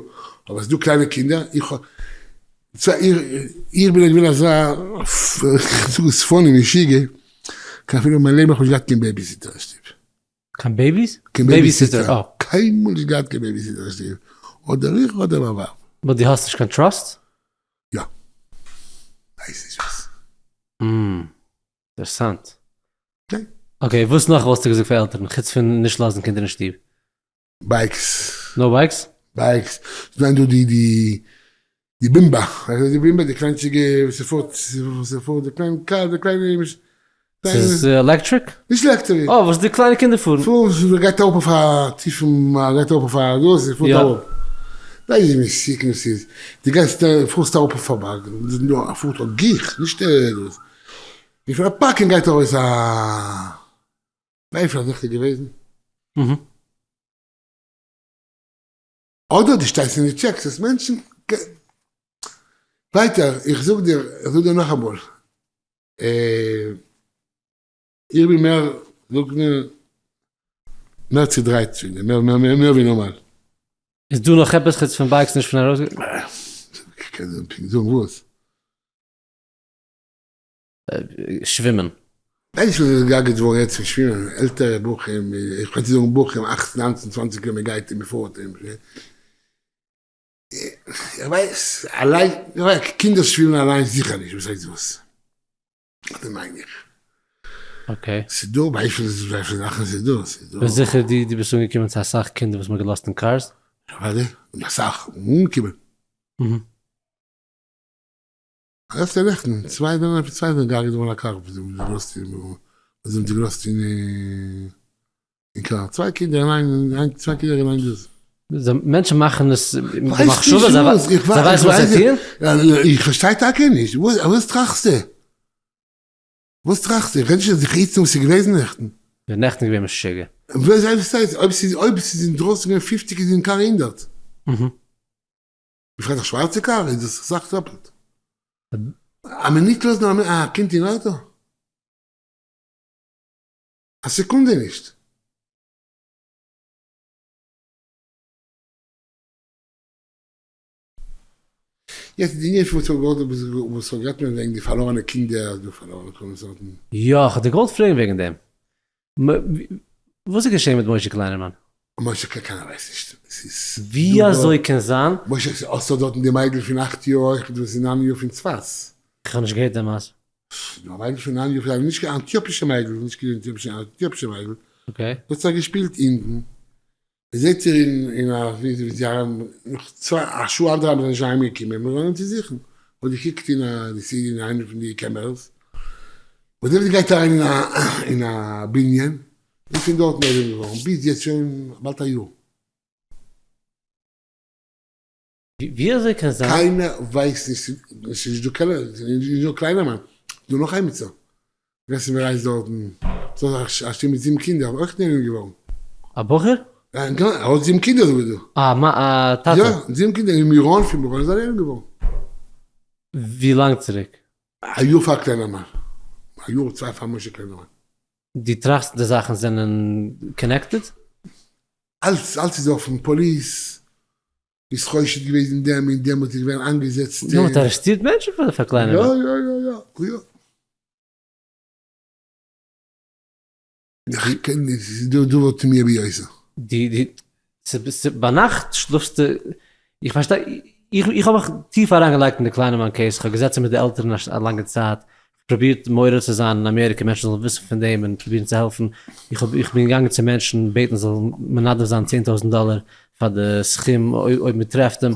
אבער ס'דא קליינע קינדער, איך האב, איך בין געווען אזא, איך זאג עס funny משוגע, קיין אפילו אין מיין לעבן האב איך נישט געהאט קיין babysitter אין שטוב. קיין babies? קיין babysitter. אה. קיינמאל נישט געהאט קיין babysitter אין שטוב. אדער איך אדער מיין ווייב. But דו האסט נישט קיין trust? יא. ווייס נישט וואס. הממ. אינטערעסאנט. Okay, וואס נאך וואלסטו געזאגט פאר עלטערן חוץ פון נישט לאזן קינדער אין שטוב? Bikes. No bikes? Bikes. ס'זענען דא די די די בימבא, ווייסט די בימבא די קליינטשיגע וואס ס'פארט ס'פארט די קליינע קאר די קליינע ס'איז electric? נישט electric. אה וואס די קליינע קינדער פארן. פארן ס'גייט אראפ אויף א טיפן גייט אראפ אויף א דאס ס'פארט אראפ. ווייס ווי מסוכן ס'איז, די גייסט פארסט אראפ אויף א בארג, פארט אויף גיך נישט דאס, און פון א parking גייט ארויס א ווייסט וואס איז געוועזן? אדער די שטייסט און די טשעקסט עס מענטשן ווייטער איך זאג דיר איך זאג דיר נאכאמאל איך בין מער זאג מיר מער צודרייט מער מער ווי נארמאל. איז דא נאך עפעס חוץ פון bikes נישט פון ארויס? כ'קען דיר פונקט זאגן וואס. שווימען. ווייס נישט וואס איז געהארגעט געווארן יעצט פון שווימען, עלטערע בחורים, איך מיין צו זאגן בחורים אכצן ניינצן צוואנציג יאר מען גייט און מען פארט און איך ווייס אליין, קינדער שווימען אליין זיכער נישט, וואס הייסט וואס? אזוי מיין איך. Okay. ס'דא ווייפיל זאכן ס'איז דא, ס'איז דא. ביסט זיכער דו ביסט אנגעקומען צו אסאך קינדער וואס מ'האט געלאזט אין cars? אוודאי, אסאך אנגעקומען. לעצטע נעכטן, צוויי זענען צוויי זענען געהארגעט געווארן א קאר וואס זיי האבן געלאזט אין וואס זיי האבן געלאזט אין אין קאר, צוויי קינדער אין איין צוויי קינדער אין איין דאס. מענטשן מאכן עס מיט די מחשבה, זיי ווייסן וואס זיי טוען? איך פארשטיי טאקע נישט, וואס טראכסטו? וואס טראכסטו? איך רעד נישט זיך איצט וואס איז געוועזן נעכטן. די נעכטן איז געווען משוגע. וואס הייסט אויב ס'איז אויב ס'איז אינדרויסן געווען פופציג איז אין קאר הונדערט. בפרט א שווארצע קאר איז דאס אסאך דאפלט. א מינוט לאזן א קינד אין אויטא? א סעקונדע נישט. יעצט די ענין פון וואס האט גערעדט מען וועגן די פארלארענע קינדער דא פארלארענע כל מיני סארטן. יא, כ'האב דיר געוואלט פרעגן וועגן דעם. וואס איז געשען מיט משה קליינערמאן? משה קליינערמאן קיינער ווייסט נישט. ווי אזוי קען זיין? משה האסט דאך דארטן די מיידל פון אכט יאר אויך וואס איז ניין יאר פון צפת. כ'האב נישט געהערט די מעשה. א מיידל פון ניין יאר, נישט קיין אנטיאפישע מיידל, נישט קיין אנטיאפישע, אנטיאפישע מיידל. Okay. האט זיך געשפילט אונטן. זעט איר אין אין א ווי זי אריין נאך צוויי א שעה אנדערהאלב זענען שוין אהיים געקומען מיר זאלן צו זוכן האט געקוקט אין א די סי אין איינע פון די cameras און זעט ווי זי גייט אריין אין א אין א בנין און פון דארט נעלם געווארן ביז יעצט שוין באלד א יאר. ווי אזוי קען זיין? קיינער ווייסט נישט, ס'איז נישט דא קיינער, ס'איז נישט דא קליינערמאן, ס'איז דא נאך עמיצער, ווער ס'ווייסט דארטן, ס'איז א שטוב מיט זיבן קינדער, אבער אויך נעלם געווארן. א בחור? יא, ער האט זיבן קינדער זאג איך דיר. א א טאטע? יא, זיבן קינדער אין מירון, פון מירון איז ער נעלם געווארן. ווי לאנג צוריק? א יאר פאר קלענערמאן. א יאר צוויי פאר משה קלענערמאן. דו טראכסט די זאכן זענען connected? אלץ אלץ איז אפן, police איז חושד געוועזן אין דעם און דעם האט איז געווען איינגעזעצט. נו, מ'האט ארעסטירט מענטשן פאר קלענערמאן. יא יא יא יא יא. איך קען נישט, ס'איז דא דבר תמיה ביותר. די די ביינאכט שלאפסטו, איך פארשטיי, איך איך האב מיך טיף אריינגעלייגט אין די קליינערמאן case, איך האב געזעצן מיט די עלטערן א לאנגע צייט, פרובירט מעורר צו זיין אין אמעריקע מענטשן זאלן וויסן פון דעם און פרובירן צו העלפן, איך האב איך בין געגאנגען צו מענטשן בעטן זאלן מנדב זיין 10,000 דאלער פאר די סכום אויב מען טרעפט אים.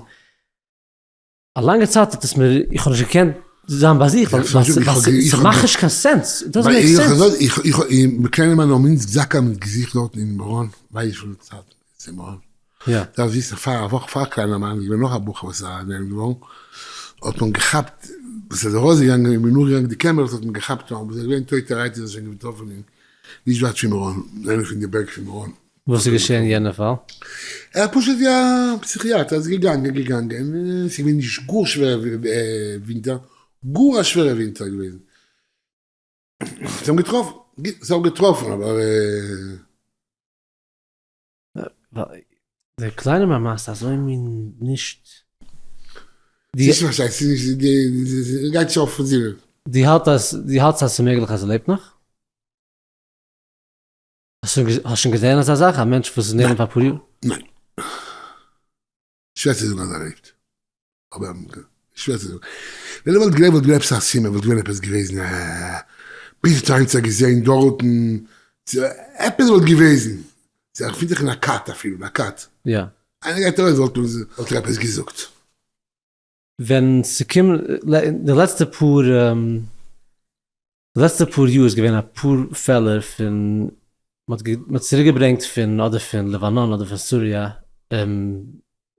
א לאנגע צייט האט עס מיר, איך האב נישט געקענט זיין ביי זיך, ווייל ס'מאכט נישט קיין sense, it doesn't make sense. איך איך איך קליינערמאן האבן אונז זקא מיט געזוכט דארטן אין מירון, ווייס וויפיל צייט איז אין מירון. דארפסט וויסן פאר א וואך פאר קליינערמאן איז געווען נאך א בחור וואס איז נעלם געווארן, האט מען געכאפט וואס איז ארויסגעגאנגען און מ'איז נאכגעגאנגען די cameras האט מען געכאפט אבער איז ער געווען טויטערהייט איז ער שוין געטראפן אין נישט ווייט פון מירון, איינע פון די בערג פון מירון. וואס איז געשען אין יענע פאל? ער האט פשוט ווי א פסיכיאטער איז געגאנגען געגאנגען, ס'איז געווען נישט גאר שווערע ווינטער, גאר א שווערע ווינטער געוועזן, זיי האבן געטראפן, זיי האבן געטראפן אבער. דער קליינער מאמע איז אזוי מין נישט. ס'איז נישט ס'איז נישט די גייט נישט אויף פון זינען. דו האלטסט אז ס'איז מעגליך אז ער לעבט נאך? האסט שוין געזען אזא זאך? א מענטש וואס איז נעלם פאר אפאר יאר? ניין. שווער צו זאגן אז ער לעבט. אבער שווער צו זאגן. ווען ער וואלט געלעבט וואלט געווען עפעס א סימן, וואלט געווען עפעס געוועזן א ביז היינט צו געזען דארטן, עפעס וואלט געוועזן. ער געפינט זיך אין א כת אפילו, אין א כת. יא. איינער גייט ארויס וואלט וואלט ער עפעס געזאגט. ווען ס'קומט די לעצטע פאר די לעצטע פאר יאר איז געווען אפאר פעלער פון מ'האט מ'האט צוריק געברענגט פון אדער פון לבנון אדער פון סוריה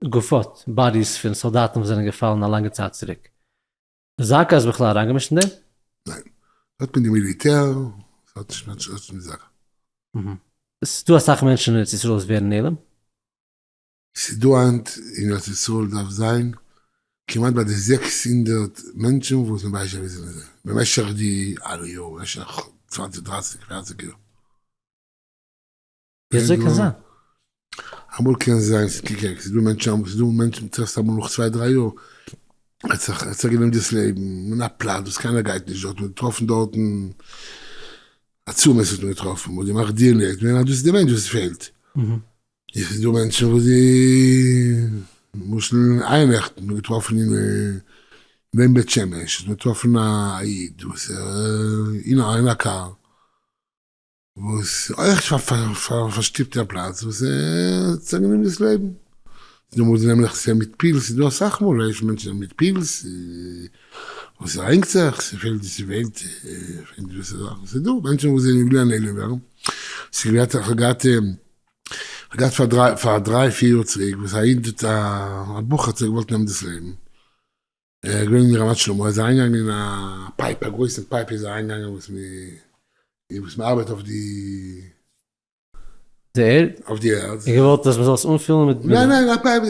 גופות, bodies פון סאלדאטן וואס זענען געפאלן א לאנגע צייט צוריק. זקא איז בכלל אריינגעמישט אין דעם? ניין. ס'האט מיט די מיליטער, ס'האט נישט מיט זקא. ס'איז דא אסאך מענטשן אין ארץ ישראל וואס ווערן נעלם? ס'איז דא היינט אין ארץ ישראל דארף זיין כמעט ביי די 600 מענטשן וואס מען ווייסט שוין ווי זיי זענען במשך די אלע יארן במשך צוואנציג דרייסיג פערציג יאר. ווי אזוי קען זיין? אמאל קען זיין קוק ס'איז דא מענטשן ס'איז דא מענטשן טרעפסט אמאל נאך צוויי דריי יאר האט זיך האט זיך גענומען דאס לעבן אין א פלאץ וואס קיינער גייט נישט דארט מען האט געטראפן דארטן עצמות האט מען געטראפן מען האט געמאכט DNA האט מען געזען אז דאס איז די מענטש וואס פעלט. עס איז דא מענטשן וואס זיי, למשל אייערנעכטן האט מען געטראפן אין לעם בית שמש האט מען געטראפן א איד וואס אין א קאר וואס אויך פארשטופט א פלאץ וואס האט זיך גענומען דאס לעבן, ס'איז דא וואס נעמען זיך מיט pills, ס'איז דא אסאך מאל מענטשן מיט pills וואס ס'הענגט זיך, ס'פעלט ס'פעלט געוויסע זאכן, ס'איז דא מענטשן וואס זענען ווילן נעלם ווערן, ס'איז געהאט איך האב געהאט איך געהאט פאר דריי פאר דריי פיר יאר צוריק וואס א איד האט א בחור האט זיך געוואלט נעמען דאס לעבן, ער איז געווען אין רמת שלמה, ער איז אריינגעגאנגען אין א pipe א גרויסן pipe איז ער אריינגעגאנגען וואס מ' וואס מ'ארבעט אויף די די ערד? אויף די ערד. און געוואלט אז מ'זאל עס אנפילן מיט. ניין ניין א pipe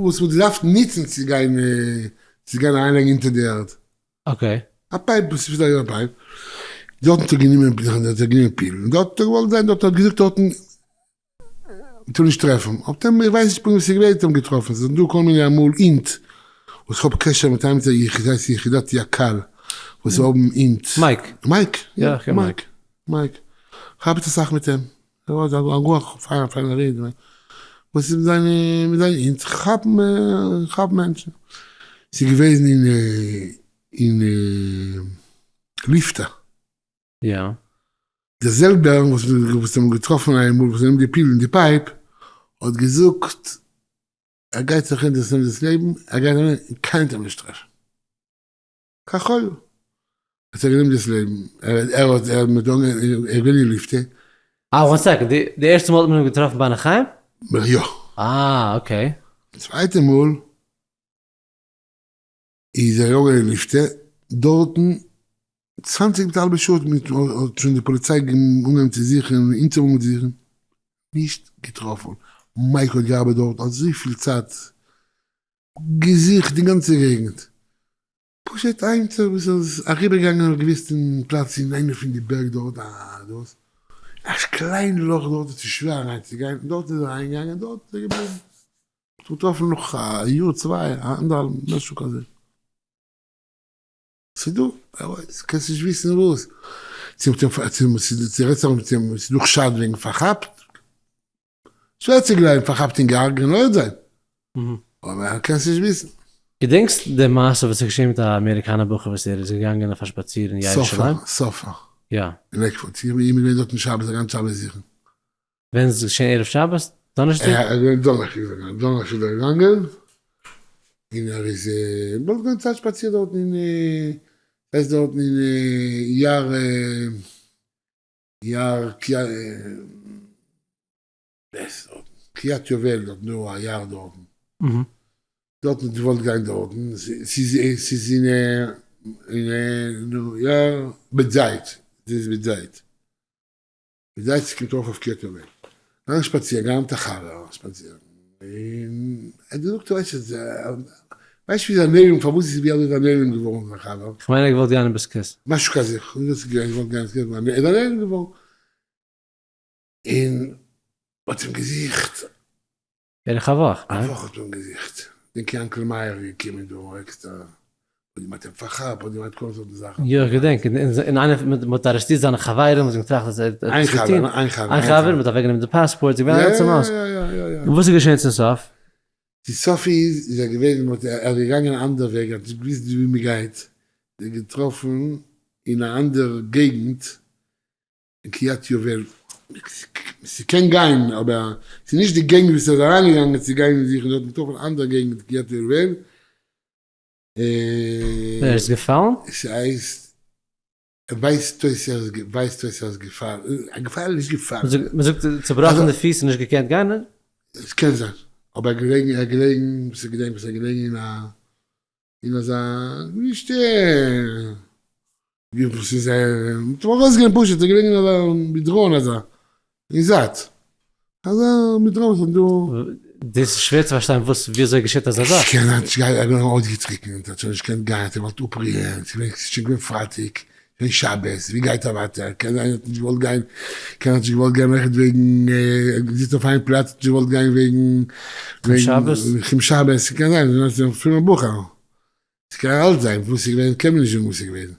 וואס מ'האט געדארפט נוצן צו גיין צו גיין אריינלייגן אונטער די ערד. okay. א pipe וואס איז א pipe. דארטן האט ער גענומען האט ער גענומען פילן. דארט האט ער געוואלט זיין דארט האט געזאגט דארטן מ'טאר נישט טרעפן. האט אים איך ווייס נישט פונקט וואס איז געווען האט אים געטראפן. ס'זענען דא כל מיני אמאל אינט וואס האב קשר מיט איינער מיט יחידת יקל וואס האבן אינט. מייק. מייק. יא איך קען מייק. מייק, כ'ארבעט אסאך מיט אים, ער איז א גאר פיינער פיינער איד, וואס איז מיט זיינע מיט זיינע אונז כאפן כאפן מענטשן, ס'איז געוועזן אין אין ליפתא. יא. דער זעלבער וואס וואס האבן געטראפן איינמאל וואס נעמט די pill אין די pipe, האט געזאגט ער גייט זיך אונטערנעמען דאס לעבן, ער גייט און קיינער וועט אים נישט טרעפן. כך היה. האט ער גענומען דאס לעבן, ער האט ער מיט דאן ער געווען אין ליפתא. אה one second, די ערשטע מאל האט מען אים געטראפן ביי נחיים? יא. אה okay. צווייטע מאל איז ער געגאנגען אין ליפתא, דארטן צוואנציג מיט א האלבע שעה האט שוין די פאליציי אנגעהויבן צו זוכן און אונז האבן אנגעהויבן צו זוכן, נישט געטראפן, מייק האט געארבעט דארט אזויפיל צייט, געזוכט די גאנצע געגנט. פשוט איינער וואס איז אריבערגעגאנגען אויף געוויסן פלאץ אין איינע פון די בערג דארט א דאס א קליין לאך דארט איז צו שווער אריין צו גיין דארט איז ער אריין געגאנגען דארט איז ער געבליבן געטראפן נאך א יאר צוויי אנדערהאלבן משהו כזה. ס'דא, ווער ווייסט, קענסט נישט וויסן וואס. צו ס'איז דא חשד וועגן פארכאפט, שווער צו גלייבן, פארכאפט און געהארגעט קען אויך זיין, אבער קענסט נישט וויסן. געדענקסט די מעשה וואס איז געשען מיט א אמעריקאנער בחור וואס ער איז געגאנגען אויף א שפאציר אין ירושלים? סופר, סופר. יא. אין לעיקוואד, איך בין געווען דארטן שבת, א גאנץ שבת זיכן. ווען איז עס געשען ערב שבת? דאנערשטאג? ער איז געווען דאנערשטאג איז ער געגאנגען, דאנערשטאג איז ער געגאנגען, און ער איז דארט געווען צייט שפאצירט דארטן אין ס'הייסט דארטן אין יער יער קריית יובל דארטן דא א יער דארטן, דארטן האט געוואלט גיין דארטן, ס'איז ס'איז אין אין יער בית זית, ס'איז בית זית. די זייט ס'קומט ארויף אויף קריית יובל. גאנג שפאצירן, גאנג מיט א חבר שפאצירן, און ער האט געזאגט ווייסט וואס, ווייסט ווי איז ער נעלם, פארוואס איז ווי אזוי איז ער נעלם געווארן זיין חבר? כ'מיין ער האט געוואלט גיין אין בית כסא. משהו כזה, כ'ווייס נישט וואס איז געווען, געוואלט גיין אין בית כסא, ער איז נעלם געווארן, און מ'האט אים געזוכט. בערך א וואך, ניין? א וואך האט מען געזוכט. דענק יענקל מאיר איז געקומען דא עקסטער, האט געמיינט אים פארכאפט, האט געמיינט כל סארטן זאכן. יא איך געדענק, און איינער מען האט ארעסטירט זיינע חברים וואס האבן געטראכט אז ער האט עפעס געטון. איין חבר, איין חבר, מען האט אוועקגענומען די פאספארט, ס'איז געווען א גאנצע מעשה. יא יא יא יא. און וואס איז געשען צום סוף? די סוף איז, איז ער געווען, ער איז געגאנגען א אנדער וועג, ער האט נישט געוואוסט ווי מען גייט, ער האט געטראפן אין א אנדער געגנט, אין קריית יובל, ס'קען גיין אבער ס'איז נישט די געגנט ווי ס'איז אריינגעגאנגען צו גיין זוכן דארט מתוך אן אנדערע געגנט קריית יובל. ער איז געפאלן? ס'הייסט ווייזט אויס ער איז ווייזט אויס ער איז געפאלן, געפאלן נישט געפאלן. מ'זאגט צובראכן די פיס און נישט געקענט גיין? ס'קען זיין, אבער ער געלעגן ער געלעגן וואס איך געדענק וואס ער געלעגן אין א אין אזא נישט ווי וואס איז מ'האט אים ארויסגענומען פשוט ער איז געלעגן אין אזא מדרון אזא אין זייט אזא מדרון וואס האט דא. דאס איז שווער צו פארשטיין וואס ווי אזוי געשעט אזא זאך. ס'קען זיין ס'איז געווען אויסגעטריקענט האט שוין נישט געקענט גיין האט ער געוואלט אפרוען ס'איז שוין געווען פרייטאג שוין שבת ווי גייט ער ווייטער קען זיין ער האט נישט געוואלט גיין קען האט נישט געוואלט גיין אויכעט וועגן ער האט געזיצט אויף איין פלאץ האט נישט געוואלט גיין וועגן וועגן שבת ס'קען זיין ס'איז א פרומער בחור ס'קען אלץ זיין וואס איז געווען קען מען נישט זאגן וואס איז געווען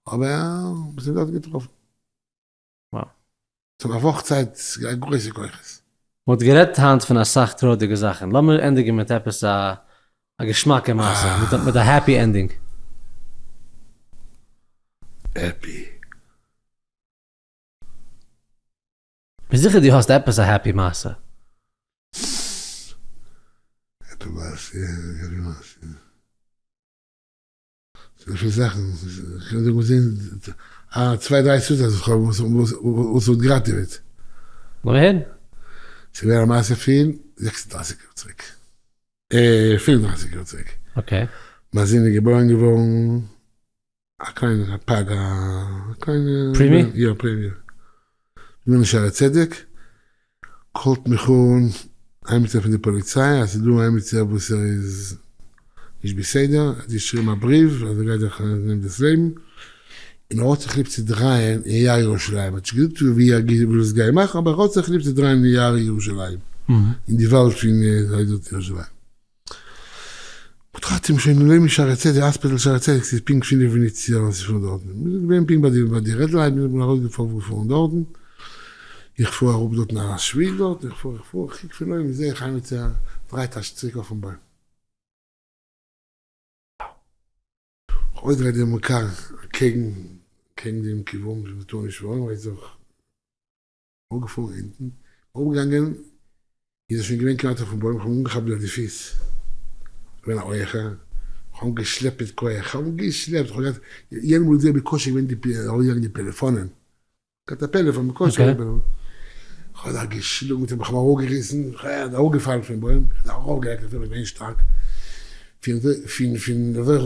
אבער מ'האט אים דארט געטראפן. ס'האט א וואך צייט ס'גייט גרויסע כוחות. מ'האט גערעדט היינט פון אסאך טרויערדיגע זאכן, לאמיר ענדיגן מיט עפעס א א געשמאקע מעשה, מיט א happy ending. Happy. כ'בין זיכער דו האסט עפעס א happy מעשה. Happy מעשה, happy מעשה. אזויפיל זאכן, כ'קען זאגן וואס זענען א צוויי דריי סודות וואס כ'האב וואס האט געראטעוועט. לאמיר הערן. ס'איז געווען א מעשה פון 36 יאר צוריק, 35 יאר צוריק. Okay. מיין זון איז געבוירן געווארן א קליינער א פג א קליינע. Preemie? יא preemie. געווען אין שערי צדק, call ט מיך אן איימיצער פון די פאליציי אז ס'איז דא איימיצער וואס ער איז נישט בסדר, ער האט געשריבן א בריוו אז ער גייט זיך נעמען דאס לעבן, און ער האט זיך ליב צו דרייען אין יער ירושלים, ער האט נישט געזאגט ווי ער וויל עס גייען מאכן אבער ער האט זיך ליב צו דרייען אין יער ירושלים, אין די וואלד פון ירושלים. מ'האט אים שוין לעבן שערי צדק, hospital שערי צדק, ס'איז פונקט פינף מינוט צו ארויס פון דארטן, מ'איז געווען פונקט ביי די ביי די red light, מ'איז ארויס געפארן דארטן, איך פאר אראפ דארטן א שביל דארט, איך פאר איך פאר, איך קוק פון אויבן זעה איך עמיצער דרייט א שטריק אויפן בוים. איך אויסדריי דעם קאר קעגן קעגן דעם כיוון וואס מ'טאר נישט פארן, ווייס איך. אראפגעפארן אונטן, אראפגעגאנגען, איז ער שוין געווען כמעט אויפן בוים, איך האב אים אנגעכאפט ביי די פיס, געווען א הויעכער, איך האב אים געשלעפט מיט כח, איך האב אים געשלעפט, איך האב געהאט, יענע מאל איז זייער בקושי געווען די אראפגעגאנגען די פעלעפאנען, געהאט א פעלעפאן בקושי, איך האב זיך געשלאגן מיט אים, איך האב אים אראפגעריסן, ער איז אראפגעפאלן פון בוים, איך האב זיך ארויפגעלייגט אויף אים, איך בין געווען שטארק, פון פון אזוי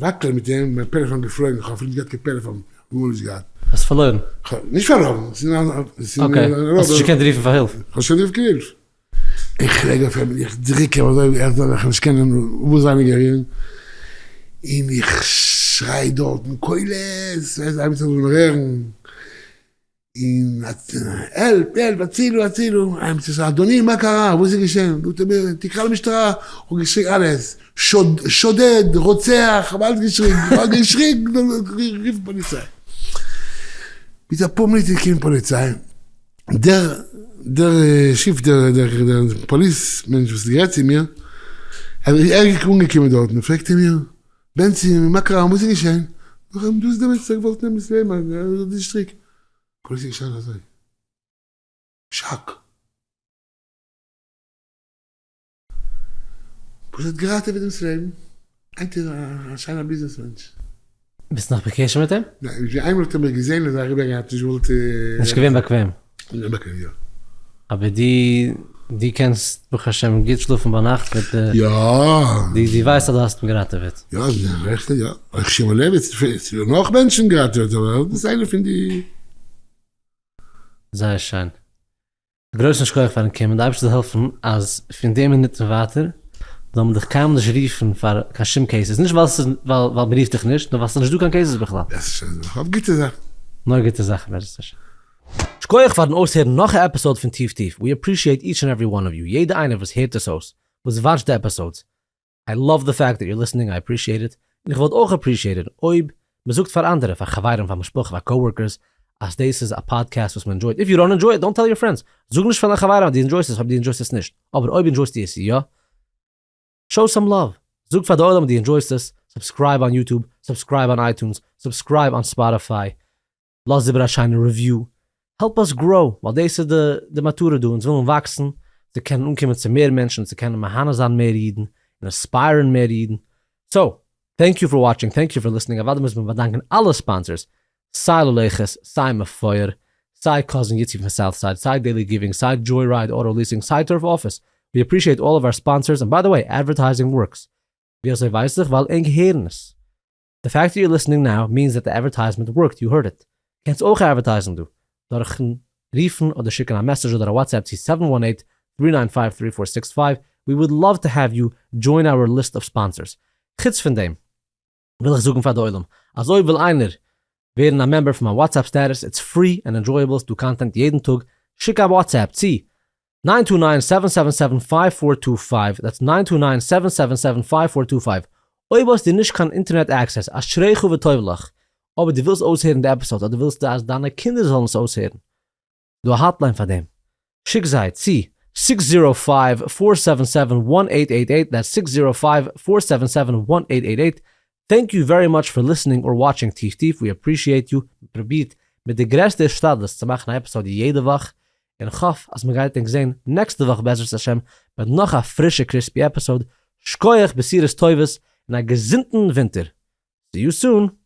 וואקלען מיט אים, מיין פעלעפאן געפלויגן, איך האב אפילו נישט געהאט קיין פעלעפאן. גארנישט געהאט. האסט פארלוירן? נישט פארלוירן, Okay, האסט נישט געקענט רופן פאר הילף? כ'האב נישט געקענט רופן קיין הילף. איך לייג אויף אים, איך דריק אים אזוי ער זאל זיך נישט קענען וואס ווייניגער רירן, און איך. שרייט דארטן קולות, הייבט זיך אן רערן, און help help הצילו הצילו, אדוני מה קרה וואס איז געשען, זאגט ער מיר תקרא למשטרה, כ'האב געשריגן אלעס, שודד, רוצח, כ'האב אלעס געשריגן, כ'האב געשריגן, רוף פאליציי. ביז אפאר מינוט איז געקומען פאליציי, דער דער chief דער דער פאליס מענטש וואס האט גערעדט צו מיר, ער איז אנגעקומען דארטן, פרעגט ער מיר, בנצי מה קרה וואס איז געשען, זאג איך אים דאס איז דער מענטש וואס האט געוואלט נעמען דאס לעבן, די שטריק, פאליס איז געשטאנען אזוי, שאק. וואס האט געראטעוועט דעם ס'לעבן, היינט איז ער א שיינער ביזנעס מענטש. ביסט נאך בקשר מיט אים? ניין, ווי איינמאל האט ער מיך געזען איז ער אריבערגעגאנגען האט נישט געוואלט. נישט געווען באקוועם. נישט באקוועם יא. אבער דו דו קענסט ברוך השם גוט שלאפן ביינאכט מיט די. יא. דו דו ווייסט אז דו האסט אים געראטעוועט. יא, רעכט יא. אויך שמעון לעוויץ, נאך מענטשן געראטעוועט אבער דאס איז איינער פון די. זייער שיין. א גרויסן שכוח פארן קומען, די אייבערשטער זאל העלפן אז פון די מינוט און ווייטער זאל מען דיך קיינמאל נישט רופן פאר קיין שום cases, נישט ווייל ס'איז ווייל מ'רופט דיך נישט, נאר ווייל ס'איז נישטא קיין cases בכלל. איך האף גוטע זאכן. נאר גוטע זאכן בעזרת השם. שכוח פארן אויסהערן נאך א episode פון טיף טיף, we appreciate each and every one of you, יעדע איינער וואס הערט עס אויס, וואס watch ט די episodes, I love the fact that you're listening, I appreciate it, און איך וואלט אויך appreciated אויב מען זאגט פאר אנדערע, פאר חברים, פאר משפחה, פאר coworkers, אז דאס איז א פאדקעסט וואס מען enjoy ט, if you don't enjoy it, don't tell your friends, זאג נישט פאר דיין חברים אז דו enjoy סט עס אויב דו enjoy סט עס נישט, אבער אויב enjoy סטו עס יא, show some love, זאג פאר די עולם אז דו enjoy סט עס, subscribe on YouTube, subscribe on iTunes, subscribe on Spotify, לאז איבער א שיינע review, help us grow, ווייל דאס איז די מטרה דא, אונז ווילן וואקסן, צו קענען אנקומען צו מער מענטשן, צו קענען מהנה זיין מער אידן, און inspire ן מער אידן, so, thank you for watching, thank you for listening, אוודאי מוז מען באדאנקען אלע sponsors, סיי ללכת, סיי מפואר, סיי cousin יצי פון Southside, סיי Daily Giving, סיי Joy Ride Auto Leasing, סיי Turf Office, we appreciate all of our sponsors, און by the way, advertising works, ווי אזוי ווייס איך? ווייל ענק הערן עס. די fact that you're listening now means that די advertisement worked, you heard it. קענסט אויך advertise ן דא, דורכן רופן אדער שיקן א message אדער א WhatsApp צו seven one eight, three nine five, three four six five, we would love to have you join our list of sponsors. חוץ פון דעם וויל איך זאגן פאר די עולם אז אויב וויל איינער ווערן א member פון מיין WhatsApp status, it's free and enjoyable, ס'דא content יעדן טאג, שיק א WhatsApp צו nine two nine seven seven seven five four two five, that's nine two nine seven seven seven five four two five, אויב האסטו נישט קיין אינטערנעט access, אשריך וטוב לך, אבער דו ווילסט אויסהערן די episodes אדער ווילסטו אז דיינע קינדער זאלן עס אויסהערן, דא א hotline פאר דעם, שיק זיי צו six zero five four seven seven one eight eight eight, that's six zero five four seven seven one eight eight eight, thank you very much for listening or watching טיף טיף, we appreciate you, מ'פרובירט מיט די גרעסטע השתדלות צו מאכן א episode יעדע וואך, און כ'האף אז מ'גייט ענק זעהן נעקסטע וואך בעזרת השם מיט נאך א פרישע crispy episode, שקויעך בשורות טובות און א געזונטן ווינטער, see you soon!